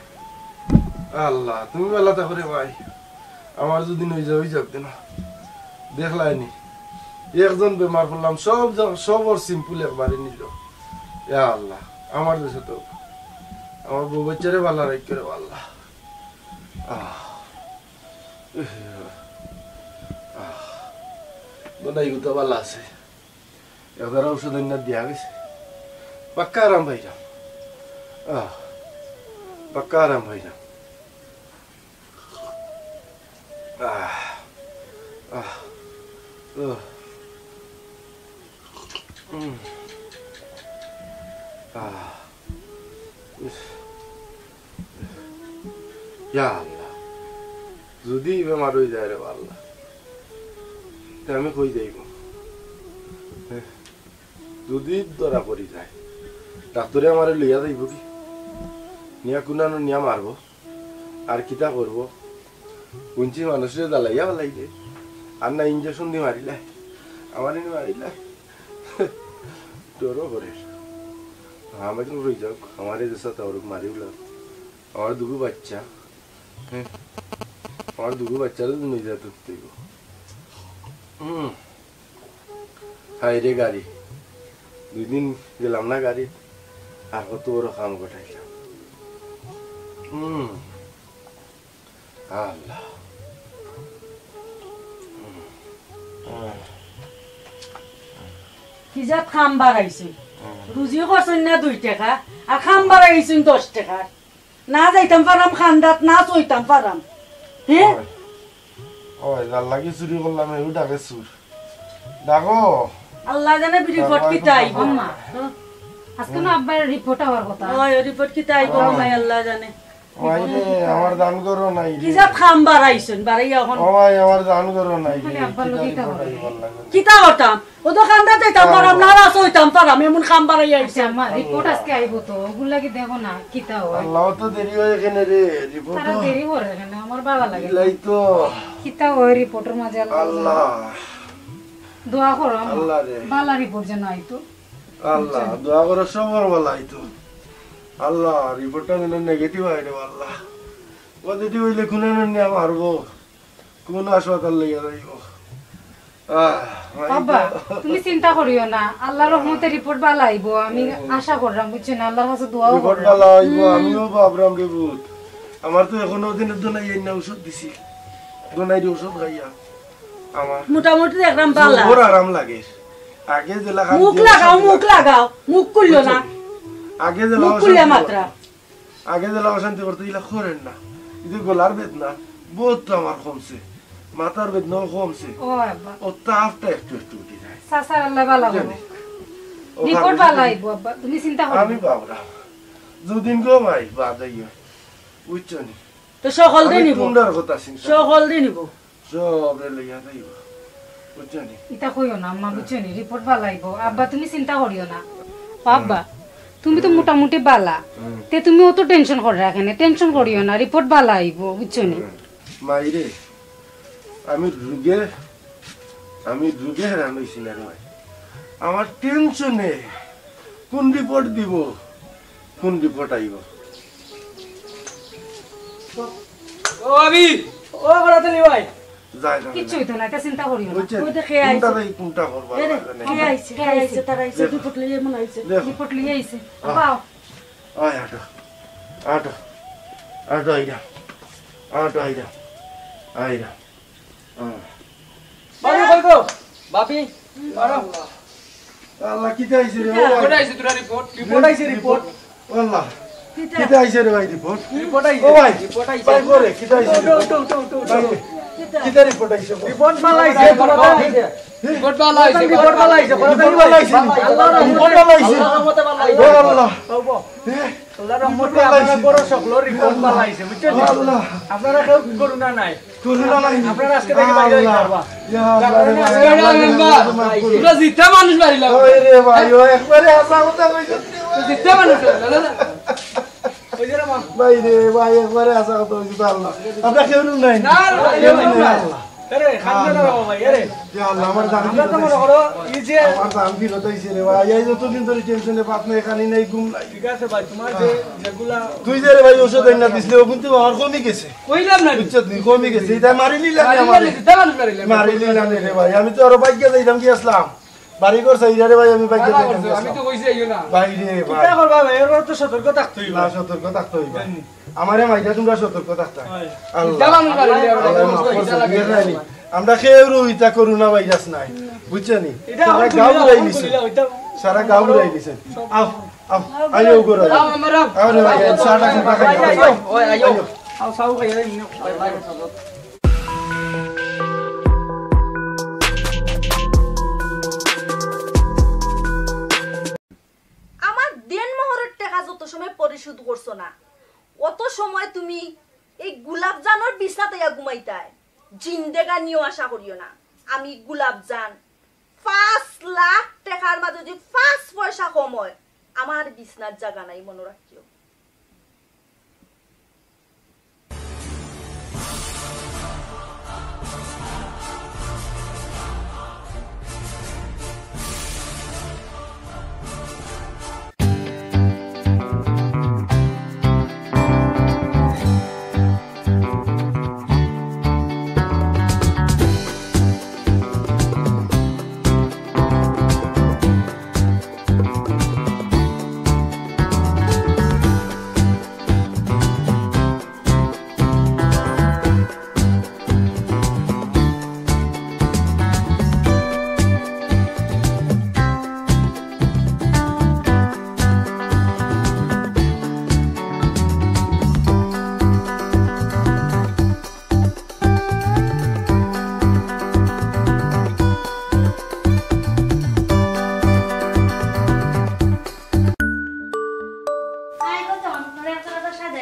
আল্লাহ, তুমি বেলা থাকো রে ভাই। আমার যদি নই যাও, ওই যাক না। দেখলায়নি? একজন বেমার করলাম, সব জ-, সবর সিম্পল একবারে নিল। ইয়া আল্লাহ, আমার দেশে তো আমার বউ বাচ্চারে ভালা রাখ করে আল্লাহ। আহ। আহ। বোধহয় এগুলো তো ভালা আছে। একবার ঔষধ আনিয়া দিয়া গেছে। পাক্কা আরাম পাইলাম। আহ, পাক্কা আরাম পাইলাম। আহ, আহ, উহ। উম। আহ। উফ। ইয়া আল্লাহ, যদি ই বেমার অই যায় রে আল্লাহ, তে আমি কই যাইমু? যদি ধরা পড়ি যায়, ডাক্তরে আমারে লইয়া যাইবো কি? নিয়া কুনানো নিয়া মারবো, আর কিতা করবো? হুনছি মানুষরে জ্বালাইয়া ফালাইলে, আর না ইঞ্জেকশন দি মারিলায়, আমারে নি মারিলায়। ডরও করের। আমার তো রই যাউক, আমারে যেসা তাওরুক মারি উলাউক। আমার দুগু বাচ্চা, হ্যাঁ, আমার দুগু বাচ্চারে তো নিয়ে যেতে হইব। হুম। হায় রে গাড়ি, দুই দিন গেলাম না গাড়ি, আর কত বড় কাম ঘটাইলাম। হুম। আল্লাহ। কি জাত কাম বাড়াইছইন? রুজি করছইন না দুই টেকা, আর কাম বাড়াইছইন দশ টেকা। না যাইতাম পারাম খান্দাত, না চইতাম পারাম। হ্যাঁ? ওই, ওই, যার লাগি চুরি করলাম, এও ডাকে চুর। ডাকো। আল্লাহ জানে রিপোর্ট কিতা আইবো। আম্মা, আজকে না আব্বার রিপোর্ট আওয়ার কথা। ওই, রিপোর্ট কিতা আইবো, আল্লাহ জানে। ওই রে, আমার জান ঘরো নাই রে। কি জাত কাম বাড়াইছইন, বাড়াইয়া অখন। ও ভাই, আমার জান ঘরো নাই রে। খালি আব্বার লগে কিতা report করো? আইবার লাগে। কিতা করতাম? ও তো কান্দাত যাইতাম পারাম, নারাজ অইতাম পারাম, এমন কাম বাড়াইয়া আইছে। আচ্ছা, আম্মা, report আজকে আইবো তো, ওগুর লাগি দেখো না, কিতা অয়? আল্লাহ, অত দেরি অয় কেনে রে, report তারা তো দেরি করে কেনে, আমার বালা লাগে না। ইলাই তো। কিতা অয় reportর মাঝে, আল্লাহ জানে। আল্লাহ। দোয়া করো, আম্মা। আল্লাহ রে। বালা report যেন আইতো। আল্লাহ, দোয়া করো সবর বালা আইতো। আল্লাহ, reportটা যেন negative আয় রে আল্লাহ। Positive অইলে কুন নিয়া মারবো, কুন হাসপাতাল লইয়া যাইবো। আহ, ভাই আব্বা, তো। তুমি চিন্তা করিও না, আল্লাহর রহমতে report বালা আইবো, আমি আশা করলাম, বুঝছো না, আল্লাহর কাছে দোয়াও report করলাম। বালা আইবো, হুম। আমিও ভাবলাম রে পুত। আমার তো এখনো দিনের দোনাই এই না ঔষধ দিছি, দোনাইর ঔষধ খাইয়া আমার মোটামুটি দেখলাম বালা। জবর আরাম লাগে। আগে যেলা খান মুখ দিয়ে লাগাও, অশান্তি মুখ লাগতো। লাগাও, মুখ খুললো না। বুঝছো? আগে যেলা মুখ খুললে অশান্তি মাত্রা। করতো। আগে যেলা অশান্তি করতো, ইলা করের না। এই যে গলার বেদনা, বহুত তো আমার কমছে। মাথার বেদনাও কমছে। ও আব্বা। ও তাপটা একটু একটু উঠি যায়। চাচার আল্লাহ বালা জানি। করবো। ও report খালি বালা যদি আইবো আব্বা, তুমি চিন্তা করো আমি না। বাবরা। দুদিন গো ভাই, বাদ আইও। বুঝছো নি? তো সকল আমি দিন নিব। কুন্ডার কথা চিন্তা। সকল দিন নিব। সবরে লইয়া যাইবা। বুঝছো নি? ইতা কইও না, আম্মা, বুঝছো নি? Report বালা আইবো। আব্বা, তুমি চিন্তা করিও না। ও আব্বা, তুমি তো মোটামুটি বালা। হুম। তে তুমি অত tension কররা কেনে? Tension করিও না, report বালা আইবো, বুঝছো নি? হুম। মাইরে, আমি রুগে, আমি রুগে হেরান অইছি না রে ভাই। আমার tension-এ কোন report দিব, কোন report আইব। ও ভাবি, ও বড়াতলি ভাই। যায় না, কিচ্ছু অইতো না, ইতা চিন্তা করিও না। বুঝছেন? ওই দেখে আইছে। কোনটা ভাই, কোনটা করবা, এরে, না জানি। কে আইছে, কে আইছে, তারা আইছে, দেখো। Report লইয়া মনে আইছে। দেখো। Report লইয়া আইছে। আহ। বাও। আয়, আটো, আটো, আটো, আইরা, আটো, আইরা, আইরা। আহ। ভাবি, কই গো? ভাবি, আরে। আল্লাহ, কিতা আইছে রে, ও ভাই? Report আইছে, তোরা report। Report আইছে, report। আল্লাহ, কিতা? কিতা আইছে রে ভাই, report? Report আইছে, ও ভাই, report আইছে। ভাই, করে, কিতা আইছে? উঠো, উঠো, উঠো, উঠো, উঠো। ভাই, কিতা report আইছে? Report বালা আইছে, report বালা আইছে। Report বালা আইছে, report বালা আইছে। Report বালা আইছে। আল্লাহর রহমতে, report বালা আইছে। আল্লাহর রহমতে বালা আইছে। ও আল্লাহ। বাবা। এ? আল্লাহর রহমতে report বালা আপনার আইছে। বড় সকল report বালা আইছে, বুঝছেন? ও আল্লাহ। আপনারা কেউ করুণা নাই। করুণা নাই। আপনারা আজকে থেকে বাইরে আল্লাহ। হইতে পারবা। ইয়া আল্লাহ রে ভাই, আল্লাহ রে ভাই, আল্লাহ রে ভাই। তোমরা জিতা মানুষ মারিলা। ওই রে ভাই, ও একবারে হাছা কথা কইছো। তো জিতা মানুষ মারিলা, না, না। ওই যে রে মা। ভাই রে ভাই, একবারে হাছা কথা কইছো, আল্লাহ। আমরা কেউ নাই। না, না, কেউ নাই। আল্লাহ। আরে, কান্দো না রে বাবা ভাই, আরে। ইয়া আল্লাহ, আমার জান আমরা তো ফিরত মনে আইছে। করো, এই যে আমার জান ফিরত আইছে রে ভাই। এই যতদিন ধরে tension-এ ভাত নাই, খানি নাই, ঘুম নাই। ঠিক আছে ভাই, তোমার যে, যেগুলা তুই যে রে ভাই ঔষধ আইনা দিছলে, ও কিন্তু আমার কমি গেছে। কইলাম না। বুঝছত নি? কমি গেছে। ইটা মারি নিলাম রে মারি আমারে। নিলাম, ইটা মারি নিলাম। মারি নিলাম রে ভাই। আমি তো আরো বাইক যাইতাম কি আসলাম। বাড়ি ঘর চাইরা রে ভাই, আমি বাইক ভালো যাইতাম করছো, কি আমি আসলাম। তো কইছি আইও না। ভাই রে ভাই। কিতা করবা ভাই? এর তো সতর্ক থাকতে হইব। না, সতর্ক থাকতে হইব। জানি। আমারে মাইরা তোমরা সতর্ক থাকতা। হয়। আল্লাহ। ইটা মানুষ মারি নিলাম, আল্লাহ মাফ করছো, ইটা লাগে। ইয়ে নাই নি। আমরা কেউ ইতা করোনা ভাইরাস নাই। বুঝছো নি? ইটা সারা এখন গাঁও খুলিলা, ঘুরাই এখন নিছে। খুলিলা, ওইটা সারা গাঁও ঘুরাই নিছে। আও। আও, আইও গো, আও। আও, আমার আও। আও রে ভাই, আও, চা টা খাই, খাই, খাই। আও, আও। আও, চা খাই, আও। আমার দেনমোহরর টেকা যত সময় পরিশোধ করছো না, অত সময় তুমি এই গোলাপজানর বিছনাত আইয়া ঘুমাইতায়। জিন্দেগানিও আশা করিও না। আমি গোলাপজান, পাঁচ লাখ টেকার মাঝে যদি পাঁচ পয়সা কম অয়, আমার বিছনাত জাগা নাই, মনো রাখিও।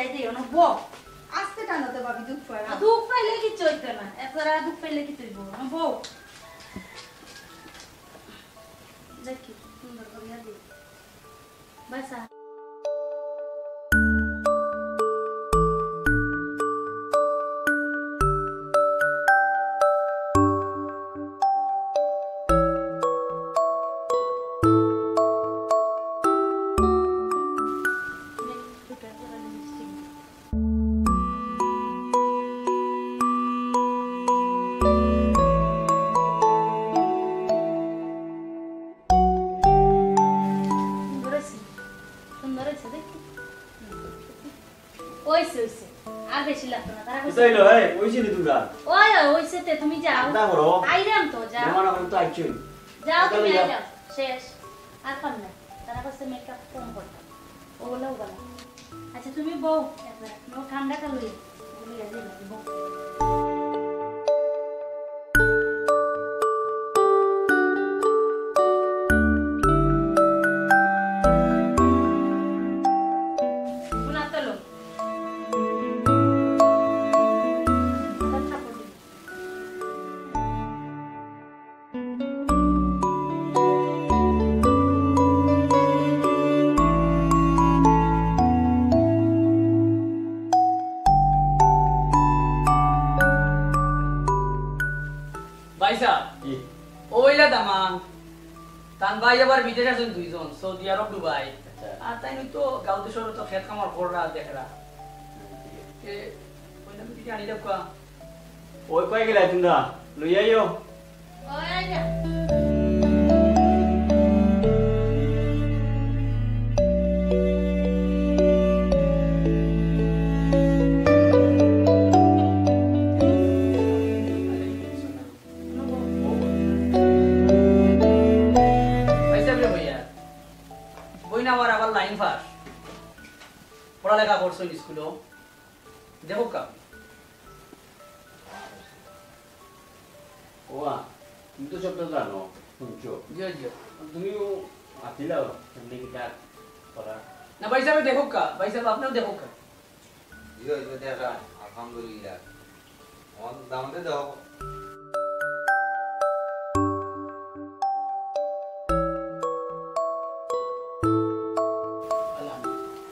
এই দে, অনো বউ। আস্তে টানো তো ভাবি, দুখ পায় না। দুখ পাইলে কিচ্ছু অইতো না, এছাড়া দুখ পাইলে কিচ্ছু অইবো না, বউ। দেখি, সুন্দর করিয়া দে। বাসা। সুন্দর অইছে, সুন্দর অইছে দেখি। অইছে, অইছে। আর বেশি লাগতো না। তারা কইছে কিতা অইলো, এই? অইছে নি তুমরা? ওই, ওই, অইছে তে, তুমি যাও। চিন্তা করো। আইরাম তো, যাও। মেহমান অখন তো আইছইন। যাও, তুমি আইরাম। শেষ। আর পারতাম না। তারা কইছে মেকআপ কম করতাম। ওগুলো ওগুলো। আচ্ছা, তুমি বউ, একবার নো ঠান্ডা কাল লইয়া। বউ। ভাইসাব, জি। অইলা দামান, তান ভাই আবার বিদেশ আছইন দুইজন, সৌদি আরব, দুবাই। আচ্ছা। আর তাইন তো গাঁওত শহরো তো খেত খামার কররা, দেখরা। হুম, ঠিক আছে। এ, কইলাম, দিদি আনি দেউক্কা। ওই কই গেলা তুমরা? লই আইও। ওই আইরা। ভাইসাব রে ভাইয়া, বইন আমার আবার লাইন ফাস। পড়ালেখা করছইন স্কুলো। দেখউক্কা। ওয়া, তুমি তো সবটা জানো, শুনছো। জি, জি। তুমিও মাতিলাও, কেমনে কিতা করা। না, ভাইসাবে দেখউক্কা, ভাইসাব আপনেও দেখউক্কা। জি, জি, দেখা, আলহামদুলিল্লাহ। আমার দামান্দে দেখো।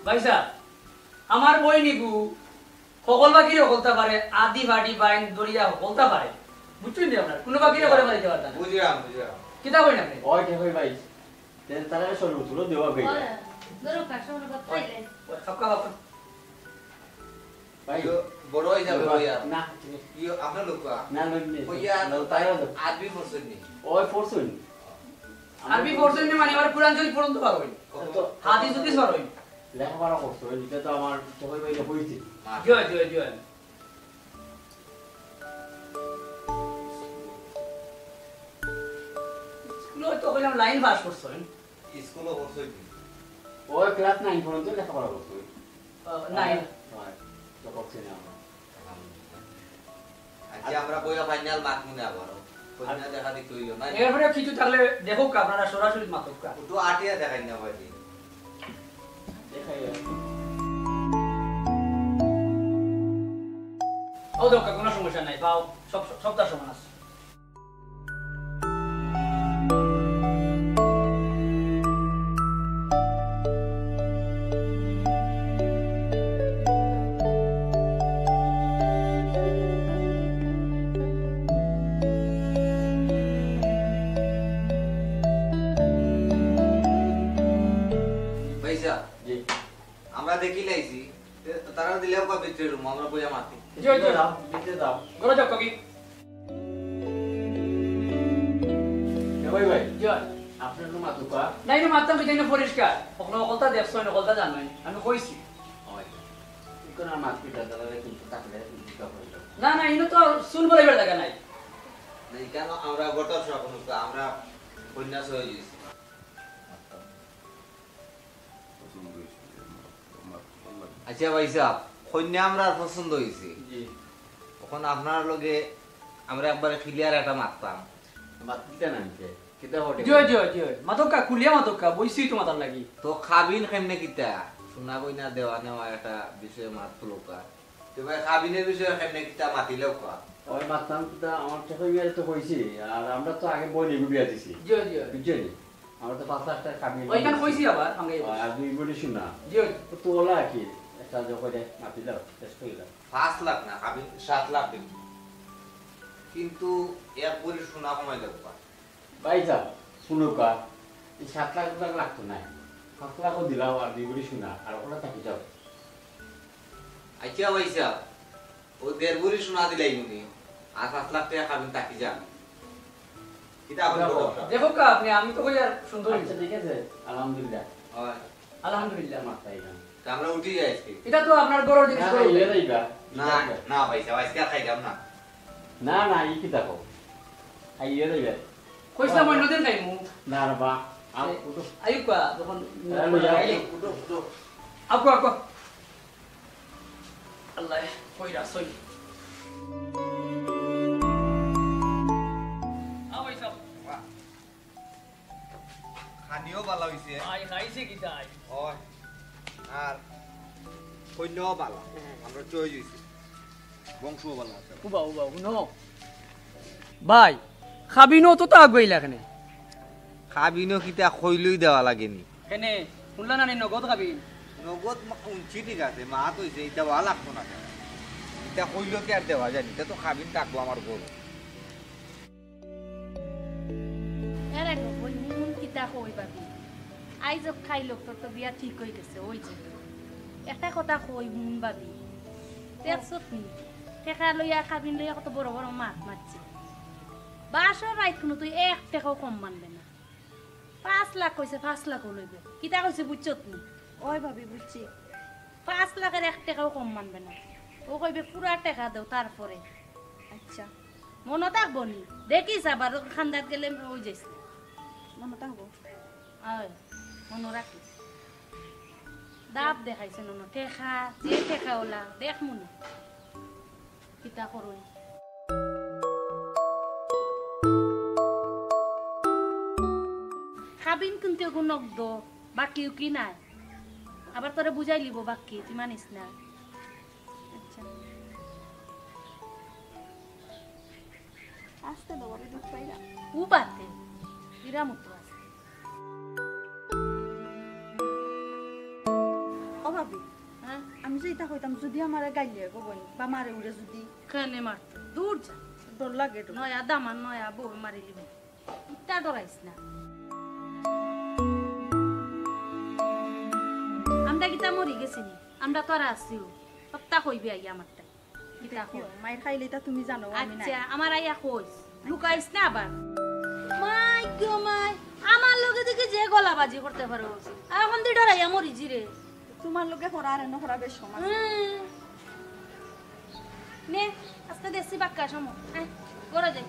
ভাইসাব, আমার বইন ইগু হকল বাকিরে হকলতা পারে, আদি বাড়ি বাইন দরিয়া হকলতা পারে। বুঝছইন নি আপনারা? কুনু বাকিরে করে মারিতে পারতা না। বুঝলাম, বুঝলাম। কিতা কইন আপনে? ওই, ঠিক কই ভাই। তে তারা সরু তুলো দেওয়া গই। ওই, ধরো, কার সঙ্গে কথা কইলে? ওই, খাপ খাপ খাপ। ভাই। ইয়ো, বড় অই যাবে, বাবা, ভাইয়া। না, ঠিক আছে। ইয়ো, আপনার লোক, আ? না, না, না, ওই, ইয়া, না, তাই হবে। আরবি পড়ছইন নি? ওই, পড়ছইন। আরবি পড়ছইন নি মানে, আবার কোরআন শরীফ পড়তে পারইন। কত? হাদিস উদিস পারইন। লেখাপড়া করছইন, ইটা তো আমার চোখের বাইরে হইছে। জি, জি, জি। স্কুলো তো কইলাম লাইন পাস করছইন। স্কুলো করছইন নি? ওই ক্লাস নাইন পর্যন্ত লেখাপড়া করছইন। ও, নাইন। হয়, তো করছি না আমরা। আচ্ছা, আমরা বইয়া ফাইনাল মার্ক মনে আবার। কইনা দেখা দেখতে হইল না। এরপরে কিছু থাকলে দেখউক্কা, আপনারা সরাসরি মাতউক্কা। একটু আটিয়া দেখাই না ভাই। দেখাই আর। ও দেখউক্কা, কোনো সমস্যা নাই, পাও, সব, সব, সবটা সমান আছে। ভাইসাব, জি। আমরা দেখি লাইছি, তে তারা দিলে ওকে ভিতরে রুম, আমরা বইয়া মাতি। জি, জি। দাও, ভিতরে দাও। ঘরে যাও, কাকি। এ ভাই, ভাই। জি। আপনার রুম আতুকা? না, ইনো মাততাম কি জানি পরিষ্কার। ওখানে হকলতা দেখছইন, হকলতা জানইন। আমি কইছি। ওই। ইকোনো মাতপিটা দাদা কিন্তু থাকলে কিন্তু কাপড় দাও। না, না, ইনো তো চুল বলাইবার জাগা নাই। না, ইখানো আমরা গত সব আমরা কন্যা সহ গেছি। পছন্দ হয়েছে যে আমার, আমার, আমার আচ্ছা ভাইসাব, কইনা আমরার পছন্দ হইছে। জি। অখন আপনার লগে আমরা একবারে clear একটা মাততাম। মাত দিতে না নিতে। কিতা ঘটে? জি, জি, জি। মাতউক্কা, খুলিয়া মাতউক্কা, বইছি তো মাতার লাগি। তো খাবিন কেমনে কিতা? সোনা গয়না দেওয়া নেওয়া একটা বিষয়ে মাত তুলুক্কা। তো ভাই, কাবিনর বিষয়ে কেমনে কিতা মাতিলাউক্কা? ওই মাততাম কিতা, আমার টেকা বিয়ারে তো কইছি, আর আমরা তো আগে বইন এগু বিয়া দিছি। জি, জি। বুঝছো নি? আমরা তো পাঁচ লাখ টেকা কাবিন ওইখান কইছি আবার, আমরা আর দুই ভরি সোনা। জি, জি। তো ওলা কি? একটা যে করে মাতিলাও, শেষ করিলাম। পাঁচ লাখ না, কাবিন সাত লাখ দিন। কিন্তু এক ভরি সোনা কমাই দেবো। ভাইসাব, হুনউক্কা, এই সাত লাখ টাকা লাগতো নায়। পাঁচ লাখও দিলাও আর দুই ভরি সোনা, আর ওখানে থাকি যাও। আচ্ছা ভাইসাব, ওই দেড় ভরি সোনা দিলাইমুনি, আর পাঁচ লাখ টেকা কাবিন থাকি যান। কিতা এখন দেখো। কথা? দেখো কা আপনি, আমি তো কই আর সুন্দর আচ্ছা, হইছে। ঠিক আছে, আলহামদুলিল্লাহ। হয়। আলহামদুলিল্লাহ। মাথায় না। তা আমরা উঠি যাই আজকে। এটা তো আপনার বড় জিনিস না, বড়। খাইলে যাইবা। না, না ভাইসাব, আজকে আর খাইতাম না। না, না, ই কিতা কও? খাইলে যাইবা। কইছিলাম অন্যদিন খাইমু। না রে বা, আও, এ, উঠো। আইউক্কা, যখন হ্যাঁ, লই যাও। আইলে। উঠো, উঠো। আউক্কা, আউক্কা। আল্লাহ, কই রাসই। আও ভাইসাব। খানিও বালা হইছে। আই খাইছে কি তাই? ওই, আর কইলেও বালা। আমরা চয়ে হইছে। বংশও বালা আছে। উবা, উবা, হুনো। ভাই, কাবিনও তো তা আগুয়াইলা কেনে? কাবিনও কিতা কইলেই দেওয়া লাগেনি? কেনে? হুনলা না নি নগদ কাবিন? নগদ মা-, উনছি ঠিক আছে, মাত হইছে, ইটা দেওয়া লাগতো না কেনে? ইটা কইলেও কি আর দেওয়া যায়নি? ইটা তো কাবিন থাকবো আমার ঘরো। এরে গো, বইন, হুন কিতা কই ভাবি? আইজ খাইল তোর তো বিয়া ঠিক হই গেছে, ওই যে। একটা কথা কই, হুন ভাবি। দেখছত নি? টেকা লইয়া, কাবিন লইয়া কত বড় বড় মাত মারছে। বাসর রাইত কুনু তুই এক টেকাও কম মানবে না। পাঁচ লাখ কইছে, পাঁচ লাখও লইবে। কিতা কইছে বুঝছত নি? ওই ভাবি, বুঝছি। পাঁচ লাখের এক টেকাও কম মানবে না। ও কইবে, "পুরা টেকা দেও, তারপরে।" আচ্ছা। মনো থাকবো নি? দেখিস আবার খান্দাত গেলে ওই যাইস না। মনো থাকবো। আয়, মনো রাখিস। দাব দেখাইছে নন, টেকা, যে টেকা ওলা, দেখ মনে। কিতা করুন? কাবিন কিন্তু এগু নগদ, বাকি উকি নাই। আবার তোরে বুঝাই লিব বাকি, তুই মানিস না। আচ্ছা। আসতে দাও, আমি দুধ পাই না। ও বাতে, ইরা মতো আছে। ও ভাবি, হ্যাঁ? আমি যে ইতা কইতাম, যদি আমারে গাইলে গো বইন, বা মারে উড়ে যদি। কেনে মারতো? দূর যা। ডর লাগে তো। নয়া দামান, নয়া বউ মারিলিবে। ইতা ডরাইস না। আমরা কিতা মরি গেছি নি? আমরা তো আর আছিও। হপ্তা কইবে আইয়া আমার তাই। কিতা কই? মাইর খাইলে ইতা তুমি জানো, আমি নাই। আচ্ছা, আমার আইয়া কইস। লুকাইস না আবার। মাই গো মাই, আমার লগে দেখি যে গলাবাজি করতে পারো। এখন দি ডরাইয়া মরি জিরে। তোমার লগে করা আর এনে করা বেশ সমান। হুম। নে, আজকে দেশি বাক্কা সময়। আয়, ঘরে যাই।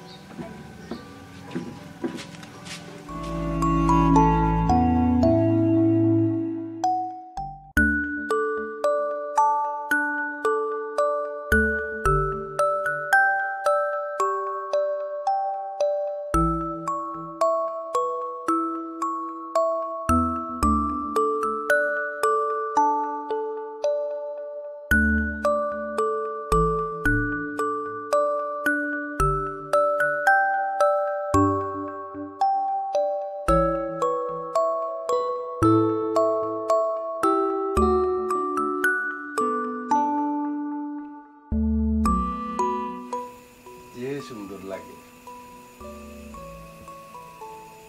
যে সুন্দর লাগে।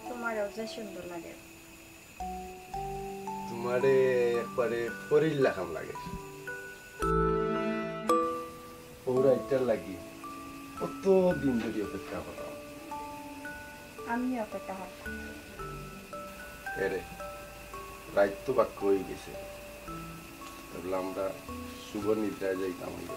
তোমারও যে সুন্দর লাগে। তোমারে একবারে পরীর লাখান লাগে। ও রাইতটার লাগি কত দিন ধরি অপেক্ষা করলাম। আমি অপেক্ষা করলাম। এরে, রাইত তো বাক্কা হয়ে গেছে। তাহলে আমরা শুভ নিদ্রায় যাইতাম হইব।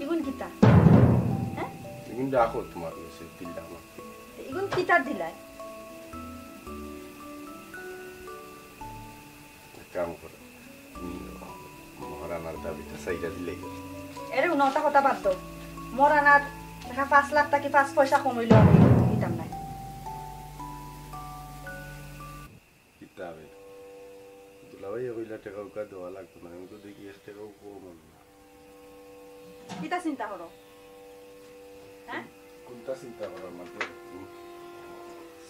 ইগুন কিতা? হ্যাঁ? ইগুন রাখো তোমার কাছে, দিলাম। ইগুন কিতা দিলাই? এক কাম করো, উম, মহারানার দাবিটা সাইডা দিলে গেল। এরে হুনো, অতা কথা বাদ দেও। মোর আনাত টেকা পাঁচ লাখ থাকি পাঁচ পয়সা কম অইলেও আমি দিতাম নায়। কিতা বে? দুলাভাইয়ে কইলা টেকা উকা দেওয়া লাগতো না, আমি তো দেখি এক টেকাও কম অইল না। কিতা চিন্তা করো? হ্যাঁ? কোনটা চিন্তা করার মাঝে তুমি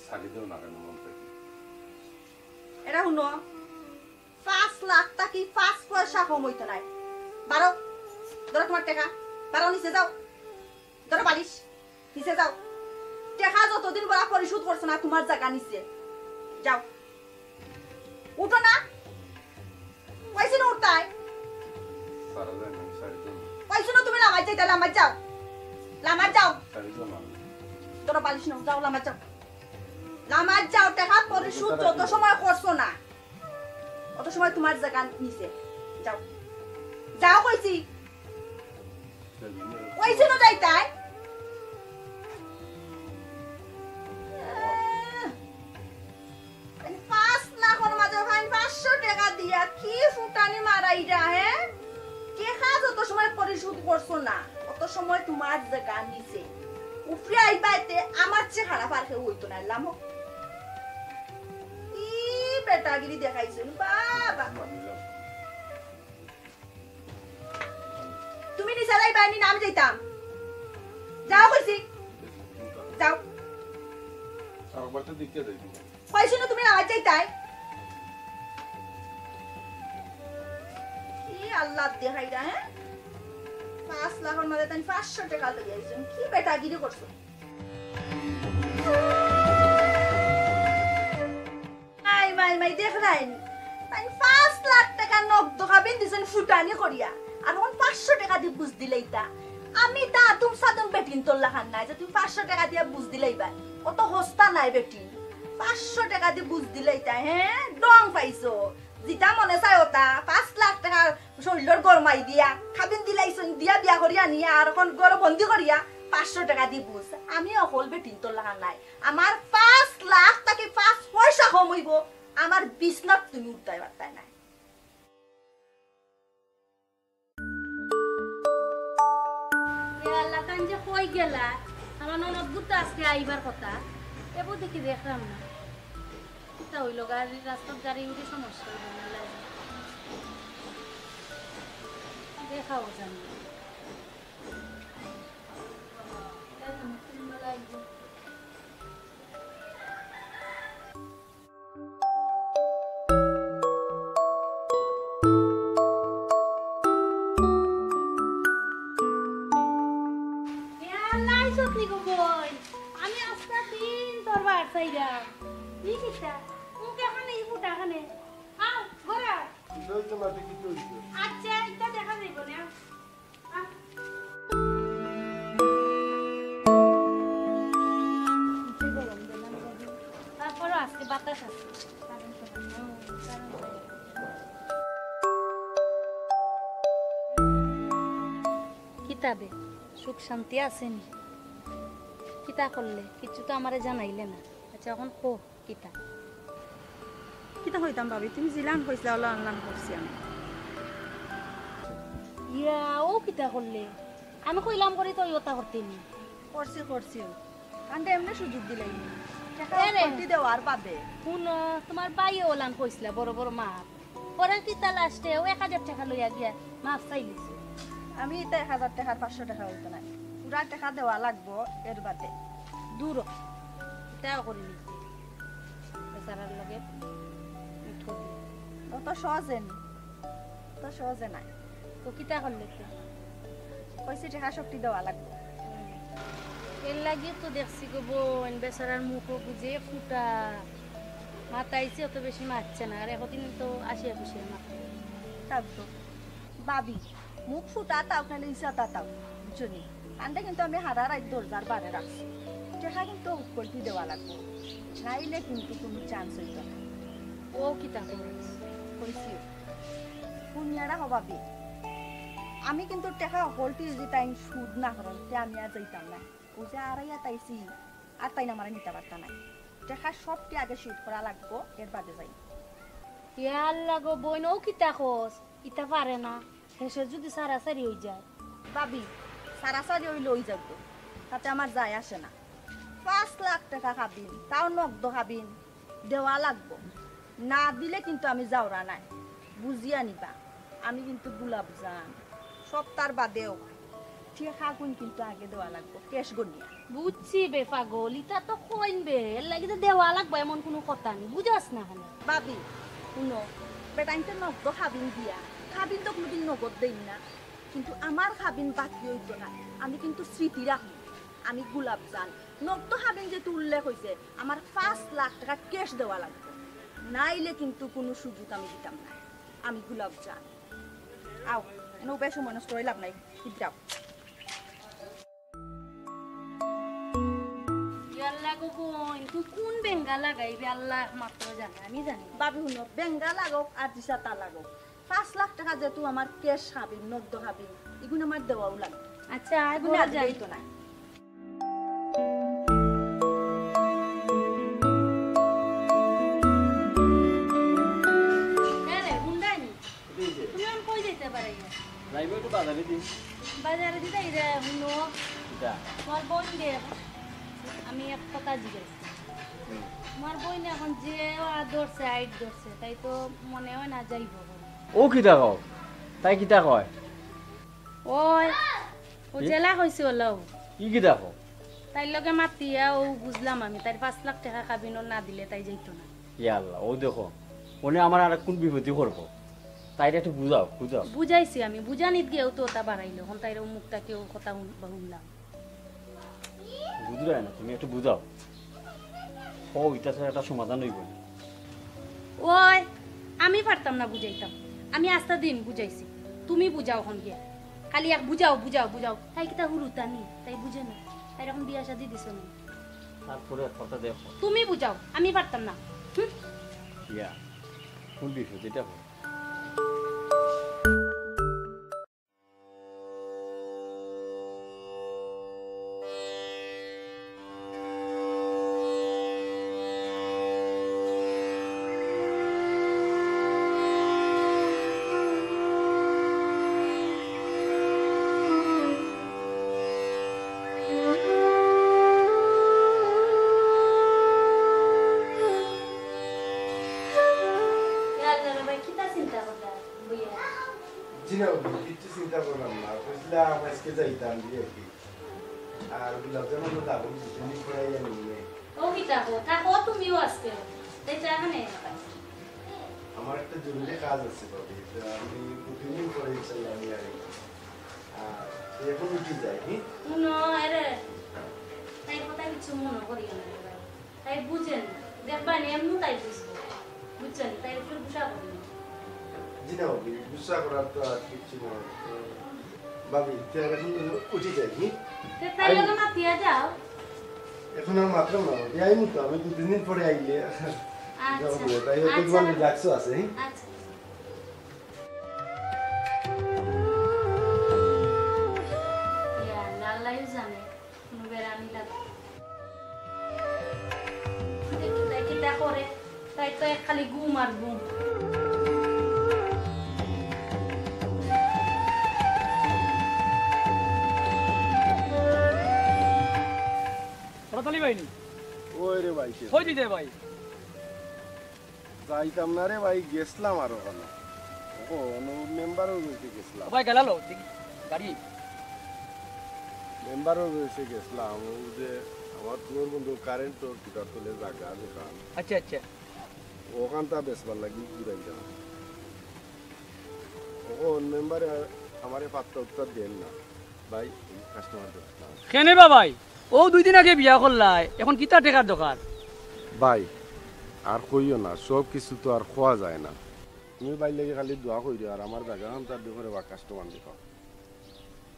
ছাড়ি দেও না কেন মন থেকে? এরে হুনো, পাঁচ লাখ থাকি পাঁচ পয়সা কম অইতো নায়। বারো, ধরো তুমার টেকা, বারো নিচে যাও। ধরো বালিশ, নিচে যাও। টেকা যতদিন বলা পরিশোধ করছো না, তুমার জাগা নিচে। যাও। উঠো না। কইছি না উঠতায়? সারা যায় না, সারি তো না। কইছি না তুমি লামাত যাইতায়, লামাত যাও। লামাত যাও। সারি তো না। ধরো বালিশ নাও, যাও লামাত যাও। লামাত যাও, টেকা পরিশোধ যত সময় করছো না, অত সময় তুমার জাগা নিচে। যাও। যাও কইছি। কইছি না যাইতায়? আহ, পাঁচ লাখর মাঝে ভাই পাঁচশো টেকা দিয়া কি ফুটানি মারাইরা, হ্যাঁ? টেকা যত সময় পরিশোধ করছো না, অত সময় তুমার জাগা নিচে। উপরে আইবায় তে আমার চেয়ে খারাপ আর কেউ অইতো নায়, লামো। কি বেটাগিরি দেখাইছো, বাবা। তুমি নিচে যাইবায় নি না আমি যাইতাম? যাও কইছি। যাও। কইছি না তুমি লামাত যাইতায়? কি আল্লাহ দেখাইরা, হ্যাঁ? পাঁচ লাখর মাঝে তাইন পাঁচশো টেকা লইয়া আইছইন। কি বেটাগিরি করছো? আই মাই মাই, দেখরায়নি? তাইন পাঁচ লাখ টেকা নগদ খাবিন দিছইন ফুটানি করিয়া, আর অখন পাঁচশো টেকা দি বুঝ দিলাইতা। আমি তা আতুম সাতুম বেটিন্তর লাখান নায় যে তুমি পাঁচশো টেকা দিয়া বুঝ দিলাইবায়। অত হস্তা নায় বেটিন। পাঁচশো টেকা দি বুঝ দিলাইতা, হ্যাঁ? ডং পাইছো। যেটা মনে চায় ওটা, পাঁচ লাখ টেকা শরীলর গরমাই দিয়া, খাবিন দিলাইছইন দিয়া বিয়া করিয়া নিয়া, আর অখন ঘরো বন্দি করিয়া, পাঁচশো টেকা দি বুঝ। আমি অকল বেটিন্তর লাখান নায়। আমার পাঁচ লাখ থাকি পাঁচ পয়সা কম অইবো, আমার বিছনাত তুমি উঠতায় পারতায় নায়। এ আল্লাহ, তাইন যে কই গেলা? আমার ননদ বুঝতে আজকে আইবার কথা, এবো দেখি দেখলাম না। কিতা অইলো, গাড়ির রাস্তাত গাড়ি উড়ি সমস্যা অইলো না, লাগে। দেখাও জানি। এ আল্লাহ, আইছত নি গো বইন? আমি আস্তা দিন তোর বার চাইরাম। ই কিতা? মুখ এখানে, ই ফুটা এখানে। আও, ঘরে আও। কিতা অইছে মাঝে, কিতা অইছে? আচ্ছা, ইটা দেখা যাইবো না। আও। তারপরও আজকে বাতাস আছে। কিতা বে, সুখ শান্তি আছে নি? কিতা করলে? কিচ্ছু তো আমারে জানাইলে না। আচ্ছা, অখন কও, কিতা? কিতা কইতাম ভাবি, তুমি যেলান কইছলা, অলান অলান করছি আমি। ইয়া, অউ কিতা করলে? আমি কইলাম করি তো অতা করতে নি। করছি, করছি। কান্দে এমনে সুযোগ দিলাইনি। টেকা এরে। কমতি দেওয়ার বাদে। হুনো, তুমার ভাইয়ে অলান কইছলা, বড় বড় মাত। পরে কিতা লাস্টে অউ এক হাজার টেকা লইয়া গিয়া মাফ চাইলিছে। আমি ইতা এক হাজার টেকার পাঁচশো টেকা অইতো নায়, পুরা টেকা দেওয়া লাগবো এর বাদে। দূর হ, ইতাও করি নিতে। বেচারার লগে ঠগি। অত সহজে নি, অত সহজে নায়। তো কিতা করলে তুই? কইছি টেকা সবটি দেওয়া লাগবো। এর লাগি তো দেখছি গো বইন, বেচারার মুখও বুঝে ফুটা। মাতাইছে, অত বেশি মাতছে না, আর এতদিন তো আসিয়া খুশি মাতে। তাও তো ভাবি, মুখ ফুটা তাও নাইলে ইচ্ছা তা তাও, বুঝছো নি? কান্দে কিন্তু আমি হারা রাইত দরজার বারে রাখছি। টেকা কিন্তু উৎকলটি দেওয়া লাগবো, নাইলে কিন্তু কোনো চান্স অইতো না। অউ কিতা কইস? কইছি। হুনিয়ারা হবা বে। আমি কিন্তু টেকা হকলটি যদি তাইন সুদ না করইন, তে আমি আর যাইতাম না। অউ যে আড়াইয়া তাইছি, আর তাইন আমারে নিতা পারতা নায়। টেকা সবটি আগে সুদ করা লাগবো, এর বাদে যাই। ইয়া আল্লাহ গো বইন, অউ কিতা কস? ইতা পারে না। হেষে যদি সারাসারি অই যায়। ভাবি, সারাসারি অইলে অই যাউক, তাতে আমার যায় আসে না। পাঁচ লাখ টেকা কাবিন, তাও নগদ কাবিন, দেওয়া লাগবো। না দিলে কিন্তু আমি যাওরা নায়, বুঝিয়া নিবা। আমি কিন্তু গুলাবজান, সপ্তার বাদেও টেকাগুন কিন্তু আগে দেওয়া লাগবো, ক্যাশ গনিয়া। বুঝছি বে পাগল, ইতা তো কইন বে, এর লাগি তো দেওয়া লাগবো, এমন কুনু কথা নি, বুঝাস না কেনে? ভাবি, হুনো, বেটাইন্তে নগদ কাবিন দিয়া, কাবিন তো কুনুদিন নগদ দেইন না, কিন্তু আমার কাবিন বাকি অইতো না, আমি কিন্তু স্মৃতি রাখমু। আমি গুলাবজান, নগদ কাবিন যেহেতু উল্লেখ অইছে, আমার পাঁচ লাখ টেকা ক্যাশ দেওয়া লাগবো, নাইলে কিন্তু কুনু সুযোগ আমি দিতাম না। আমি গুলাবজান। আও, এনে উবাই সময় নষ্ট অই লাভ নাই, ইদ্রাও। ইয়াল্লা গো বইন, তুই কুন বেঙ্গা লাগাইবে আল্লাহ একমাত্র জানে, আমি জানি না। ভাবি হুনো, বেঙ্গা লাগউক আর যেতা লাগউক, পাঁচ লাখ টেকা যেহেতু আমার ক্যাশ কাবিন, নগদ কাবিন, ইগুন আমার দেওয়াউ লাগবো। আচ্ছা, আয় ইগুন ঘরো আর যাই। দিলেই তো নাই। এ রে, হুন্ডাই নি? কি হইছে? তুমি এখন কই যাইতে পারে? যাইবো একটু বাজারে দি। বাজারে দি যাই রে, হুনো। কিতা? তোমার বোন দে, আমি এক কথা জিজ্ঞেস করি। হুম। তোমার বোন এখন যে ধরছে, আইট ধরছে, তাই তো মনে হয় না যাইবো। ও কিতা কও? তাই কিতা কয়? ওই, ও কি? জেলা কইছে ওলাও। ই কিতা কও? তাইর লগে মাতিয়া ও বুঝলাম আমি, তাইর পাঁচ লাখ টেকা কাবিনর না দিলে তাই যাইতো না। ইয়া আল্লাহ, ও দেখো, অনে আমার আরেক কুন বিপদই করবো। তাইরে একটু বুঝাও, বুঝাও। বুঝাইছি আমি, বুঝানিত গিয়াউ তো ওটা বাড়াইলো। এখন তাইর ও মুখটা কেউ কথা হুন-, বা হুনলাম। বুঝরায় না, তুমি একটু বুঝাও। হো, ইটা ছাড়া একটা সমাধান অইবো না। ওই, আমি পারতাম না বুঝাইতাম। আমি আস্তা দিন বুঝাইছি। তুমি বুঝাও এখন গিয়া। খালি এক বুঝাও, বুঝাও, বুঝাও। তাই কিতা হুরুতা নি? তাই বুঝে না। তাই এখন বিয়া শাদি দিছো নি? তারপরে এক কথা দেখো। তুমি বুঝাও, আমি পারতাম না। হুম? ইয়া, কোন বিষয় যেটা হোক। জি না, অবি, কিচ্ছু চিন্তা করলাম না। কইছিলাম আজকে যাইতাম বিয়া কি। আর গোলাপ জামুন তো দাবো, দুদিন পরে আইয়া নিয়ে। ও কি থাকো, থাকো তুমিও আজকে। তাই চা খানে? আমার একটা জরুরি কাজ আছে, ভাবি। তো আমি দুদিন পরে ইনশাল্লাহ আমি আর আর এখন উঠি যাই, হুম? হুনো, আরে, তাই কথা কিছু মনে করিও না। তাই বুঝেন, দেখবা নি, এমনও তাই বুঝবো। বুঝছেন? তাই একটু গুসা করবেন। জি না, ভাবি, গুসা করার তো আর কিচ্ছু নাই। ভাবি, তুই আর এখন উঠি যাই, হুম? তে তাই আই- লগে মাতিয়া যাও। এখন আর মাতলাম না, ভাবি, আইমু তো, আমি দু তিন দিন পরে আইলে। আচ্ছা। যাবো বলে, তাই হয়তো আচ্ছা। তোমার রিল্যাক্সও আছে, হুম? আচ্ছা। ইয়া, আল্লাহ, আল্লাহই জানে। কোনো বেড়ানি লাগে। দেখি তাই কিতা করে, তাই তো এক খালি ঘুম আর ঘুম। তাড়াতাড়ি ভাই নি। ওই রে ভাই, কে? ওই দিদে ভাই। যাইতাম না রে ভাই, গেছলাম আরো কেন। ও, অনু মেম্বারর গেছে গেছলাম। ও ভাই, গেলালো, দেখি, গাড়ি। মেম্বারর গেছে গেছলাম, ও যে আমার তোর বন্ধু কারেন্টর খুঁটার তলে জাগা দোকান। আচ্ছা, আচ্ছা। ওখানটা বেচবার লাগি ঘুরাইলাম। ও মেম্বারে আমারে পাত্তা উত্তর দেন না। ভাই, কাস্টমার দরকার। কেনে বা ভাই? ও দুই দিন আগে বিয়া করলায়, এখন কিতা টেকার দরকার? ভাই, আর কইও না, সব কিছু তো আর খোয়া যায় না। তুমি ভাইর লাগি খালি দোয়া করিও, আর আমার জাগা খান তার দেখো রে বা কাস্টমার দেখো।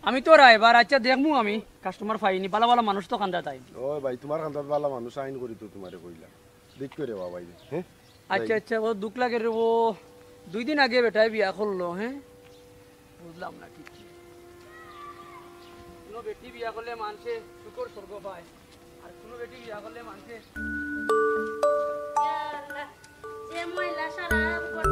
আমি তো রায়বার, আচ্ছা দেখমু আমি, কাস্টমার পাইনি, বালা বালা মানুষ তো কান্দাত আইন। ও ভাই, তোমার কান্দাত বালা মানুষ আইন করি তো তোমারে কইলা। দেখ করে বা ভাই, হ্যাঁ? আচ্ছা, আচ্ছা, ও দুখ লাগে রে, ও দুই দিন আগে বেটায় বিয়া করলো, হ্যাঁ? বুঝলাম না কিচ্ছু। কোনো বেটি বিয়া করলে মানষে শুকর স্বর্গ পায়, আর কোনো বেটি বিয়া করলে মানষে ইয়া আল্লাহ, যে ময়লা সারা ঘর।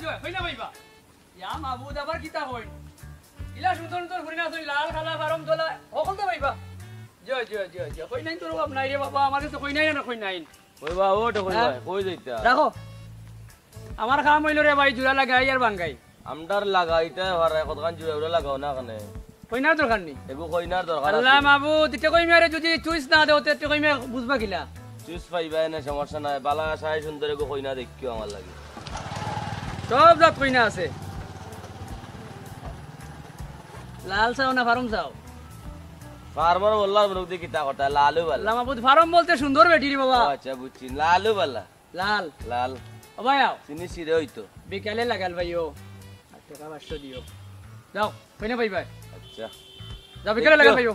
জয়, কইনা পাইবা। ইয়া মাবুদ, আবার কিতা কইন? ইলা সুন্দর সুন্দর হরিণ আছে, লাল, কালা, ফার্ম, ধলা, হকলতা পাইবা। জয়, জয়, জয়, জয়। কইনাইন তোর অভাব নাই রে বাবা, আমার কাছে কইনাইন আর কইনাইন। ওই বা, ও তো কই হ্যাঁ? ভাই, কই যাইতা? রাখো। আমার কাম অইলো রে ভাই, জোড়া লাগাই আর ভাঙ্গাই। আমরার লাগাইতে পারে, কতখান জোড়া উড়া লাগাও না কেনে? কইনার দরকার নি? এগু কইনার দরকার আল্লাহ আছে। মাবুদ, ইতে কইমা রে, যদি চুইস না দেও, তে ইতে কইমা বুঝবা কিলা? চুইস পাইবা এনে, সমস্যা নাই। বালা আশায় সুন্দর এগু কইনা দেখিও আমার লাগি। সব জাত কইনা আছে। লাল চাও না ফার্ম চাও? ফার্মর মোল্লার মুরুখ দিয়ে কিতা কথা, লালু বালা। আল্লাহ মাবুদ, ফার্ম বলতে সুন্দর বেটি রে বাবা। ও আচ্ছা, বুঝছি, লালু বালা। লাল। লাল। ও ভাই আও। চিনি সিরে হইতো। বিকালে লাগাল ভাই ও। আর টাকা পাঁচশো দিও। যাও, কইনা পাইবা। আচ্ছা। যাও, বিকালে দেখো। লাগাল ভাই ও।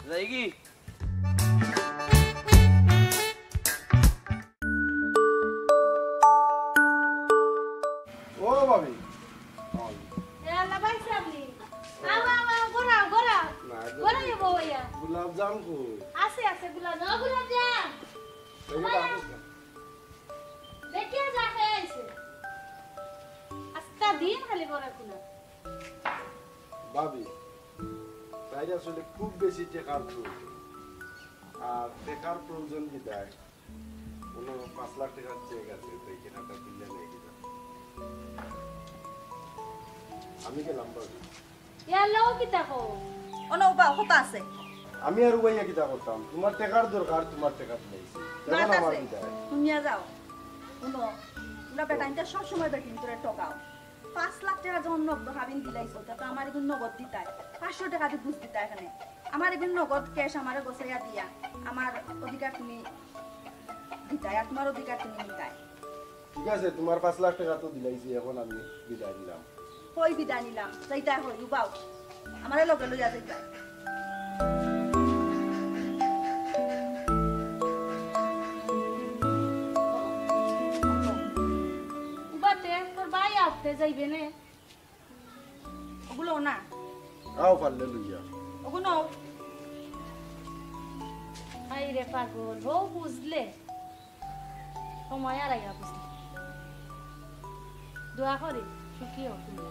যাইগি? ও ভাবি। এ আল্লাহ, ভাই সামনে। আও, আও, আও, ঘুরাও, ঘুরাও। না, ঘুরাও, ঘুরাও। বউ ইয়া। গোলাপ জাম কই? আছে, আছে, গোলাপ জাম, গোলাপ জাম। এই যে ভাই, বাবু। দেখিয়া যা খেয়ে আইছে। আস্তা দিন খালি পড়াশোনা। ভাবি, তাইর আসলে খুব বেশি টেকার প্রয়োজন। আর টেকার প্রয়োজন বিধায় কোনো পাঁচ লাখ টেকার চেক আছে, তাই কেনাটা দিলে নেই কিনা? আমি গেলাম ভাবি। ইয়ার লগে কিতা কও? অনো উবা কথা আছে। আমি আর উবাইয়া কিতা করতাম? তোমার টেকার দরকার, তোমার টেকা দিলাইছি। এখন মাত আমার আছে। বিদায়। শুনিয়া যাও। শুনো, তোমরা বেটাইনতে সব সময় বেটিন করে ঠকাও। পাঁচ লাখ টেকা যখন নগদ হাবিন দিলাইছো, তে তো আমার এগুন নগদ দিতায়। পাঁচশো টেকা দি বুঝ দিতায় এখানে। আমার এগুন নগদ ক্যাশ আমারে গোছাইয়া দিয়া, আমার অধিকার তুমি দিতায়, আর তোমার অধিকার তুমি নিতায়। ঠিক আছে, তোমার পাঁচ লাখ টেকা তো দিলাইছি, এখন আমি বিদায় নিলাম। কই বিদায় নিলাম? যাইতায় কই, উবাও। আমারে লগে লইয়া যাইতায়। উবাতে, তোর ভাই আফতে যাইবে নে? ওগুলো না। আও পারলে লইয়া। ওগুলো। হায় রে পাগল, হো বুঝলে। সময় আর আইয়া বুঝলে। দোয়া করি, সুখী হোক তুমি।